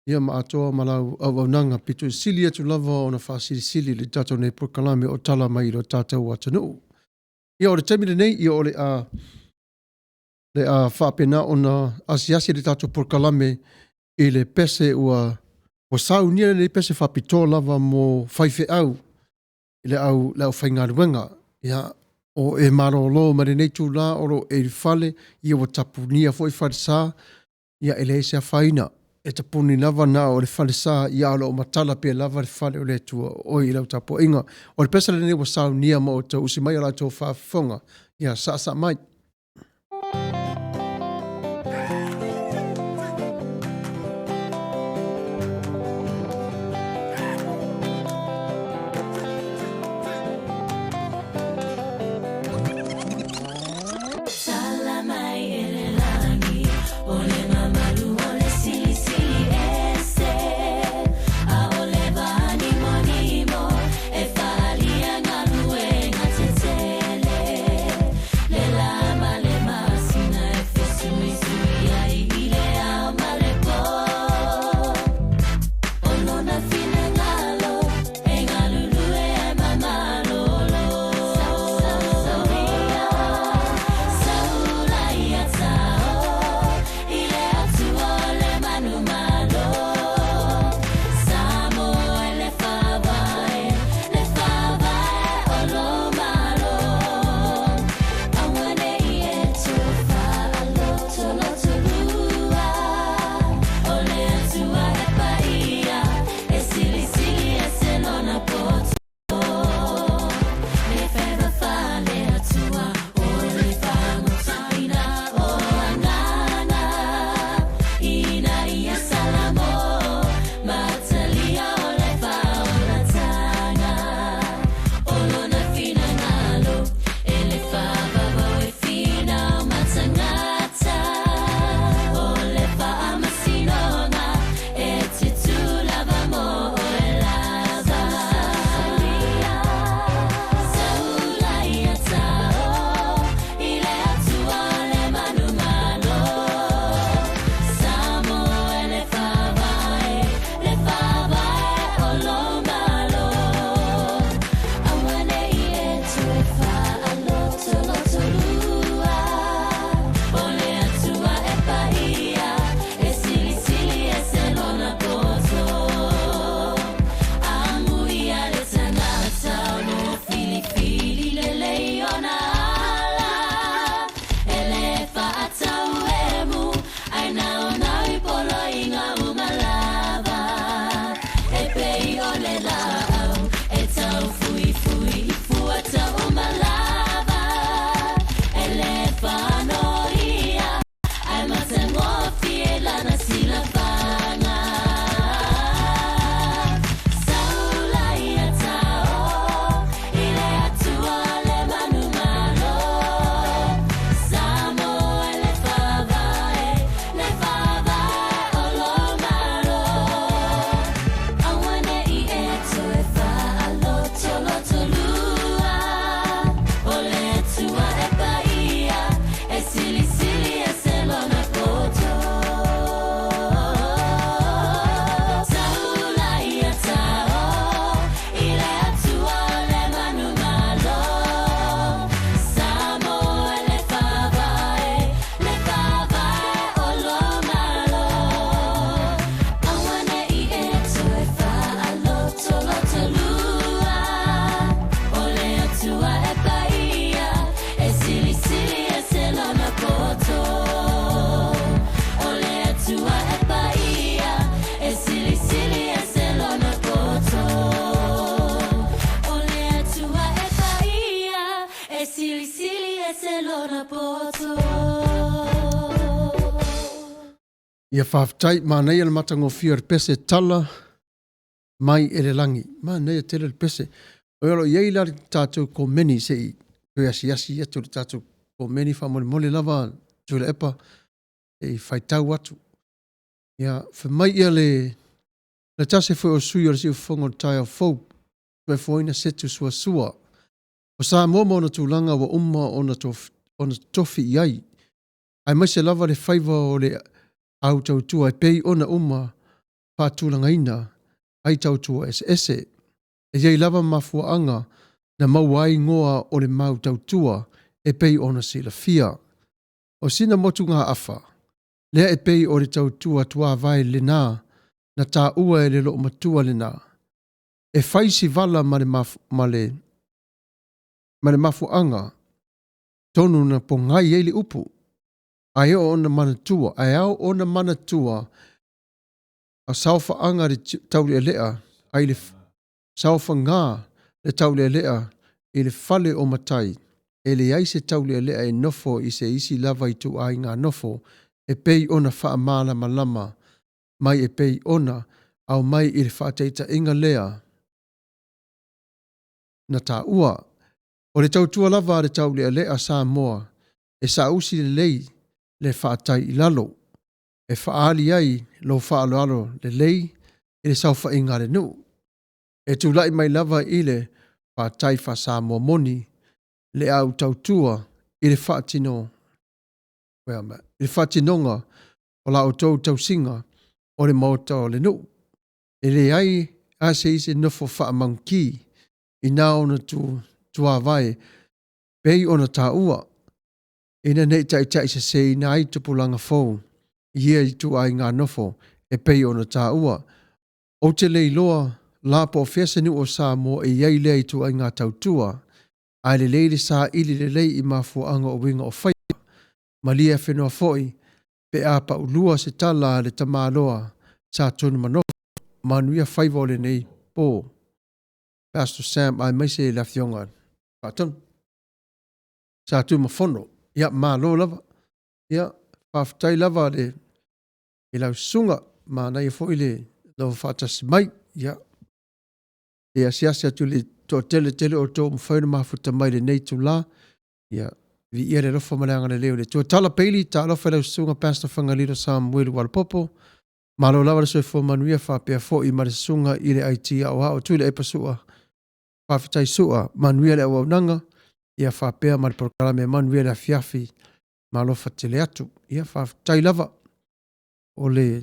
ia ma atoa ma lau auaunaga pito i sili atu lava ona faasilisili le tatou nei polokalame o tala mai i lo tatou atunuu. Ia o le taimi lenei, ia o le a le a faapena ona asiasi le tatou polokalame i le pese ua ua saunia lenei pese faapitoa lava mo faifeau i le au le aufaigaluega. Ia, o e malolo mai lenei itula o lo o e i le fale, ia ua tapunia foi falesa, ia e leai se afaina, e tapuni lava na o le falesa, ia a o lo o matala pea lava le fale o le Atua o oe i lau tapuaiga. O le pese lenei ua saunia ma outou usi mai o la outou faafofoga, ia saasaa mai. Ia faafetai, manaia le matagofie o le pese tala mai e le lagi. Manaia tele le pese. O lo o i ai la le tatou komeni se i toe asiasi atu le tatou komeni faamolemole lava Tuilaepa se i faitau atu. Ia, fai mai ia le le tasi foi o sui o le siufofoga o le taeao fou, Tuefoina Setu Suasua. O Samoa ma ona tulaga ua uma ona ona tofi i ai, aemaise lava le faiva o le au tautua e pei ona uma faatulagaina ai tautua eseese. E i ai lava mafuaaga na maua ai igoa o le mau tautua e pei ona silafia. O sina motugaafa lea e pei o le tautua tuavae lena na taua e le loomatua lena e fai si vala ma le, ma le, ma le mafuaaga tonu na pogai ai le upu, ae oo ona manatua, ae ao ona manatua a saofaaga le taulealea ai le saofaga le taulealea i le fale o matai, e leai se taulealea e nofo i se isi lava ituaiga nofo e pei ona faamalamalama mai e pei ona aumai i le faataitaiga lea na taua. O le tautua lava a le taulealea Samoa e saausi lelei le faatai i lalo, e faaali ai lou faaaloalo lelei i le saofaiga a le nuu. E tulai mai lava i le faatai faa-Samoa moni le au tautua i le faatino, i le faatinoga o la outou tausiga o le maota o le nuu. E leai lava se isi e nofo faamagukī ina ona tu, tuavae pei ona taua, ina ne i taitaiseseina ai tupulaga fou i ia ituaiga nofo e pei ona taua. Ou te le iloa la po o fea se nuu o Samoa e i ai lea ituaiga tautua, ae lelei le saili lelei i mafuaaga o uiga o faiva. Malie afenoa foi pe a paulua se tala a le tamaloa Sa Tunumafono. Manuia faiva o lenei po. Pastor Sam aemaise le Afioga i le Faatonu. Sa Tunumafono. Ia, malo lava. Ia, faafetai lava le i lau susuga, manaia foi le lou faatasi mai. Ia, e asiasi atu i le toatele tele o outou ua mafai ona mafuta mai i lenei itula. Ia, viia le alofa ma le agalelei o le Atua. Tala Bailey, talofa i lau susuga Pastor Fagalilo Samuelu Walapopo. Malo lava le soifua manuia faapea foi ma le susuga i le IT Aoao Tuilaepa Sua. Faafetai Sua, manuia le auaunaga, ia faapea ma le polokalame manuia le afiafi. Ma alofa tele atu. Ia faafetai lava. O le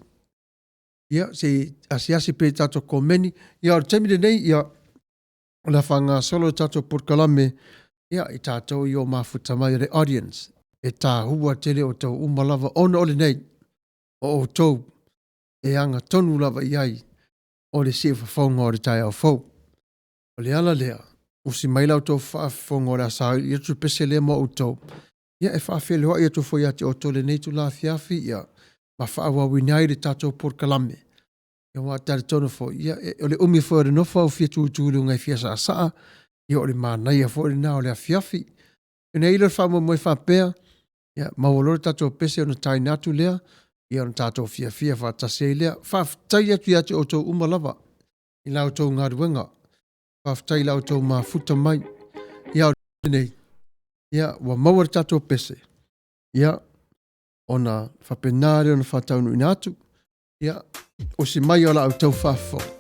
ia se i asiasi pea i tatou komeni. Ia o le taimi lenei ia o le a faagasolo le tatou polokalame ia i tatou i o mafuta mai o le audience. E tahua tele outou uma lava ona o lenei o outou e aga tonu lava i ai o le siufofoga o le taeao fou. O le ala lea, usi mai la outou faafofoga o le a saili atu le pese lea mo outou. Ia e faafeiloai atu foi ia te outou i lenei itula afiafi, ia, ma faaauauina ai le tatou polokalame. Ia aua e talitonu foi, ia, e, o le umi foi o le nofo a o fia tutu i luga e fia saasaa, ia o le manaia foi lena o le afiafi. Ona i ai lea o le faamoemoe faapea, ia, maua loa le tatou pese ona taina atu lea, ia ona tatou fiafia faatasi ai lea. Faafetai atu ia te outou uma lava i la outou galuega. Faafetai i la outou mafuta mai. Ia, o lenei, ia, ua maua le tatou pese, ia, ona faapena lea ona faataunuuina atu. Ia, usi mai o la outou faafofoga.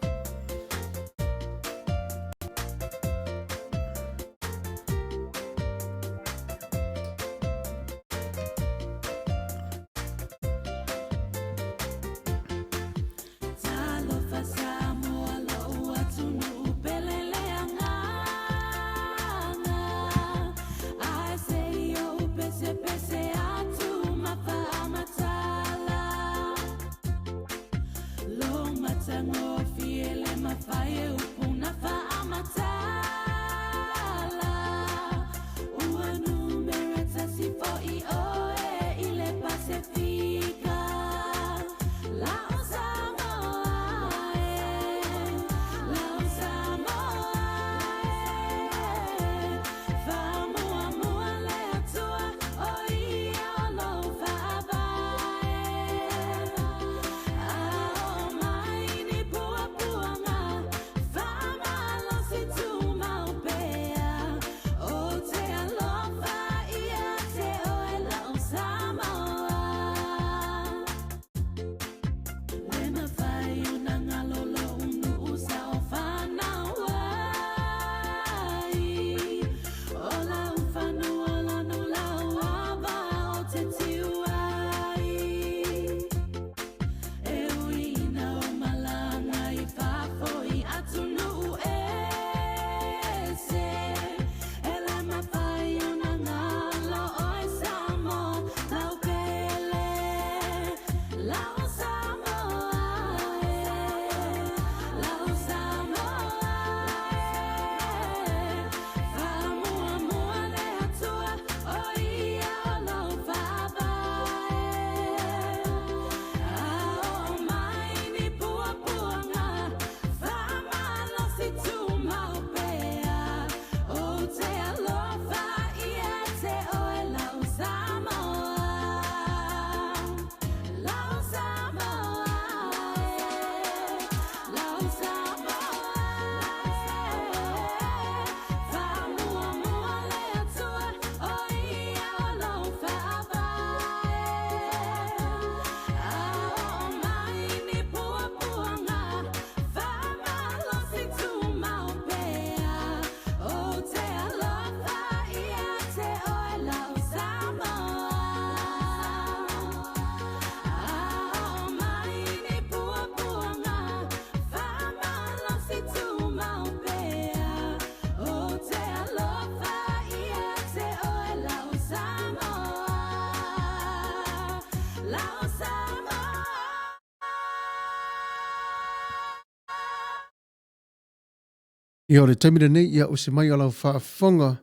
Ia, o le taimi lenei, ia usi mai o lau faafofoga,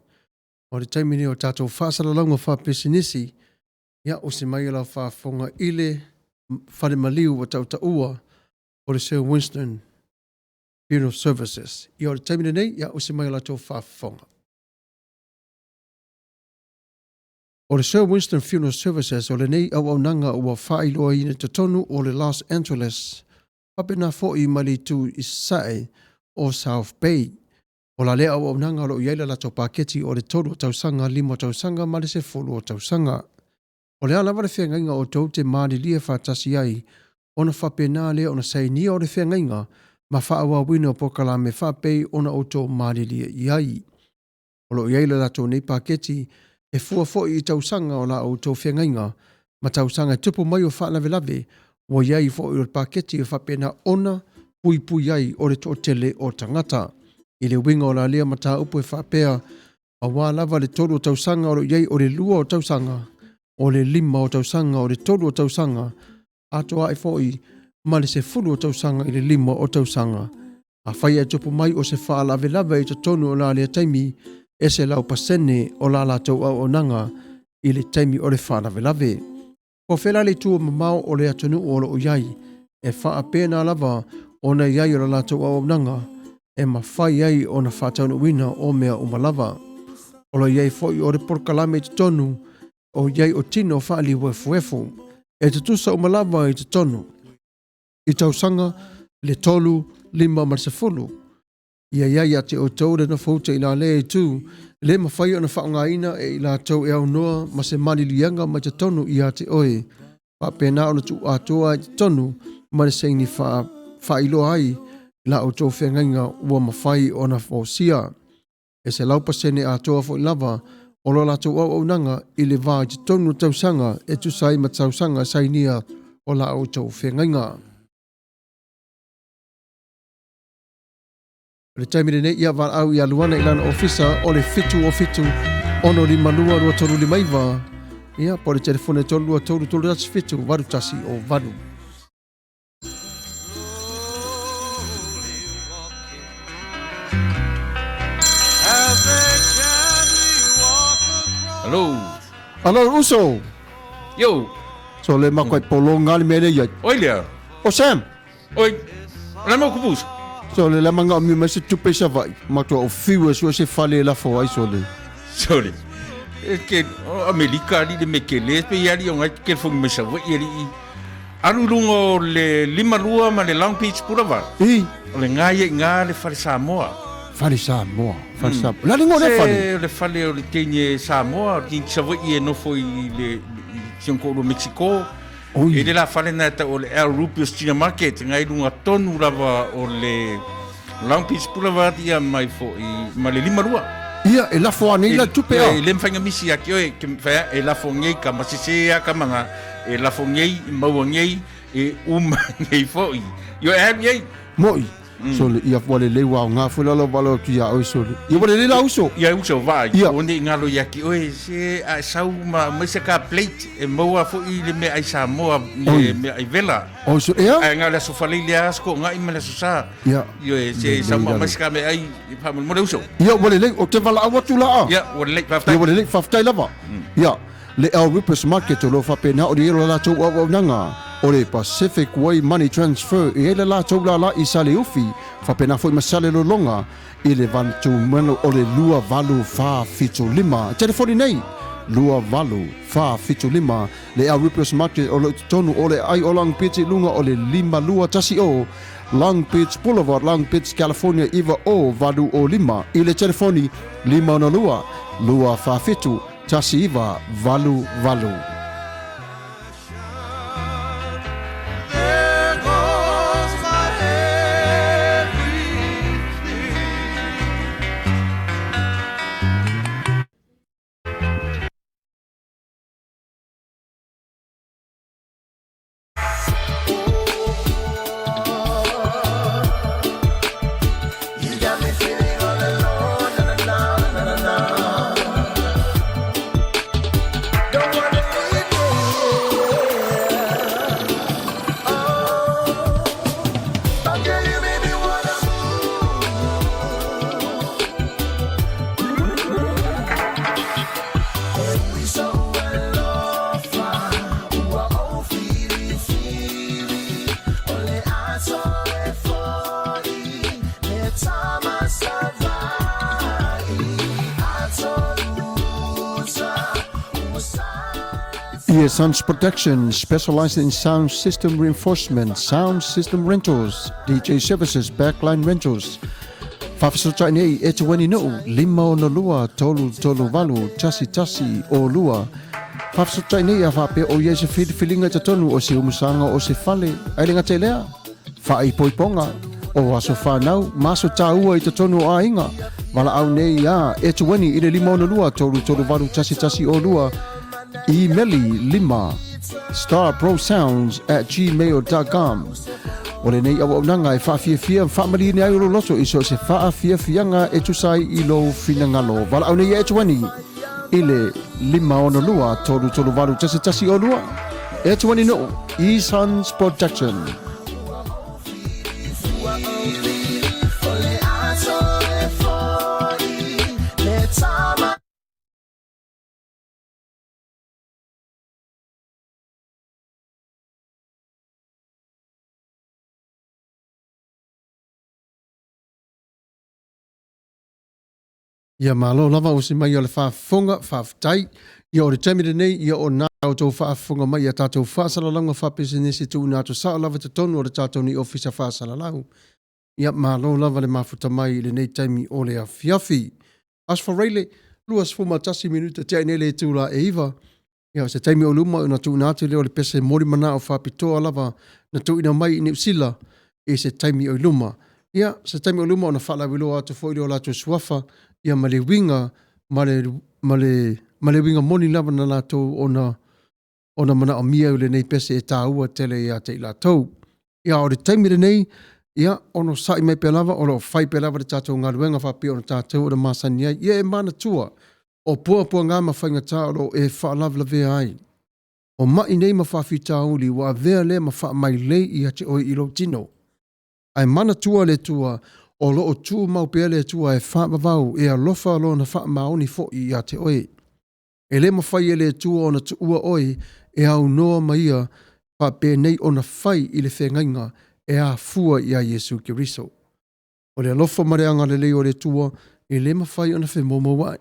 o le taimi lenei o tatou faasalalauga faapisinisi, ia usi mai o lau faafofoga i le fale maliu ua tautaua o le Sir Winston Funeral Services. Ia, o le taimi lenei, ia usi mai o latou faafofoga. O le Sir Winston Funeral Services o lenei auaunaga ua faailoaina i totonu o le Los Angeles, faapena foi ma le itu i sasae o South Bay. O la lea auaunaga o lo o i ai le latou paketi o le 3 o tausaga, 5 o tausaga ma le 10 o tausaga. O le a lava le feagaiga o tou te malilie faatasi ai, ona faapena lea ona sainia o le feagaiga ma faaauauina o polokalame faapei ona outou malilie i ai. O lo o i ai le latou nei paketi e fua foi i tausaga o la outou feagaiga ma tausaga e tupu mai o faalavelave ua i ai foi o le paketi e faapena ona puipui ai o le toatele o tagata. I le uiga o la lea mataupu e faapea, aua lava le 3 o tausaga o lo o i ai o le 2 o tausaga, o le 5 o tausaga, o le 3 o tausaga, atoa ai foi ma le 10 o tausaga i le 5 o tausaga. Afai ae tupu mai o se faalavelave i totonu o la lea taimi, e 100% o la latou auaunaga i le taimi o le faalavelave. Po o fea la le itu mamao o le atunuu o lo o i ai, e faapena lava ona i ai o la latou auaunaga e mafai ai ona faataunuuina o mea uma lava. O lo o i ai foi o le polokalame i totonu o i ai o tino faaliuefuefu e tutusa uma lava i totonu i tausaga le 3, 5 ma le 10. Ia i ai ia te outou le nofouta i la lea itu, le mafai ona faaaogaina e i latou e aunoa ma se maliliega mai totonu ia te oe, faapena ona tuuatoa ai totonu ma le saini faailoa ai i la outou feagaiga ua mafai ona folasia. E 100% atoa foi lava o lo latou auaunaga i le va i totonu o tausaga e tusa ai ma tausaga sainia o la outou feagaiga. O le taimi lenei, ia valaau ia Luana i lana ofisa o le 707 652 2359, ia po o le telefone 323 317 8108. Hello. Alo uso. Yo. So le makoai polonga le mele ia. Oi lea. O Sam. Oi. La mo kupusa. So le la manga mi mai se tupe sa vai. Matua o fiu e sua se fale la fo ai so le. So le. E ke o Amerika ali le me ke le pe ali o ngai ke fo me sa vai ali. Alu lunga o le 52 ma le Long Beach Boulevard. I. O le ngai e ngā le fale Samoa. Fale Samoa. Fale Samoa. La lingo le fale. Le fale o le teine Samoa, o le teine Savaii e nofo i le i si o Mexico. Oi. E le la fale na tau o le El Rupios China Market, ngai lunga tonu lava o le Long Beach Boulevard ia mai fo i ma le 52. Ia, e lafo ane la tupe a. E le mawhainga misi a ki oe, ke whaia, e lafo ngei ka masese a ka manga, e lafo ngei, maua ngei, e uma ngei foi. Io e alu iai. Moi. So le ia wale le wa ngā fula lo walo ki ia oi so le. Ia wale le la uso. Ia uso vai. Ia. O nei ngalo ia ki oe, se a sau ma mai se ka plate e maua foi le mea ai Samoa, le mea ai vela. O so ea? Ai ngā le aso fale le asko ngai ma le aso sa. Ia. Io e se sau ma mai se ka mea ai i pha mo le uso. Ia wale le o te wala au atu la a. Ia wale le whaftai. Ia wale le whaftai lava. Ia le El Rupus Market o lo whapena o le ero la tau au nanga. O le Pacific Way Money Transfer e ele la tau la la i sale ufi whapena foi masale lolonga i le vantu mano o le 2 8 4 7 5. Telefoni nei 2 8 4 7 5 le El Rupus Market o le tonu o le ai o Long Beach lunga o le 5 2 tasi o Long Beach Boulevard, Long Beach, California 9 o 8 o 5 i le telefoni 5 2 2 4 7 tasi 9 8 8. There goes my everything. You got me feeling all alone, na na na na na. Don't wanna EA Sons Production specializes in sound system reinforcement, sound system rentals, DJ services, backline rentals. Faafesootai nei e Tuani Nuu, 562 338 11 02. Faafesootai nei a faapea o i ai se filifiliga i totonu o se umusaga o se fale, ae le gata i lea, faaipoipoga o aso fanau ma aso taua i totonu o aiga. Valaau nei iā Etueni i le 562 338 1102, imeli 5 starprosounds@gmail.com. O lenei auaunaga e faafiafia ma faamalieina ai o lou loto i so o se faafiafiaga e tusa ai i lou finagalo. Valaau nei iā Etueni i le 562 338 1102. Etueni Nuu, E-Sons Production. Ia malo lava usi mai o le faafofoga, faafetai. Ia o le taimi lenei, ia o nā outou faafofoga mai i a tatou faasalalauga faapisinisi tuuina atu sao lava i totonu o le tatou nei ofisa faasalalau. Ia malo lava le mafuta mai i lenei taimi o le afiafi. Aso Faraile, 21 minute tea nei le itula e 9. Ia o se taimi o luma ona tuuina atu lea o le pese molimanao faapitoa lava na tuuina mai i Niu Sila i se taimi o i luma. Ia, se taimi o luma ona faalauiloa atu foi lea o latou suafa, ia ma le uiga ma le, ma le, ma le uiga moni lava na latou ona, ona manaomia i lenei pese e taua tele ia te i latou. Ia, o le taimi lenei, ia, onosai mai pea lava, o lo o fai pea lava le tatou galuega faapea ona tatou ona masani ai. Ia e manatua, o puapuaga ma faigata o lo o e faalavelavea ai. O ma'i nei ma faafitauli ua avea lea ma faamailei ia te oe i lou tino. Ae manatua le Atua, o lo o tumau pea le Atua e faavavau, e alofa Lona faamaoni foi ia te oe. E le mafai e le Atua ona tuua oe e aunoa ma Ia faapenei ona fai i le feagaiga e afua iā Iesu Keriso. O le alofa ma le agalelei o le Atua e le mafai ona femoumoua'i.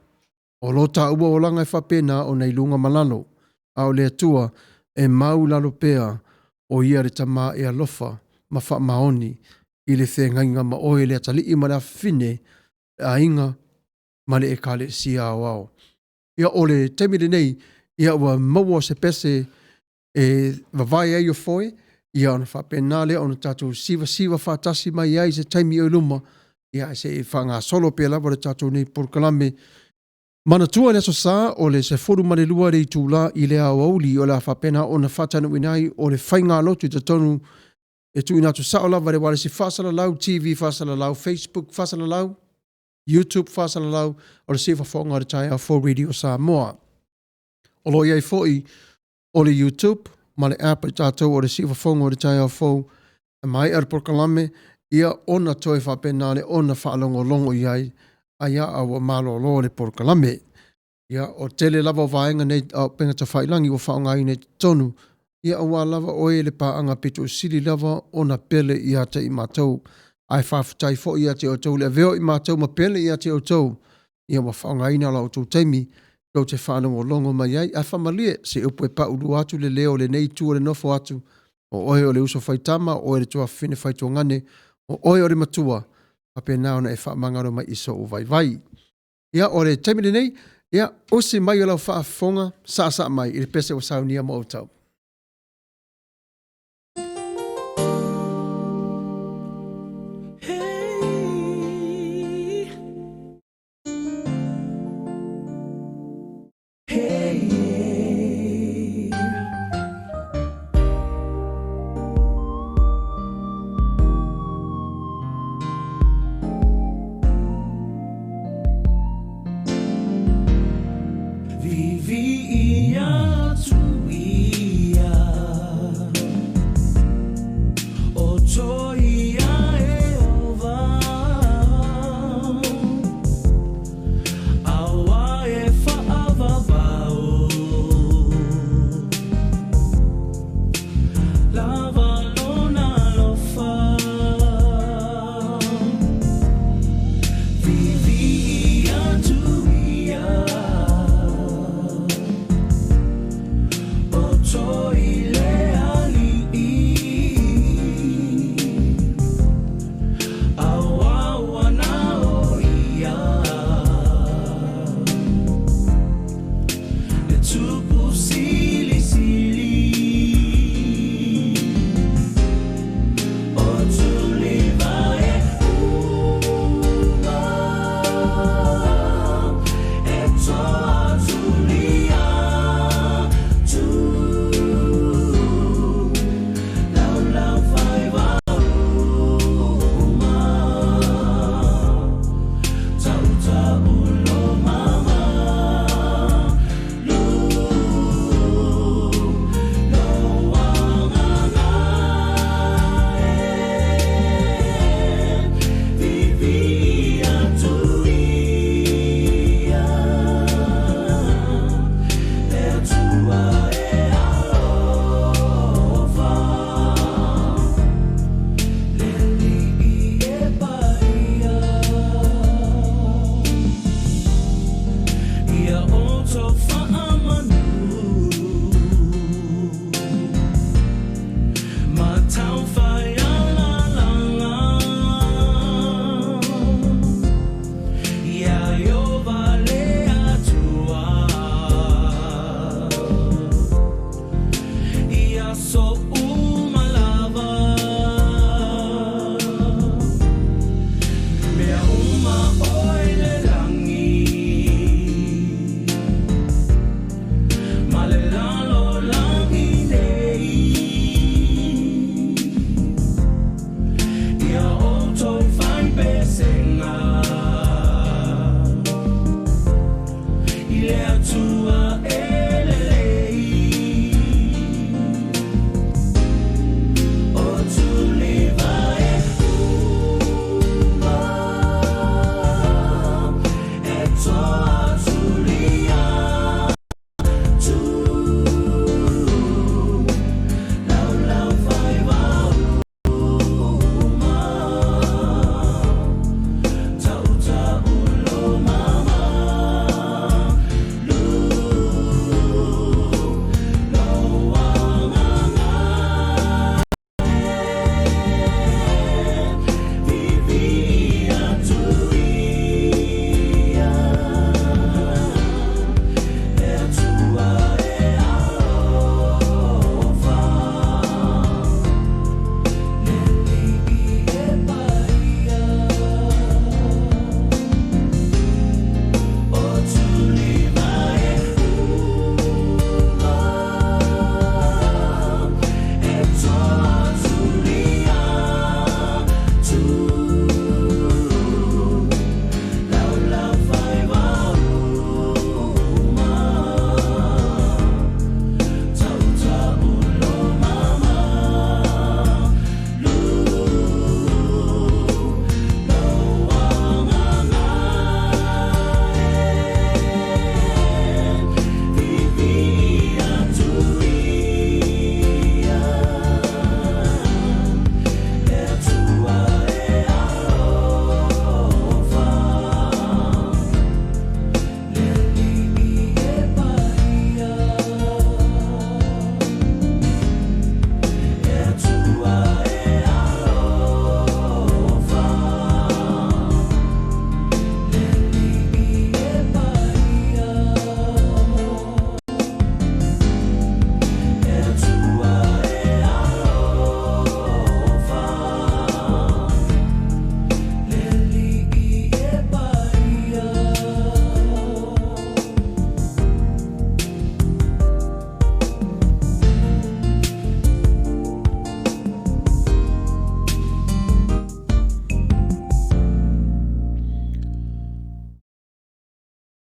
O lo taua olaga e faapena ona i luga ma lalo, a o le Atua e mau i lalo pea, o Ia le Tama e alofa ma faamaoni i le feagaiga ma oe le atalii ma le afafine, le aiga ma le Ekalesia aoao. Ia, o le taimi lenei, ia ua maua se pese e vavae ai o foe, ia ona faapena lea ona tatou sivasiva faatasi mai ai i se taimi o i luma, ia ae se i faagasolo pea lava le tatou nei polokalame. Manatua le Aso Sa o le 12 le itula i le aoauli o le a faapena ona faataunuuina ai o le faigalotu i totonu e tuuina atu sao lava i le ualesi faasalalau, TV faasalalau, Facebook faasalalau, YouTube faasalalau o le siufofoga o le taeao fou Radio Samoa. O lo o i ai foi o le YouTube ma le app a tatou o le siufofoga o le taeao fou e maea le polokalame ia ona toe faapena le ona faalogologo i ai ai a ua malolo le polokalame. Ia, o tele lava o vaega nei o upega tafailagi ua faaaogaina i totonu, ia aua lava oe le paaga pito sili lava ona pele ia te i matou. Ae faafetai foi ia te outou le avea o i matou ma pele ia te outou, ia ua faaaogaina la outou taimi tou te faalogologo mai ai. Ae faamalie se upu e paulua atu le leo o lenei itu o le nofo atu, o oe o le uso faitama, o oe le tuafafine faituagane, o oe o le matua, faapena ona e faamagalo mai i sou vaivai. Ia, o le taimi lenei, ia, usi mai o lau faafofoga, saasaa mai i le pese ua saunia mo outou.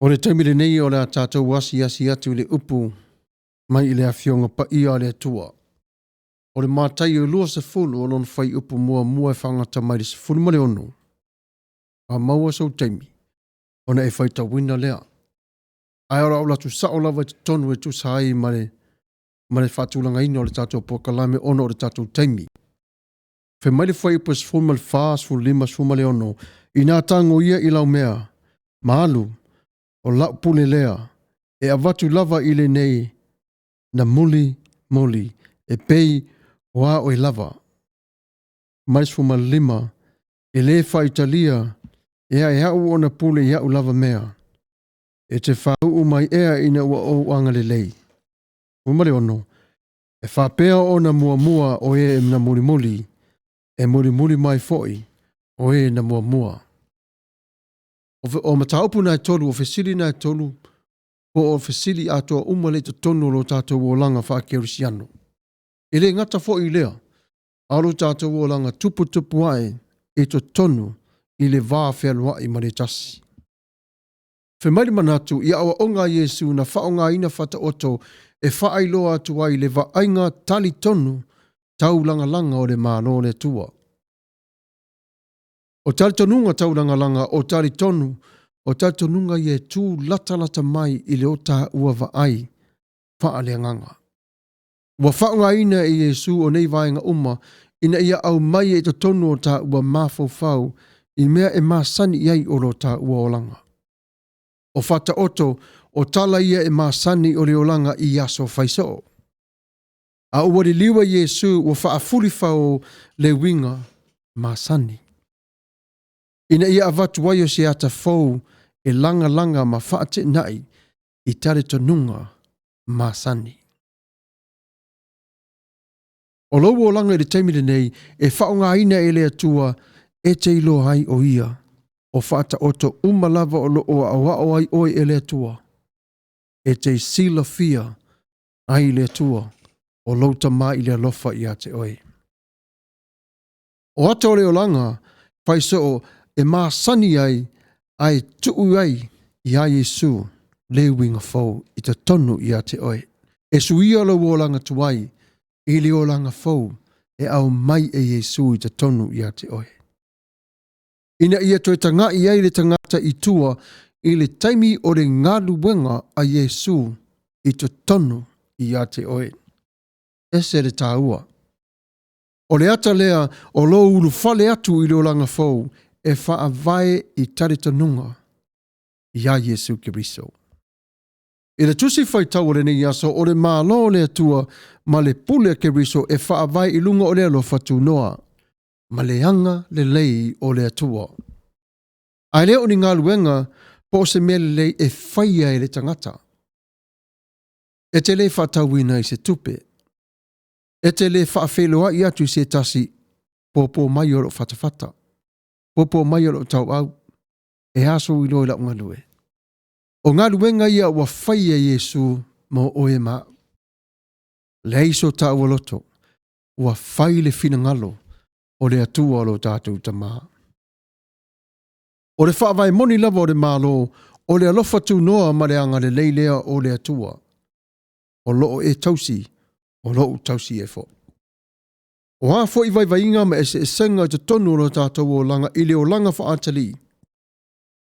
O le taimi lenei o le a tatou asiasi atu i le upu mai i le Afioga Paia a le Atua. O le Mataio 20 o lona fuaiupu muamua e faagata mai i le 16. A maua sou taimi, ona e faitauina lea. Ae o le a ou alu atu sao lava i totonu e tusa ai ma le, ma le faatulagaina o le tatou polokalame ona o le tatou taimi. Fai mai le fuaiupu 14, 15, 16, Inā tago ia i lau mea, ma alu, o lau pule lea, e avatu lava i lenei na muli muli, e pei o a oe lava. Mai 15, e lē faaitalia ea e au ona pule i au lava mea. E te faauu mai ea ina ua ou agalelei. 16, e faapea ona muamua o e na mulimuli, e mulimuli mai foi o e na muamua. O mataupu na e tolu, o fesili na e tolu, po o fesili atoa uma lea i totonu o lo tatou olaga faakerisiano. E le gata foi i lea, a o lo tatou olaga tuputupu ae i totonu i le va fealuai ma le tasi. Fai mai le manatu i aoaoga a Iesu na faaaogaina Faataoto e faailoa atu ai le vaaiga talitonu taulagalaga o le Malo o le Atua. O talitonuga taulagalaga, o talitonu, o talitonuga ia e tu latalata mai i le o taua vaai faaleagaga. Ua faaaogaina e Iesu o nei vaega uma ina ia aumai i totonu o taua mafaufau i mea e masani i ai o lo taua olaga. O Faataoto, o tala ia e masani o le olaga i aso faisoo. A ua liliu e Iesu ua faafulifao le uiga masani. Ina ia avatu ai o se ata fou e lagalaga ma faateenai i talitonuga masani. O lou olaga i le taimi lenei e faaaogaina e le Atua e te iloa ai o Ia, o Faataoto uma lava o lo o aoao ai oe e le Atua, e te silafia ai le Atua o lou Tama i le alofa ia te oe. O ata o le olaga faisoo e masani ai ae tuu ai iā Iesu le uiga fou i totonu ia te oe. E suia lou olaga tuai i le olaga fou e aumai e Iesu i totonu ia te oe. Ina ia toe taga'i ai le tagata i tua i le taimi o le galuega a Iesu i totonu ia te oe. Ese le taua. O le ata lea o lou ulufale atu i le olaga fou e faavae i talitonuga iā Iesu Keriso. I le tusi faitau o lenei aso, o le Malo o le Atua ma le pule a Keriso e faavae i luga o le alofa tunoa ma le aga lelei o le Atua. Ae le o ni galuega po o se mea lelei e faia e le tagata. E te lē faatauina i se tupe. E te lē faafeiloai atu i se tasi pōpō mai o lou fatafata, pōpō mai o lou tauau, e a sou iloa i lau galue. O galuega ia ua faia e Iesu mo oe ma au. Leai so taua loto, ua fai le finagalo o le Atua o lo tatou Tama. O le faavae moni lava o le Malo, o le alofa tunoa ma le agalelei lea o le Atua. O loo e tausi, o lou tausi e foi. O a foi vaivaiga ma eseesega i totonu o lo tatou olaga i le olaga faatalii,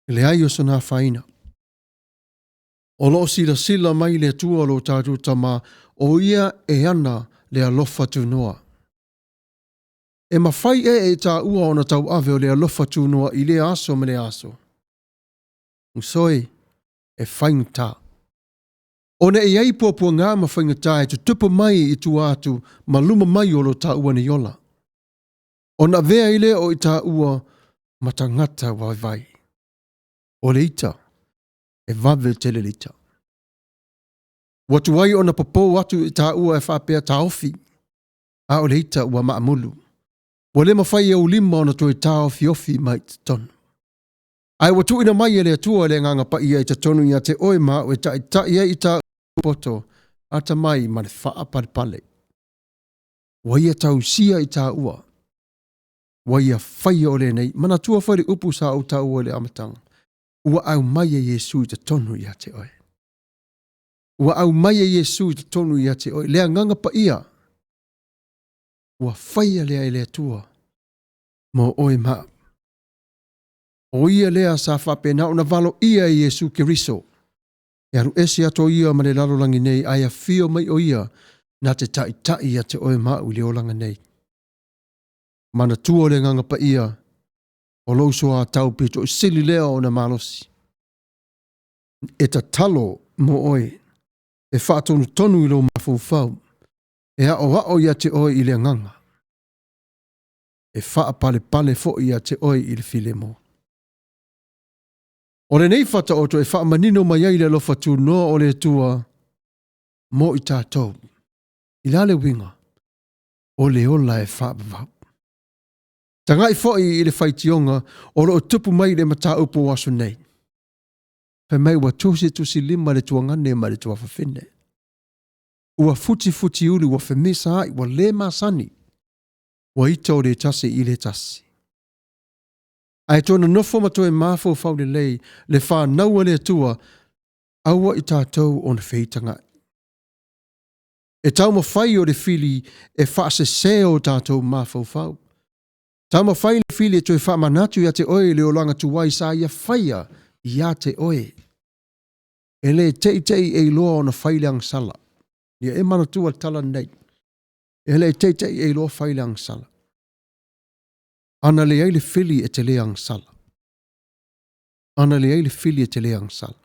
leai o sona afaina. O loo silasila mai le Atua o lo tatou Tama, o ia e ana le alofa tunoa. E mafai ea e taua ona tauave o le alofa tunoa i lea aso ma lea aso? Usoe, e faigata. Ona e i ai puapuaga ma faigata e tutupu mai i tua atu ma luma mai o lo taua nei ola. Ona avea ai lea o i taua ma tagata vaivai. O le ita, e vave tele le ita. Ua tuai ona popou atu i taua e faapea taofi, a o le ita ua maamulu. Ua le mafai e ou lima ona toe taofiofi mai i totonu. Ae ua tuuina mai e le Atua le Agaga Paia i totonu ia te oe ma au e taitai ai i tāua poto atamai ma le faapalepale. Ua ia tausia i tāua, ua ia faia o lenei. Manatua foi le upu sa ou taua i le amataga. Ua aumai e Iesu i totonu ia te oe. Ua aumai e Iesu i totonu ia te oe le Agaga Paia. Ua faia lea e le Atua mo oe ma au. O ia lea sa faapena ona valoia e Iesu Keriso e alu ese atu o ia ma le lalolagi nei ae afio mai o ia na te taitai ia te oe ma au i le olaga nei. Manatua le Agaga Paia o lou soatau pito i sili lea ona malosi. E tatalo mo oe, e faatonutonu i lou mafaufau, e aoao ia te oe i le agaga, e faapalepale foi ia te oe i le filemu. O lenei faataoto e faamanino mai ai le alofa tunoa o le Atua mo i tatou. I le a le uiga? O le ola e faavavau. Tagai foi i le faitioga o lo o tupu mai i le mataupu o aso nei. Fai mai ua tusitusilima le tuagane ma le tuafafine. Ua futifutiuli, ua femisaai, ua le masani. Ua ita o le tasi i le tasi. Ae toe nonofo ma toe mafaufau lelei le fanau a le Atua, aua i tatou ona feitagai. E taumafai o le fili e faasese o tatou mafaufau. Taumafai le fili e toe faamanatu ia te oe le olaga tuai sa ia faia ia te oe. E le teitei e iloa ona fai le agasala. Ia e manatua le tala lenei. E le teitei e iloa fai le agasala. Ana leai le fili e te le agasala. Ana leai le fili e te le agasala.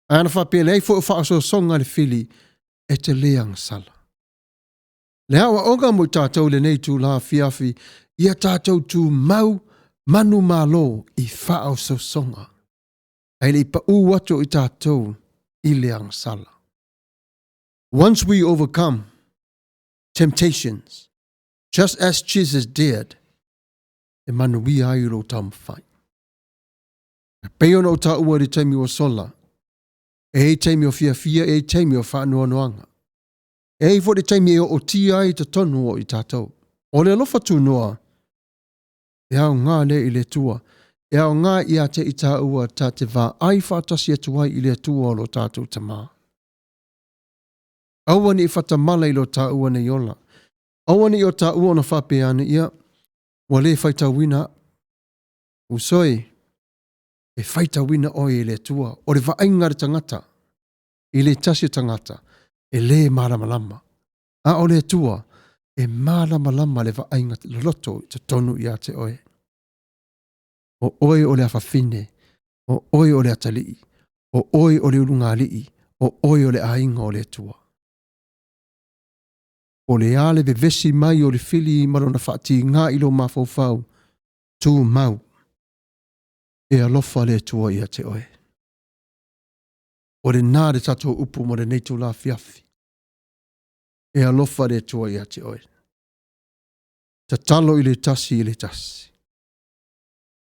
Ae ana faapea leai foi o faaosoosoga a le fili e te le agasala. Le aoaoga mo i tatou i lenei itula afiafi, ia tatou tumau manumalo i faaosoosoga, ae le i pau atu o i tatou i le agasala. Once we overcome temptations, just as Jesus did, e manuia ai lou taumafai. E pei ona ou taua i le taimi ua sola, e i ai taimi o fiafia, e i ai taimi o faanoanoaga. E i ai foi le taimi e ootia ai totonu o i tatou. O le alofa tunoa, e aoga lea i le Atua, e aoga ia te i tāua ta te vaai faatasi atu ai i le Atua o lo tatou Tama. Aua ne i fatamala i lo tāua nei ola. Aua ne i o tāua ona faapea ane, ia, ua le faitauina au. Uso e, e faitauina oe e le Atua. O le vaaiga a le tagata, i le tasi o tagata, e le malamalama. A o le Atua, e malamalama le vaaiga loloto i totonu ia te oe. O oe o le afafine, o oe o le atalii, o oe o le ulugalii, o oe o le aiga o le Atua. O le a le vevesi mai o le fili ma lona faatigā i lou mafaufau, tumau, e alofa le Atua ia te oe. O lena le tatou upu mo lenei itula afiafi. E alofa le Atua ia te oe. Tatalo i le tasi i le tasi.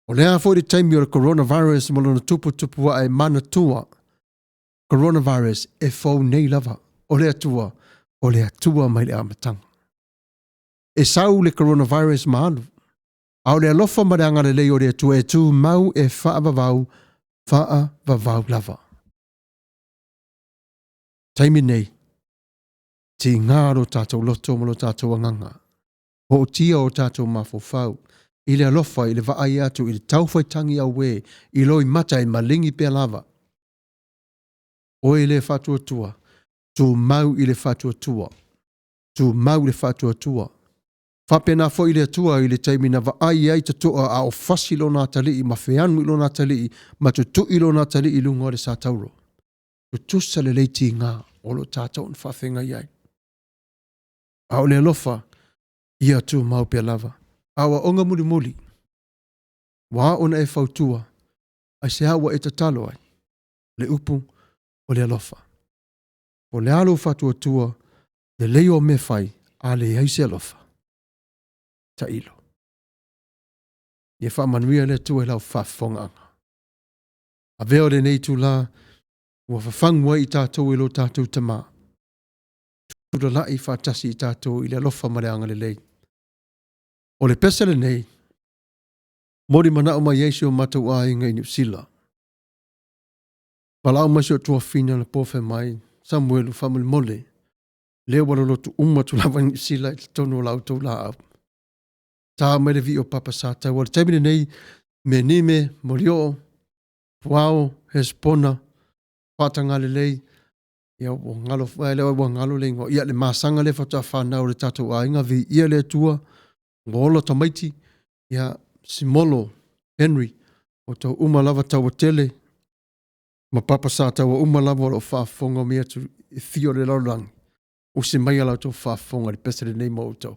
O le a foi le taimi o le coronavirus ma lona tuputupu ae, manatua, coronavirus e fou nei lava. O le Atua, o le Atua mai le amataga. E sau le coronavirus ma alu, a o le alofa ma le agalelei o le Atua e tumau e faavavau, faavavau lava. Taimi nei, tiga lo tatou loto ma lo tatou agaga. Ootia o tatou mafaufau i le alofa i le vaai atu i le taufaitagi auē i loimata e maligi pea lava. Oe le faatuatua, tumau i le faatuatua, tumau i le faatuatua. Faapena foi le Atua i le taimi na vaai ai totoa a o fasi lona atalii ma feanu i lona atalii ma tutui lona atalii i luga o le satauro. Tutusa lelei tiga o lo tatou na faafeagai ai. A o le alofa, ia tumau pea lava. Aoaoga mulimuli, ua ao ona e fautua, aisea ua e tatalo ai? O le upu, o le alofa. Po o le a lou faatuatua, lelei o mea fai, a leai se alofa, tailo. Ia faamanuia le Atua i lau faafofogaaga. Avea o lenei itula ua fafagu ai i tatou e lo tatou Tama. Tulalai faatasi i tatou i le alofa ma le agalelei. O le pese lenei, moli manao mai ai si o matou aiga i Niu Sila. Valaau mai si ou tuafafine anapo fai mai, Samuelu, faamolemole, lea ua lolotu uma atu lava i Niu Sila i totonu o la outou laau. Ta mai le vii o Papa Sataua. O le taimi lenei, Menime, Molioo, Puao, Hesepona, Faatagalelei, ia ua galo, lea ua galo le igoa. Ia le masaga lea faatoa fanau e le tatou aiga, viia le Atua, ua ola tamaiti, ia Simolo, Henry, outou uma lava Tauatele, ma Papa Sataua uma lava o lo o faafofoga mai atu i fia o le lalolagi, usi maia la outou faafofoga i le pese lenei mo outou.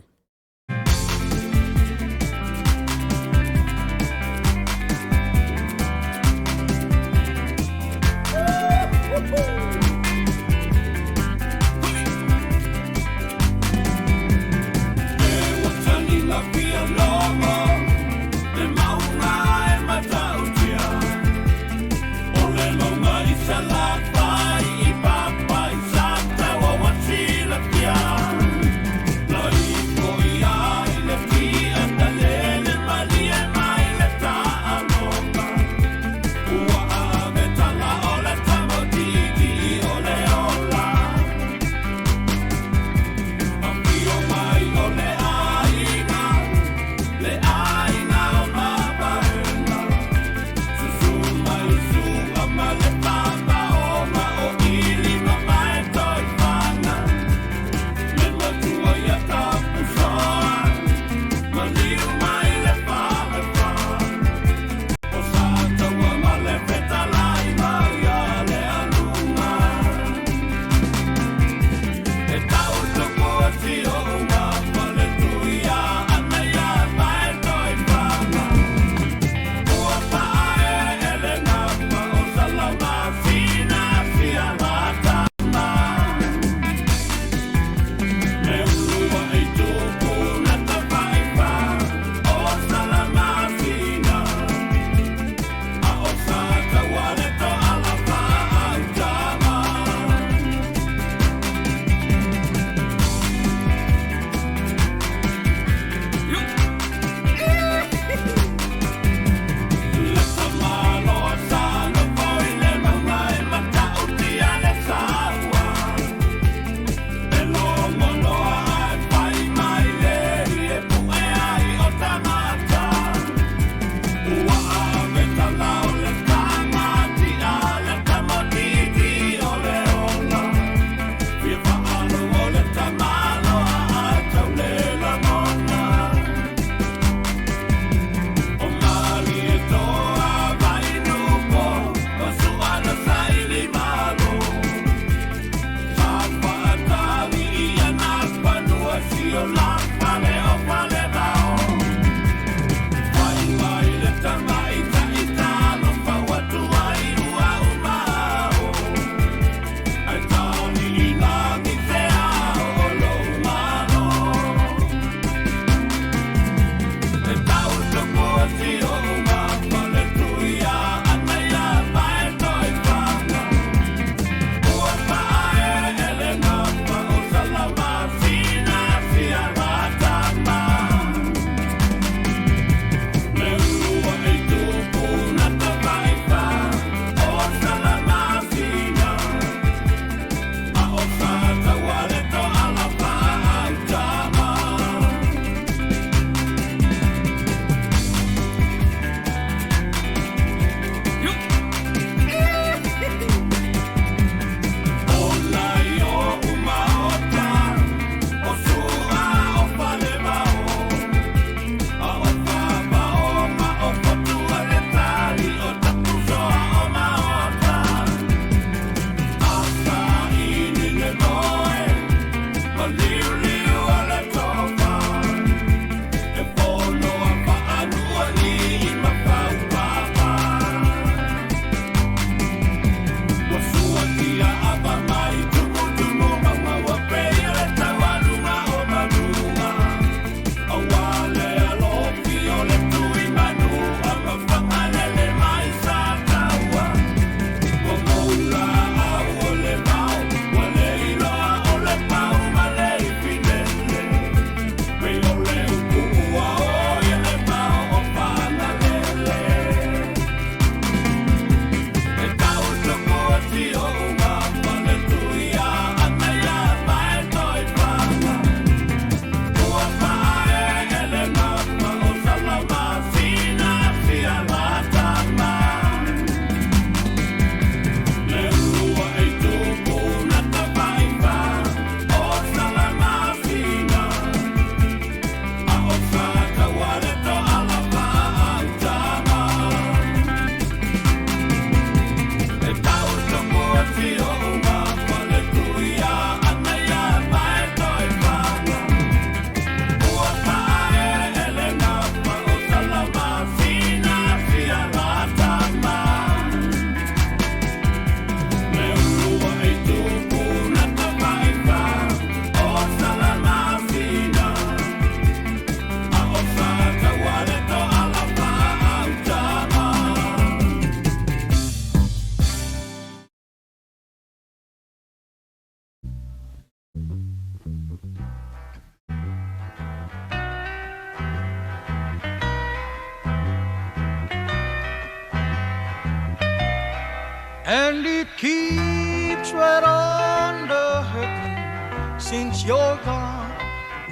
And it keeps right on the hurting since you're gone.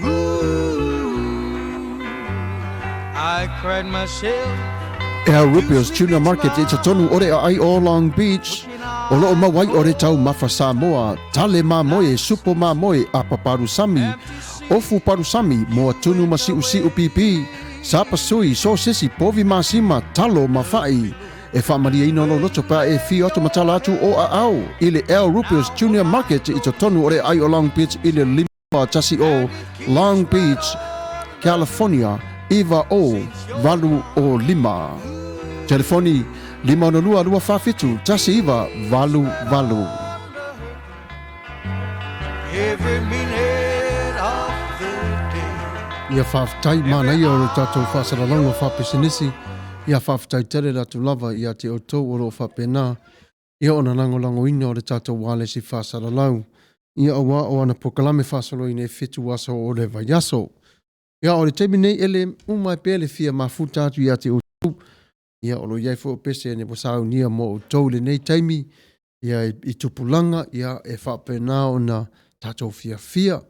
Ooh, I cried myself. El Rubio's Tuna Market i totonu o le aai o Long Beach, o loo mau ai o le taumafa Samoa, tale mamoe, supo mamoe, apa palusami, ofu palusami, moa tunu ma siusiu pipi, sapasui, sosesi, povi masima, talo ma fa'i. E faamalieina lou loto pe a e fio atu ma tala atu o aao i le El Rubius Junior Market i totonu o le aai o Long Beach i le 510 Long Beach, California 90805. Telefoni 562 247 1988. Every minute of the day. Ia faafetai manaia o lo tatou faasalalauga faapisinisi, ia faafetai tele atu lava ia te outou o lo o faapena ia ona lagolagoina o le tatou ualesi faasalalau, ia auā o ana polokalame faasoloina e fitu aso o le vaiaso. Ia o le taimi nei e le uma ai pea le fia mafuta atu ia te outou, ia o lo o i ai foi o pese ua saunia mo outou i lenei taimi, ia i tupulaga, ia e faapena ona tatou fiafia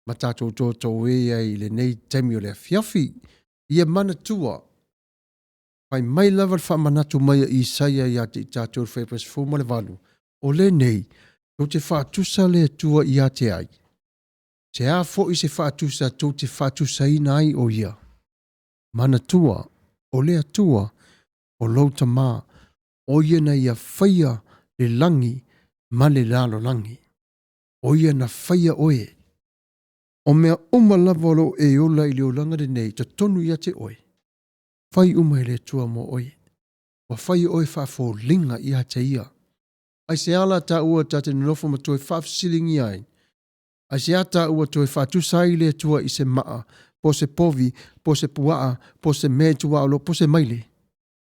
ma tatou totoē ai i lenei taimi o le afiafi. Ia manatua, fai mai lava le faamanatu mai a Isaia ia te i tatou i le Fuaiupu 18, o lenei, tou te faatusa le Atua ia te ai? Se a foi se faatusa tou te faatusaina ai o ia? Manatua, o le Atua, o lou Tama, o ia na ia faia le lagi ma le lalolagi. O ia na faia oe. O mea uma lava o lo o e ola i le olaga lenei, totonu ia te oe, fai uma e le Atua mo oe. Ua fai oe faafoliga ia te ia. Aisea la tāua ta te nonofo ma toe faafesiligia ai? Aisea tāua toe faatusa ai le Atua i se maa, po o se povi, po o se puaa, po o se mea i tuaolo, po o se maile?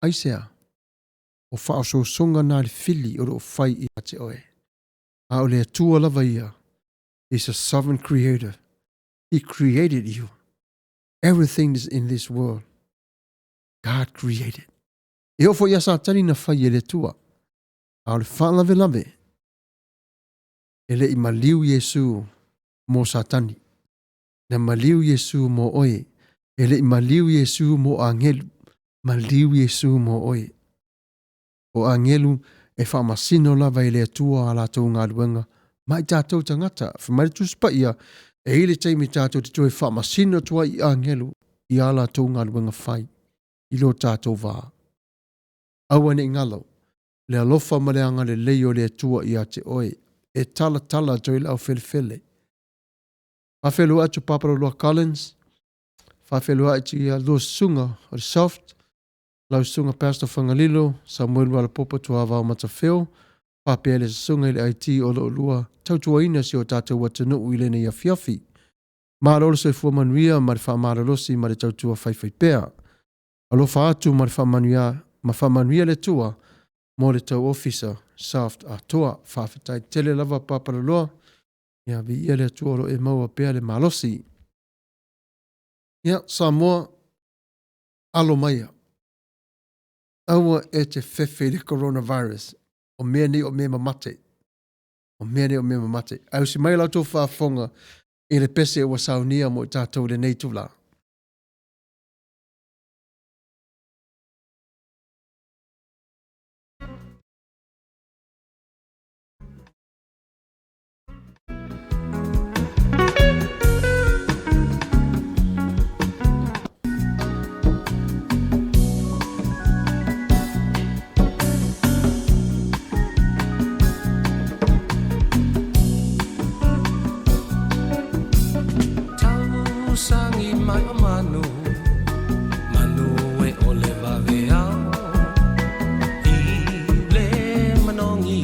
Aisea? O faaosoosoga na le fili o lo o fai ia te oe. A o le Atua lava ia is a sovereign creator. He created you. Everything is in this world. God created. E oo foi ia Satani na fai e le Atua. A o le faalavelave, e le i maliu Iesu mo Satani. Na maliu Iesu mo oe. E le i maliu Iesu mo agelu. Maliu Iesu mo oe. O agelu e faamasino lava e le Atua a latou galuega ma i tatou tagata. Fai mai le Tusi Paia, e i ai le taimi tatou te toe faamasino atu ai i agelu i a latou galuega fai i lo tatou va. Aua ne i galo le alofa ma le agalelei o le Atua ia te oe, e talatala atu ai le aufelefele. Faafeluai atu Papaloloa Collins, faafeluai atu ia lua susuga o le Soft, lau susuga Pastor Fagalilo, Samuelu Alapopo Tuavao Matafeo, faapea le susuga i le IT o lo o lua tautuaina si o tatou atunuu i lenei afiafi. Malo le soifua manuia ma le faamalolosi ma le tautua faifaipea. Alofa atu ma le faamanuia ma faamanuia le Atua mo le tau ofisa Soft atoa. Faafetai tele lava Papaloloa. Ia viia le Atua o lo o e maua pea le malosi. Ia Samoa, alo maia. Aua e te fefe i le coronavirus. O mea nei o mea mamate. O mea nei o mea mamate. Ae usi mai la outou faafofoga i le pese ua saunia mo i tatou i lenei itula. Tausagi mai o manu, manu e ʻole waweao. I le manogi,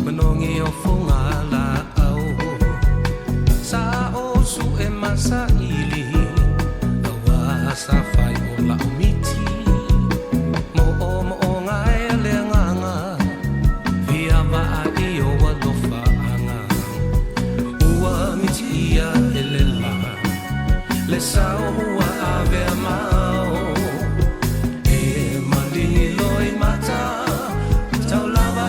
manogi o Fogalāʻau. Sa o suʻe ma saʻili, auā sa fai o la'u miti. Moʻomoʻoga e le agaga, fia va'a i ou alofaaga. Ua miti ia e le lā, le sao ua avea mao. E maligi loi mata, tau lava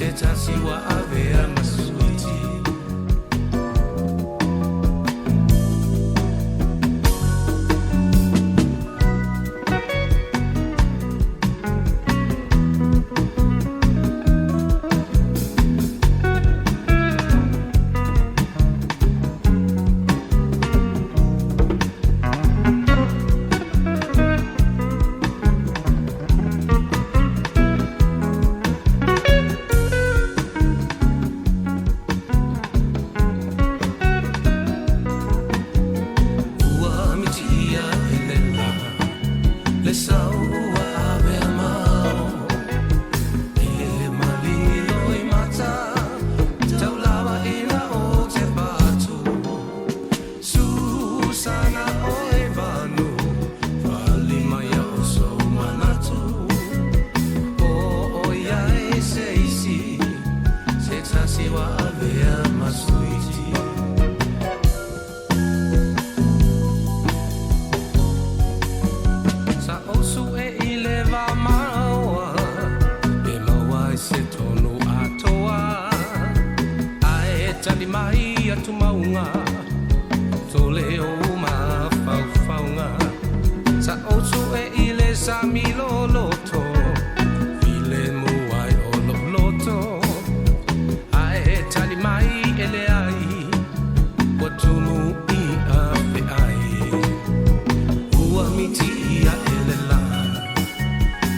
Se tasi ua avea ma suiti. Ua mitiia e le la, le sau ua avea mao. E maligi loi mata, taulava ina o te patu. Susana oe vanu, fali mai o sou manatu. O o ia e se isi, se tasi wa avea masuiti. Sa osu e i le va maoa, e maua ai se tonu atoa. Ae tali mai atu maunga, tole o mafaufauga. Sa osu e i le sami loloto, file mu ai o loloto. Ae tali mai e le ai, ua tumu i a feai. Ua miti ia e le la,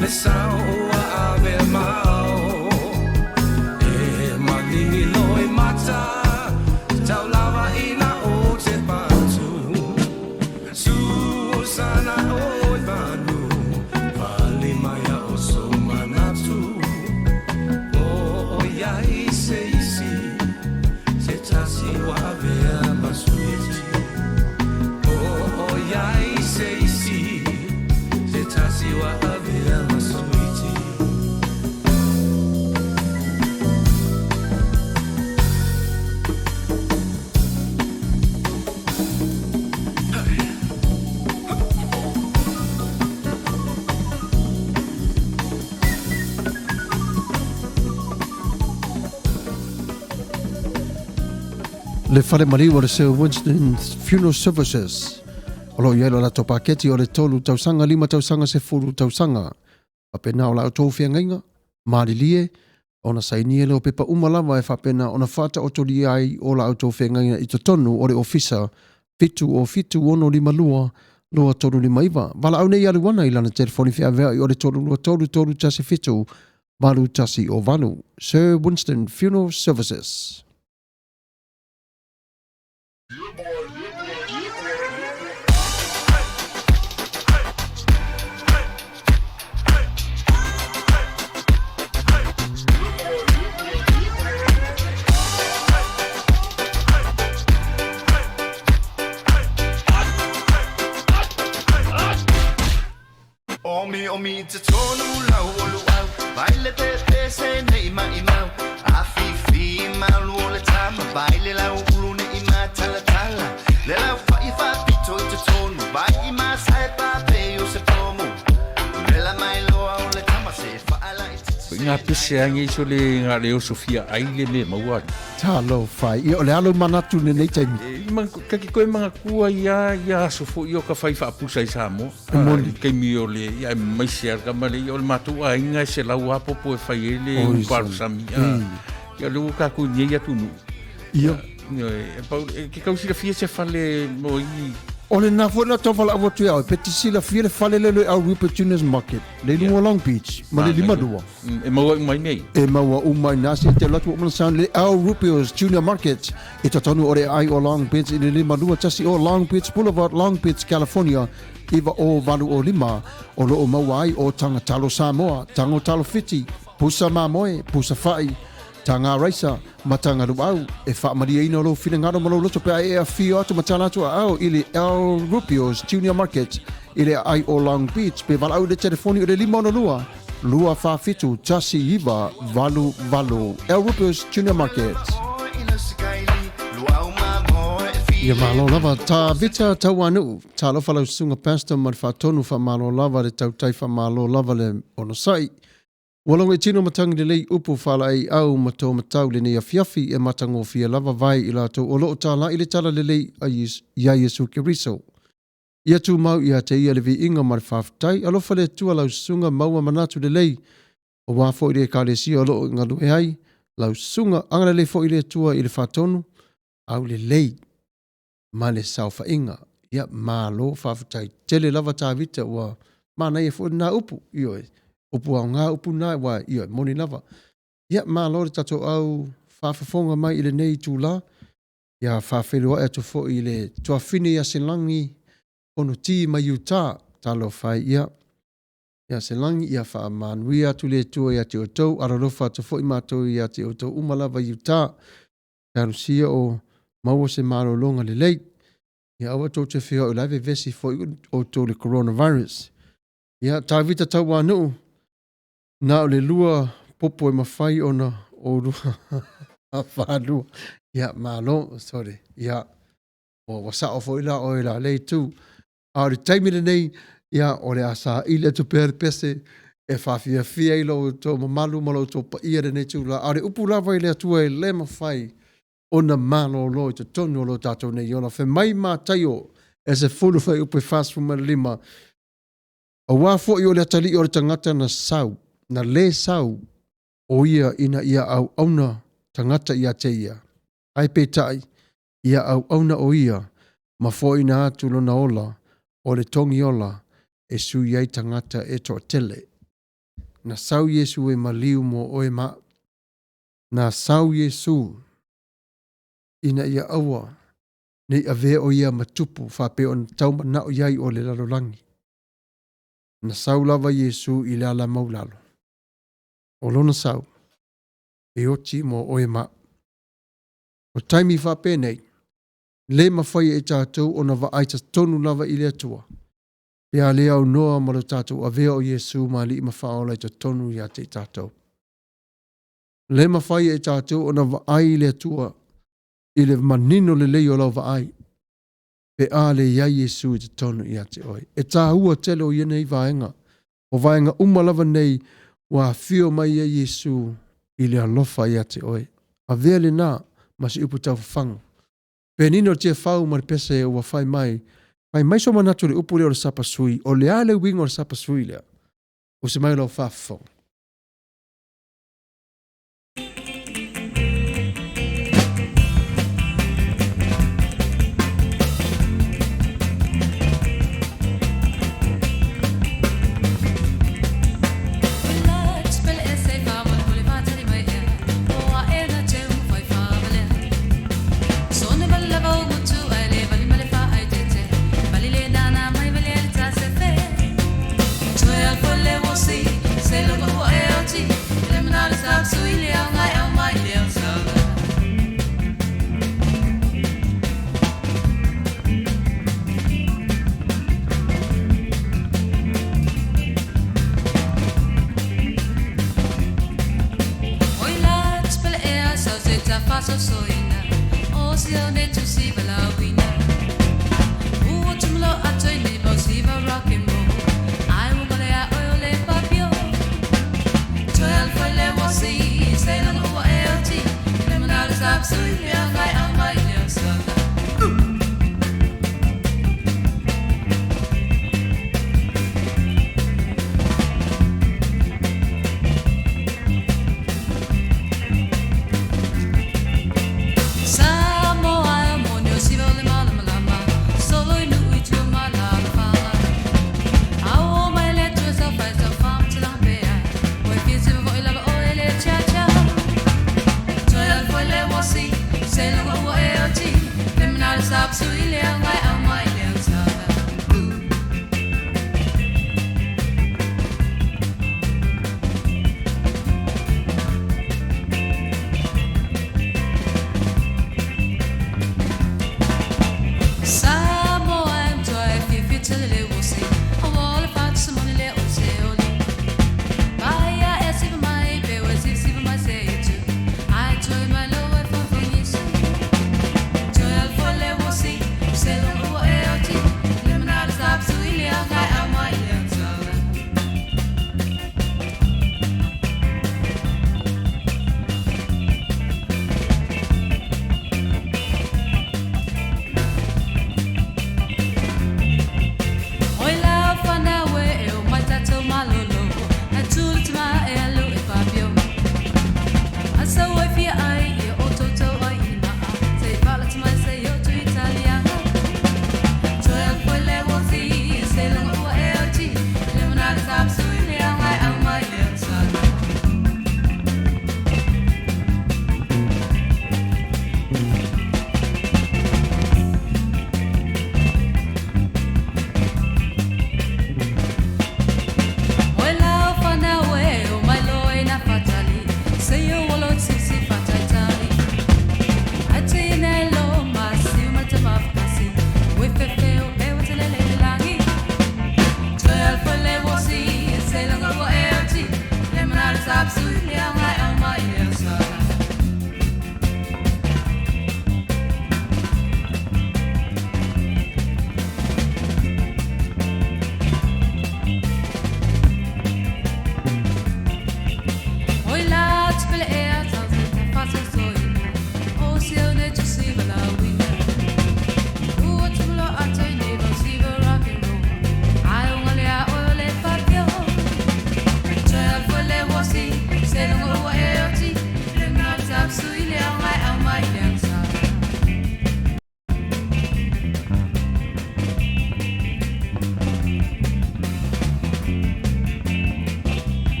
le sao ua ave mao. E maligi loi mata, taulava ina o te patu. Susana oi vanu, pali mai o sou manatu. O o ia i se isi, se tasi ua avea ma suiti. O o ia i se isi, se tasi ua avea ma suiti. Le fale maliu o le Sir Winston Funeral Services. O lo o i ai lo latou paketi o le tolu tausaga, lima tausaga, sefulu tausaga. Faapena o la outou feagaiga, malilie, ona sainia lea o pepa uma lava e faapena ona faataotolia ai o la outou feagaiga i totonu o le ofisa 707 652 2359. Valaau nei alu ana i lana telefoni feaveai o le 323 317 8108. Sir Winston Funeral Services. Omi omi te tonu lau o luau Vai le te te se nei mai mau A fi fi malu o le tama Vai le lau ulu ne i ma tala tala Le lau fa i fa pito i te tonu Vai i ma sai pa pe o se pomu Le la mai loa o le tama se fa ala i te I ngā pese ange iso le ngā leo Sofia ai le me maua. Talofa, ia o le alo manatu lenei taimi. E, ma, kaki koe mga kua ia, ia aso fo i o ka whai whaapusa i Samoa. E moni. I keimi o le, ia e maise ar kama le, ia o le mātou a inga e se lau apopo e whai e le Oi, uparu sami. sami. Ia le uka ku nei atu nu. Ia. Ia, e, pau, e, ke kausi fia se fale mo i O le na foi na tau valaau atu ia oe, pe te silafia le fale lea le au Rupert Junior's Market, le i luga o Long Beach, ma le lima lua. E maua uma i nei. E maua uma i nā se te alu atu ua sound le Al Rupio's Junior Market i totonu o le ai o Long Beach i le 521 o Long Beach Boulevard, Long Beach, California, 90805, o lo o maua ai o Taga Talo Samoa, Tago Talo Fiti, Pusa Mamoe, Pusa Fa'i, Taga Raisa, ma Taga Luau. E faamalieina lou finagalo ma lou loto pe a e afio atu ma tala atu aao i le El Rupio's Junior Market i le aai o Long Beach pe valaau i le telefoni o le 562 247 1988. El Rupio's Junior Market. Ia malo lava ta Vita Tauanuu, talofa lau susuga Pastor ma le faatonu, faamalo lava le tautai, faamalo lava le onosai. Ua logo i tino matagi lelei upu faalaeiau ma taumatau i lenei afiafi e matagofie lava vae i latou o lo o talai le tala lelei a iā Iesu Keriso. Ia tumau ia te ia le viiga ma le faafetai. Alofa le Atua lau susuga maua manatu lelei aua foi le Ekalesia o lo o galue ai lau susuga. Agalelei foi le Atua i le faatonu aulelei ma le saofaiga. Ia, malo faafetai tele lava Tavita, ua manaia foi lena upu, ioe, upu aoga upu na, ua, ioe, moni lava. Ia, malo le tatou au faafofoga mai i lenei itula. Ia, faafeiloai atu foi i le tuafafine ia Selagi Fonoti mai Utah. Talofa e, ia, ia Selagi, ia faamanuia atu le Atua ia te outou, alolofa atu foi matou ia te outou uma lava i Utah. Talosia o maua se malologa lelei. Ia aua tou te feoai o la e vevesi foi outou i le coronavirus. Ia, Tavita Tauanuu, na o le lua popo e mafai ona oulua falua. Ia, malo, sorry. Ia, ua sao foi la oe la lea itu. A o le taimi lenei, ia, o le a saili atu pea le pese e faafiafia ai lo outou mamalu ma lo outou paia i lenei itula. A o le upu lava i le Atua e le mafai ona malolo i totonu o lo tatou nei ola. Fai mai Mataio e 10 fuaiupu e 45, aua foi o le atalii o le tagata na sau, na lē sau o ia ina ia auauna tagata ia te ia, ae peitai, ia auauna o ia ma foaina atu lona ola o le togi ola e sui ai tagata e toatele. Na sau Iesu e maliu mo oe ma a'u. Na sau Iesu ina ia aua ne i avea o ia ma tupu faapea ona tau mana'o i ai o le lalolagi. Na sau lava Iesu i le ala maulalo. O lona sau, e oti mo oe ma a'u. O taimi faapenei, le mafai e tatou ona vaai totonu lava i le Atua, pe a le aunoa ma lo tatou avea o Iesu ma Alii ma Faaola i totonu ia te i tatou. Le mafai e tatou ona vaai i le Atua i le manino lelei o lau vaai, pe a le i ai Iesu i totonu ia te oe. E tāua tele o ia nei vaega. O vaega uma lava nei ua afio mai ai Iesu i le alofa ia te oe. Avea lena ma se upu taufafaga. Penina o le Tiafau ma le pese ua fai mai, fai mai so manatu i le upu lea o le sapasui, o le a le uiga o le sapasui lea? Usi mai lau faafofoga.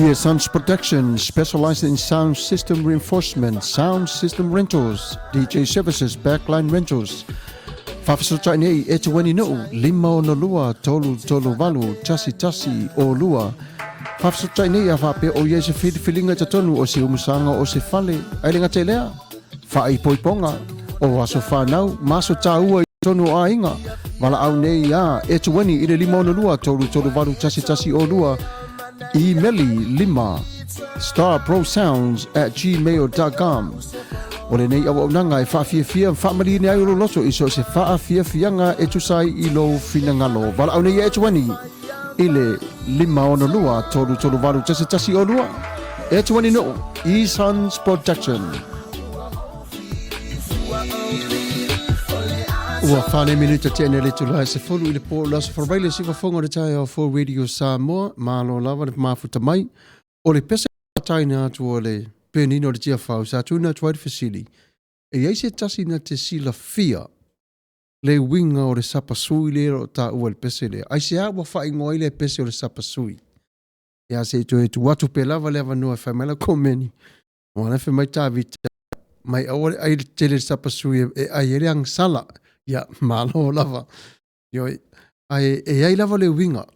Ia Sounds Production specializes in sound system reinforcement, sound system rentals, DJ services, backline rentals. Faafesootai nei e tuani nuu, 562 338 1 1 2. Faafesootai nei a faapea o i ai se filifiliga i totonu o se umusaga o se fale, ae le gata i lea, faaipoipoga o aso fanau ma aso taua i totonu o aiga. Valaau nei iā Etueni i le 562 338 1102, imeli 5 starprosounds@gmail.com. O lenei auaunaga e faafiafia ma faamalieina ai o lou loto i so o se faafiafiaga e tusa ai i lou finagalo. Valaau nei iā Etueni i le 562 338 1102. Etueni Nuu, E-Sons Production. Ua 4 minute tea nei le itula e 10 i le po o le Aso Faraile, le siufofoga o le taeao fou Radio Samoa, malo lava le mafuta mai. O le pese faataina atu o le penina o le Tiafau sa tuuina atu ai le fesili, e i ai se tasi na te silafia le uiga o le sapasui lea o lo o taua i le pese lea? Aisea ua faaigoa ai lea pese o le sapasui? Ia se i toe tuu atu pea lava le avanoa e fai mai lau komeni. Ua fai mai Tavita, mai aua le ai le tele le sapasui e ai ai le agasala. Ia, malo lava. Ioe, ae e ai lava le uiga.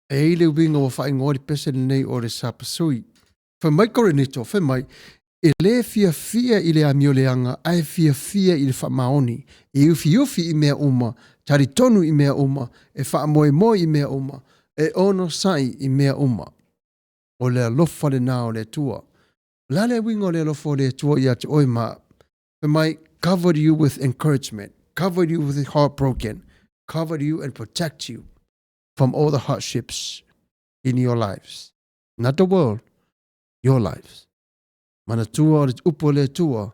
E ai le uiga ua faaigoa le pese lenei o le sapasui. Fai mai Korinito, fai mai, e lē fiafia i le amioleaga, ae fiafia i le faamaoni, e ufiufi i mea uma, talitonu i mea uma, e faamoemoe i mea uma, e onosai i mea uma. O le alofa lenā o le Atua. O le a le uiga o le alofa o le Atua ia te oe ma au? Fai mai, covered you with encouragement, covered you with heart broken, covered you and protect you from all the hardships in your lives. Not the world, your lives. Manatua o le upu a le Atua,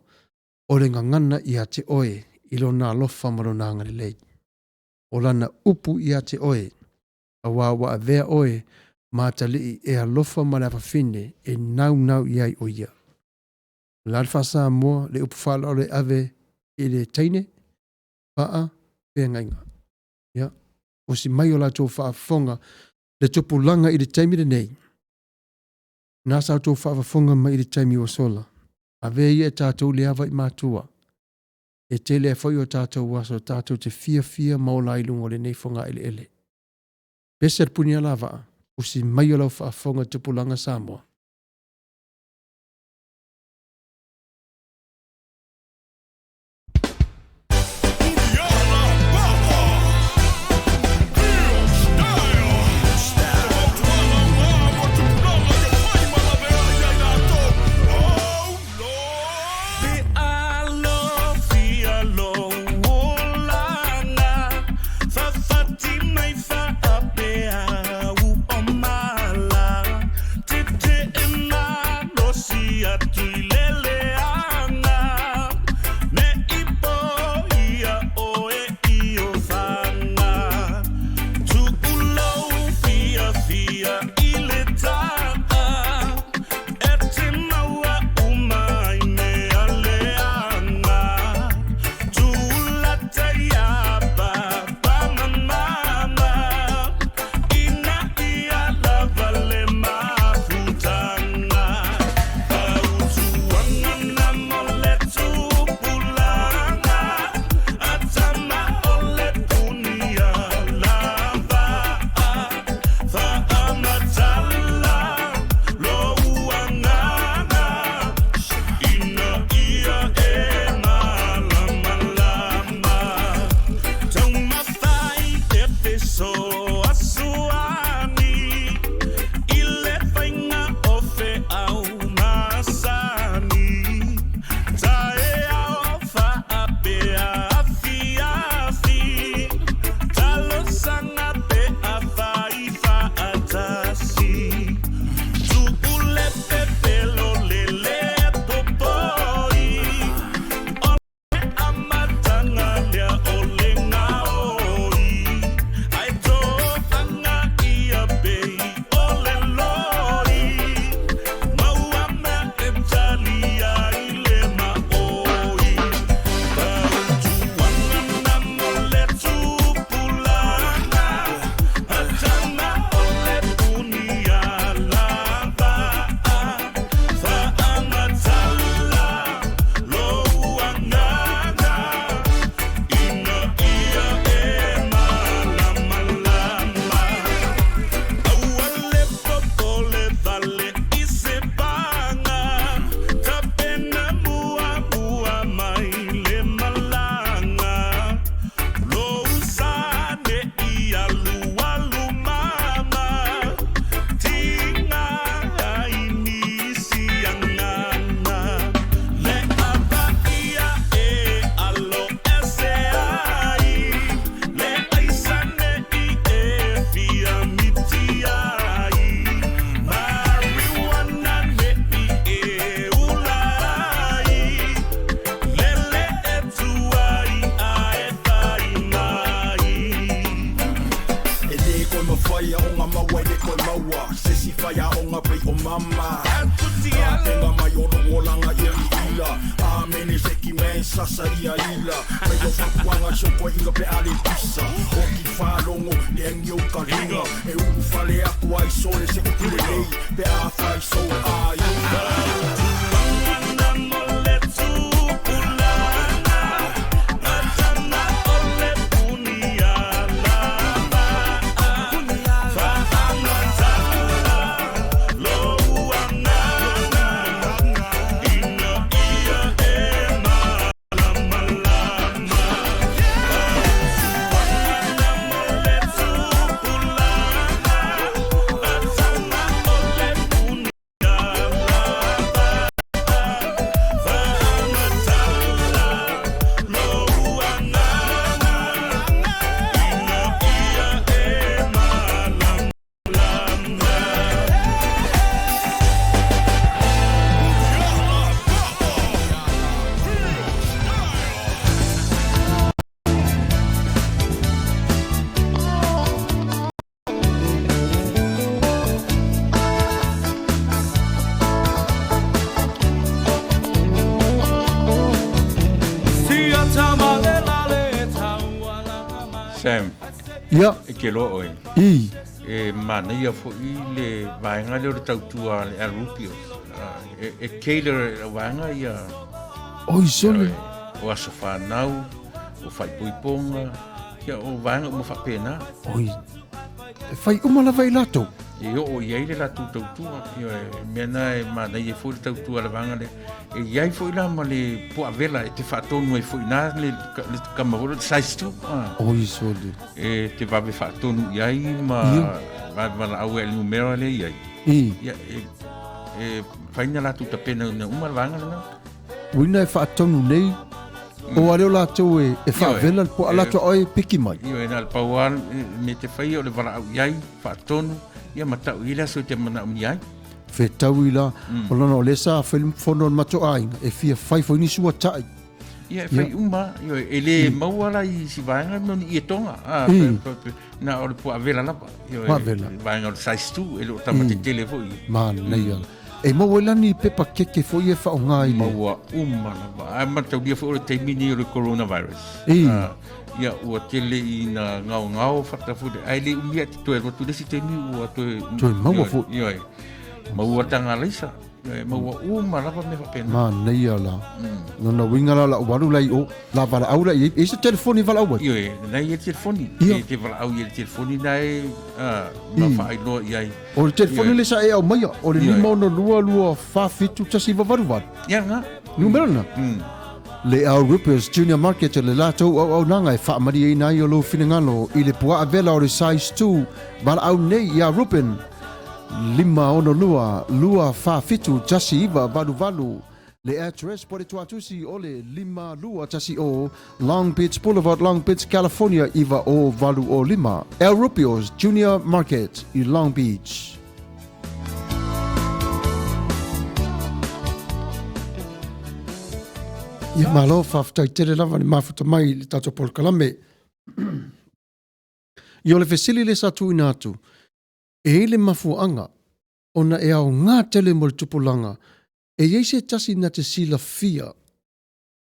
o le gagana ia te oe i lona alofa ma lona agalelei. O lana upu ia te oe, auā ua avea oe ma atalii e alofa ma le afafine e naunau i ai o ia. O le a le faa-Samoa le upu faaaloalo e ave i le teine, faa, feagaiga. Ia, osi mai o latou faafofoga le tupulaga i le taimi lenei. Na sa outou faafofoga mai i le taimi ua sola. Avea ia e tatou le ava i matua. E tele ai foi o tatou aso tatou te fiafia ma ola ai i luga o lenei fogaeleele. Pese le Punialavaa, usi mai o lau faafofoga tupulaga Samoa. maua Se si faiaoga pei o mama Tapenga mai o lou olaga ia i ila Amene seki man sasa ia ila Mai o fapuaga si o koeina pe a le pisa Oki faalogo le agi o ka liga E ulufale atu ai sole se upu lelei Pe a fai sole a i Sam, Ia, e te loa oe. I. E manaia foi le vaega lea o le tautua a le Al Rupios. E, e tailor e le vaega ia Oi, sole. o aso whanau, o whaipoiponga, ia o vaega uma faapena. Oi, e fai uma lava i latou. E oo i ai le latou tautua, ioe, e mea na e manaia foi le tautua a le vaega lea. E i ai foi la ma le puavela e te faatonu ai foi na le, le kama foi le size 2. Ah. Oi, sole. E te vave faatonu i ai ma vave valaau ai le numera lea i ai. I. Ia, e, e fai na latou tapena ina uma le vaega lena. Uina e faatonu nei, o a leo latou e, e faavela le poa latou a oe e piki mai. Ioe, na o le pau lava le mea te faia o le valaau i ai, faatonu, ia ma tau i ai le aso e te manaomia ai. Fetaui la, o lona o lea sa fai le fono a le matou aiga, e fia fai foi nisi ua tai. Ia, e fai uma, ioe, e le maua la i si vaega no ni ietoga, a, na o le puaavela lava, ioe, Puaavela. vaega o le size 2, e le o tama tetele foi. Manaia. E maua ai la ni pepa keke foi e faaaoga i le. Maua uma lava. Ae mataulia foi o le taimi nei o le coronavirus. I. Ia, ua tele ina gaogao fata foi le, ae le umi ae te toe alu atu i le isi taimi ua toe. Toe maua foi. Ioe. Maua taga alaisa. E maua uma lava mea faapena. Manaia la. Lona uiga la o lau alu la i o, la valaau la i ai. E i ai se telefoni e valaau ai? Ioe, lena e i ai le telefoni. Ia. E te valaau i ai le telefoni na e ma faailoa i ai. O le telefoni lea sa e aumaia, o le 562 247 1988. Ia lena. Numera lena. Le Al Rippers Junior Market le latou auaunaga e faamalieina ai o lou finagalo i le puaa vela o le size 2 valaau nei ia Ruben 562 247 1988 Le address po le tuatusi o le 5210 Long Beach Boulevard, Long Beach, California 90805. El Rubio's Junior Market i Long Beach. Ia malo, faafetai tele lava le mafuta mai i le tatou polokalame. Ia o le fesili lea sa tuuina atu, e i ai le mafuaaga ona e aoga tele mo le tupulaga, e i ai se tasi na te silafia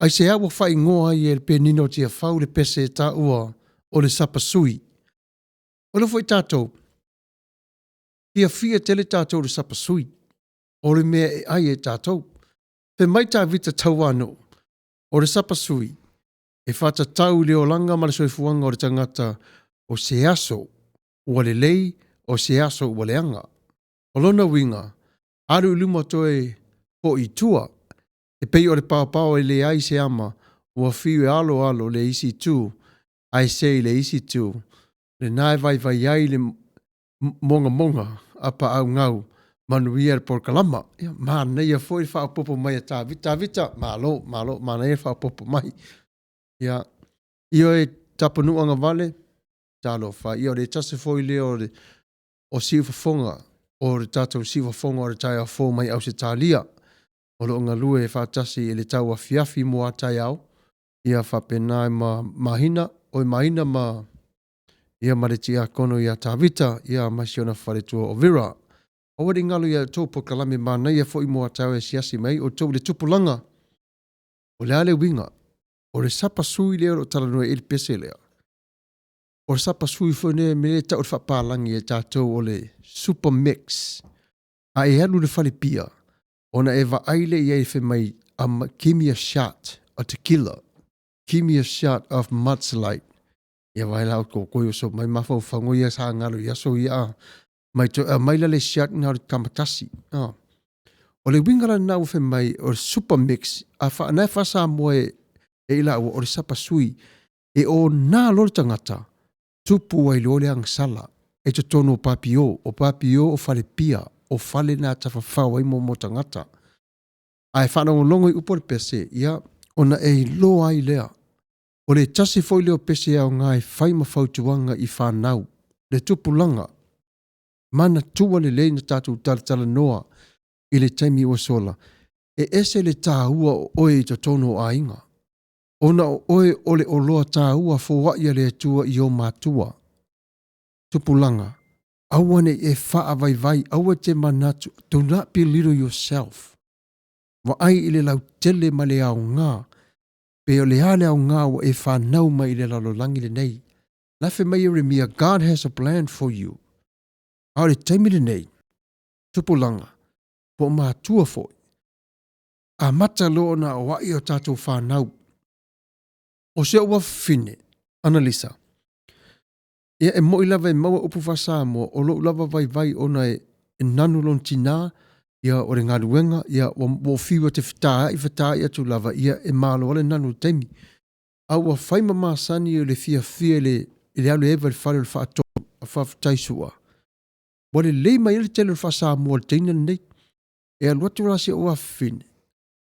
aisea ua faaigoa ai e le Penina o Tiafau le pese e taua o le sapasui. O lea foi tatou, fiafia tele tatou i le sapasui, o le mea e ai e tatou. Fai mai Tavita Tauanuu, o le sapasui, e faatatau i le olaga ma le soifuaga o le tagata o se aso ua lelei, o se aso ua leaga. O lona uiga, alu i luma toe foi i tua, e pei o le paopao e leai se ama, ua fiu e aloalo le isi itu, ae se i le isi itu, lena e vaivai ai le mogamoga a paaugau manuia le polokalama. Ia, manaia foi le faaopoopo mai a Tavita. Tavita, malo, malo, manaia le faaopoopo mai. Ia, ioe Tapunuu Agavale, talofa. Ia, o le tasi foi lea o le o siufofoga o le tatou siufofoga o le taeao fou mai Ausetalia o lo o galue faatasi i le tauafiafi mo a taeao, ia faapena ma Mahina, oi Mahina ma. Ia ma le tiakono ia Tavita, ia ma si ona faletua o Vera. Aua ne i galo ia outou polokalame manaia foi mo a taeao e asiasi mai ai outou i le tupulaga. O le a le uiga? O le sapasui lea o lo o talanoa ai le pese lea. O le sapasui foi lea mea e tau o le faapalagi e tatou o le super mix. A e alu i le falepia, ona e vaai lea i ai fai mai, give me a shot of tequila, give me a shot of Mudslide. Ia vaai la outou koi oso mai mafaufauga ia sa galo i aso ia a. Mai toe aumai la le shot na o le tama tasi. A. O le uiga la lena ua fai mai o le super mix a fa, na e faa-Samoa e, e i laua o le sapasui e ona loa le tagata tupu ai loa le agasala e totonu o papio, o papio o falepia, o fale na tafafao ai mo tagata. Ae faalogologo i upu a le pese, ia, ona e iloa ai lea. O le tasi foi lea o pese aoga e fai ma fautuaga i fanau, le tupulaga. Manatua lelei na tatou talatalanoa i le taimi ua sola, e ese le taua o oe i totonu o aiga. Ona o oe o le oloa taua foai a le Atua i ou matua. Tupulaga, aua ne i e faavaivai, aua e te manatu, do not belittle yourself. Vaai i le lautele ma le aoga, pe o le a le aoga ua e fanau mai i le lalolagi lenei. La fai mai Ieremia, God has a plan for you. A o le taimi lenei, tupulaga, po o matua foi, amata loa ona aoai o tatou fanau. O si ou afafine, Analisa, ia e moi lava e maua upu faa-Samoa, o lou lava vaivai ona e nanu lona tinā, ia o le galuega, ia ua ou fiu e te fetaai, fetaai atu lava, ia e malo lava le nanu i le taimi. A ua fai ma masani o le fiafia i le, i le alu e eva i le fale o le faatonu, a faafetai Su'a. Ua lelei mai ai le tele o le faa-Samoa i le teine lenei. E alu atu la si ou afafine,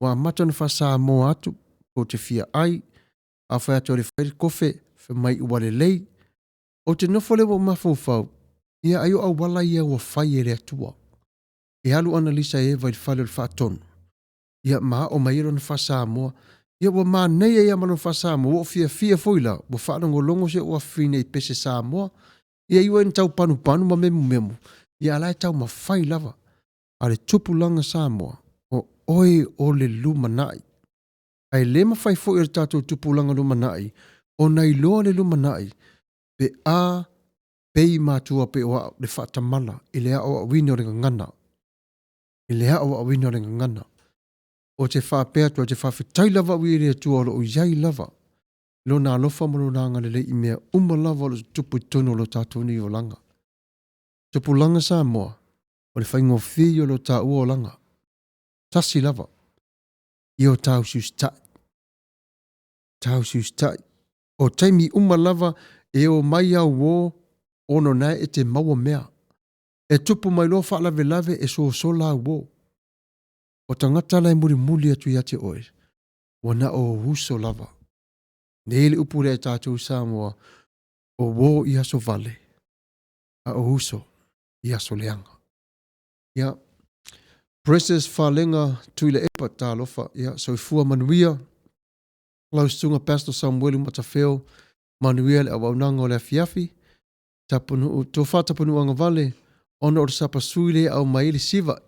ua amata ona faa-Samoa atu, ou te fia ai, a fai atu e fai le kofe, fai mai ua lelei. Ou te nofo lea ua ou mafaufau, ia ai o auala ia ua fai e le Atua. E alu Analisa e eva i le fale o le faatonu, ia ma aʻo mai ai lona faa-Samoa. Ia ua manaia ia ma lona faa-Samoa, ua ou fiafia foi la, ua faalogologo si ou afafine i pese Samoa. Ia iu ai ina tau panupanu ma memumemu, ia a la e taumafai lava. A le tupulaga Samoa, o oe o le lumanai. Ae le mafai foi e le tatou tupulaga lumanai ona iloa le lumanai pe a pei matua pei o au le faatamala i le aoaoina o le gagana. I le aoaoina o le gagana. Ou te faapea atu, ou te faafetai lava au i le Atua o lo o i ai lava Lona alofa ma Lona agalelei i mea uma lava o lo o tutupu i totonu o lo tatou nei olaga. Tupulaga Samoa, o le faigofie ia o lo taua olaga. Tasi lava. Ia o tausiusitai. Tausiusitai. O taimi uma lava e o mai au uō ono nae e te maua mea. E tupu mai loa faalavelave e sosola au uō. O tagata la e mulimuli atu ia te oe, ua na o uso lava. Nei le upu lea e tatou i Samoa, o uō i aso vale, a o uso i aso leaga. Ia, Precious Falega Tuilaepa, talofa, ia, soifua manuia. Lau Susuga Pastor Samuelu Matafeo, manuia le auaunaga o le afiafi. Tapunuu, tofa Tapunuu Agavale, ona o le sapasui lea e aumai ai le siva.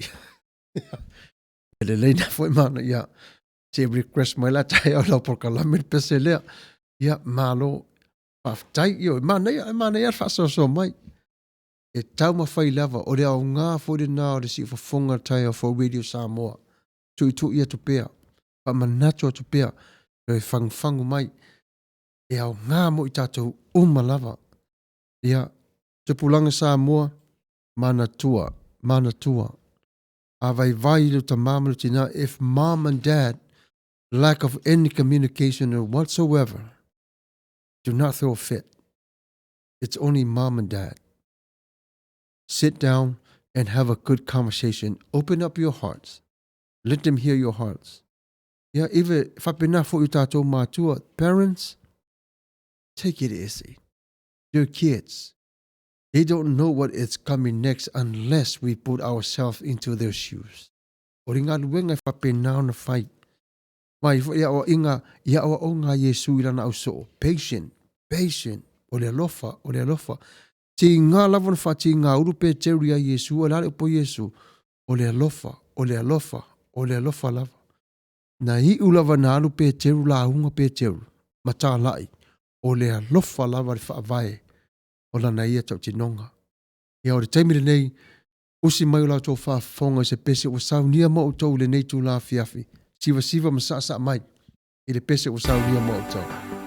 E lelei na foi mana, ia, se request mai la taeao lau polokalame le pese lea. Ia, malo, faafetai, ioe, manaia, e manaia le faasoasoa mai. E taumafai lava, o le aoga foi lena o le siufofoga taeao fou Radio Samoa. Tuitui atu pea, faamanatu atu pea, toe fagufagu mai. E aoga mo i tatou uma lava. Ia, tupulaga Samoa, manatua, manatua. A vaivai le tama ma le tina, if mom and dad lack of any communication or whatsoever, do not throw a fit. It's only mom and dad. Sit down and have a good conversation. Open up your hearts. Let them hear your hearts. Ia, even faapena foi o tatou matua, parents, take it easy. Your kids, they don't know what is coming next unless we put ourselves into their shoes. O le galuega e faapena ona fai. Mai foi i aoaiga, i aoaoga a Iesu i lana ausoo. Patient, patient. O le alofa, o le alofa. Tiga lava ona faatigaulu Peteru iā Iesu, o le a le upu a Iesu? O le alofa, o le alofa, o le alofa lava. Na iu lava na alu Peteru lauga Peteru ma talai, o le alofa lava le faavae o lana ia tautinoga. Ia o le taimi lenei, usi mai o la outou faafofoga i se pese ua saunia mo outou i lenei itula afiafi, sivasiva ma saasaa mai i le pese ua saunia mo outou.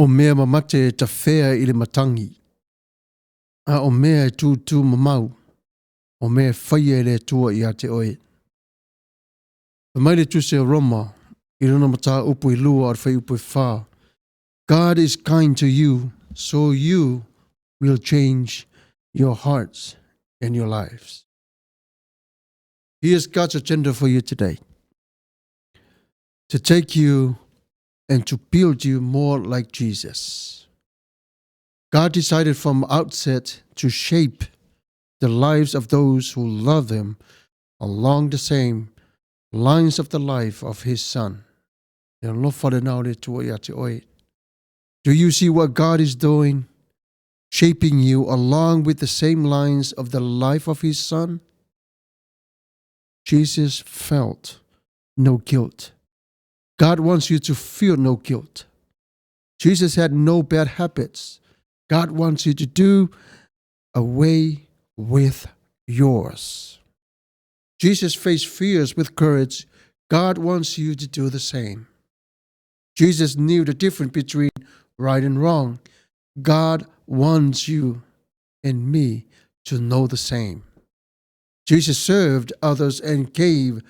O mea mamate e tafea i le matagi, a o mea e tūtū mamau, o mea e faia e le Atua ia te oe. Fai mai le Tusi a Roma i lona mataupu e lua o le fuaiupu e fa, God is kind to you, so you will change your hearts and your lives. Here's God's agenda for you today. To take you and to build you more like Jesus. God decided from outset to shape the lives of those who love him along the same lines of the life of his son. E alofa lena o le Atua ia te oe. Do you see what God is doing? Shaping you along with the same lines of the life of his son? Jesus felt no guilt. God wants you to feel no guilt. Jesus had no bad habits. God wants you to do away with yours. Jesus faced fears with courage. God wants you to do the same. Jesus knew the difference between right and wrong. God wants you and me to know the same. Jesus served others and gave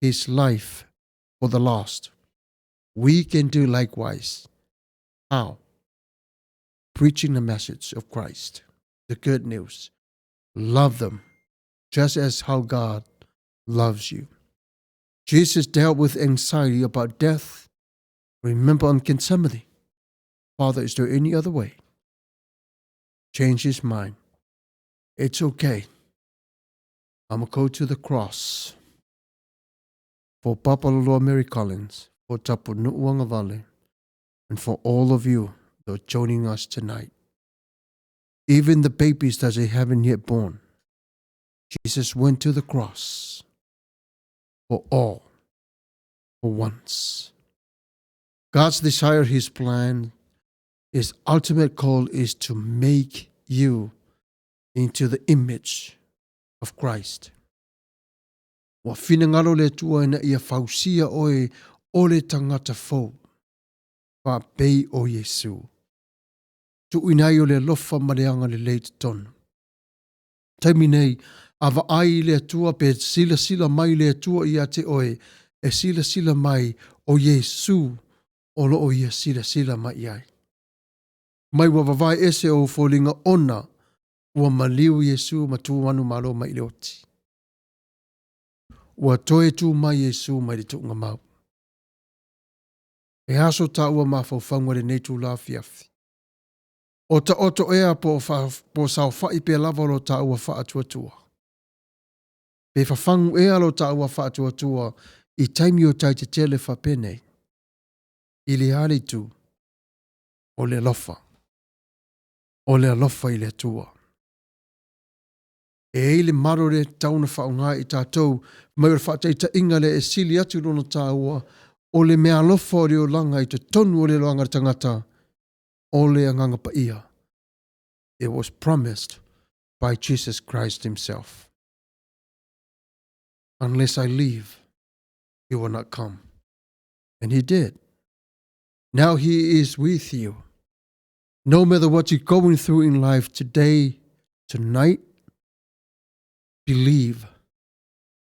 his life for the lost. We can do likewise. How? Preaching the message of Christ, the good news. Love them just as how God loves you. Jesus dealt with anxiety about death. Remember on Gethsemane, Father, is there any other way? Change his mind. It's okay. I'm going to go to the cross for Papa Loloa Mary Collins, for Tapunu'u and for all of you that are joining us tonight. Even the babies that they haven't yet born. Jesus went to the cross for all, for once. God's desire, His plan, His ultimate call is to make you into the image of Christ. Ua finagalo le Atua ina ia fausia oe o le tagata fou, faapei o Iesu. Tuuina ai o le alofa ma le agalelei i totonu. Taimi nei, a vaai i le Atua pe silasila mai le Atua ia te oe, e silasila mai o Iesu o lo o ia silasila mai i ai. Mai ua vavae ese ou foliga ona ua maliu Iesu ma tu manumalo mai i le oti. Ua toe tu mai Iesu mai le tuuga mau. E aso tāua mafaufauga i lenei tula afiafi. O taoto ea po o saofai pea lava lo tāua faatuatua. Pe fafagu ea lo tāua faatuatua i taimi o tai tetele faapenei. I le a le itu? O le alofa. O le alofa i le Atua. E ai le malo lea e tatau ona faaaoga e i tatou, mai o le faataitaiga lea e sili atu lona taua, o le meaalofa o le olaga i totonu o le aloaga o le tagata, o le Agaga Paia. It was promised by Jesus Christ himself. Unless I leave, he will not come. And he did. Now he is with you. No matter what you're going through in life today, tonight, believe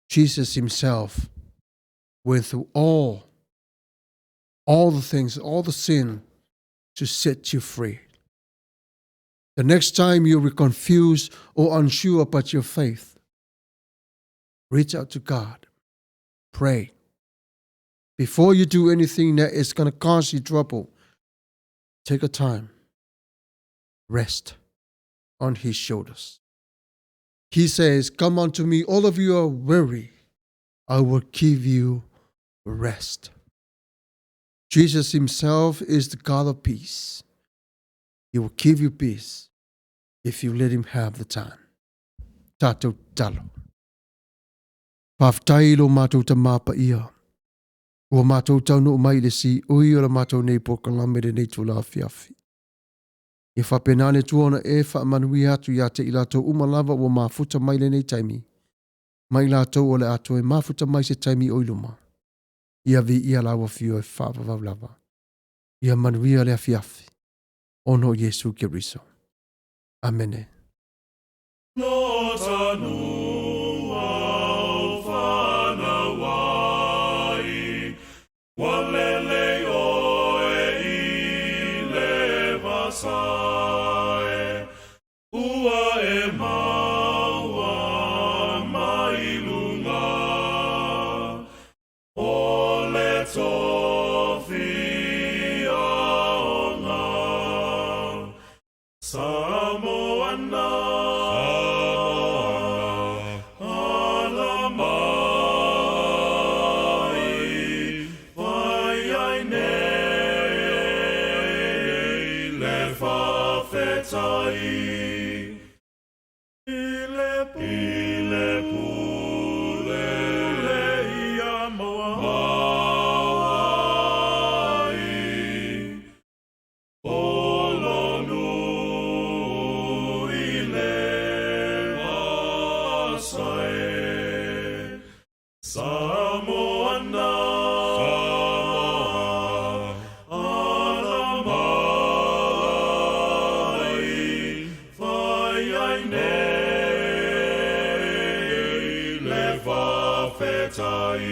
Jesus himself went through all, all the things, all the sin to set you free. The next time you're confused or unsure about your faith, reach out to God. Pray. Before you do anything that is going to cause you trouble, take a time. Rest on his shoulders. He says, Come unto me, all of you are weary. I will give you rest. Jesus himself is the God of peace. He will give you peace if you let him have the time. Tatou tatalo. Faafetai i lo matou Tamā Paia, ua matou taunuu mai i le siui o la matou nei polokalame i lenei itula afiafi. Ia faapena le Atua ona e faamanuia atu ia te i latou uma lava ua mafuta mai lenei taimi, ma i latou o le a toe mafuta mai se taimi o i luma. Ia viia lau Afio e faavavau lava. Ia manuia le afiafi. Ona o Iesu Keriso. Amene. Fai ai nei le fa'afetai.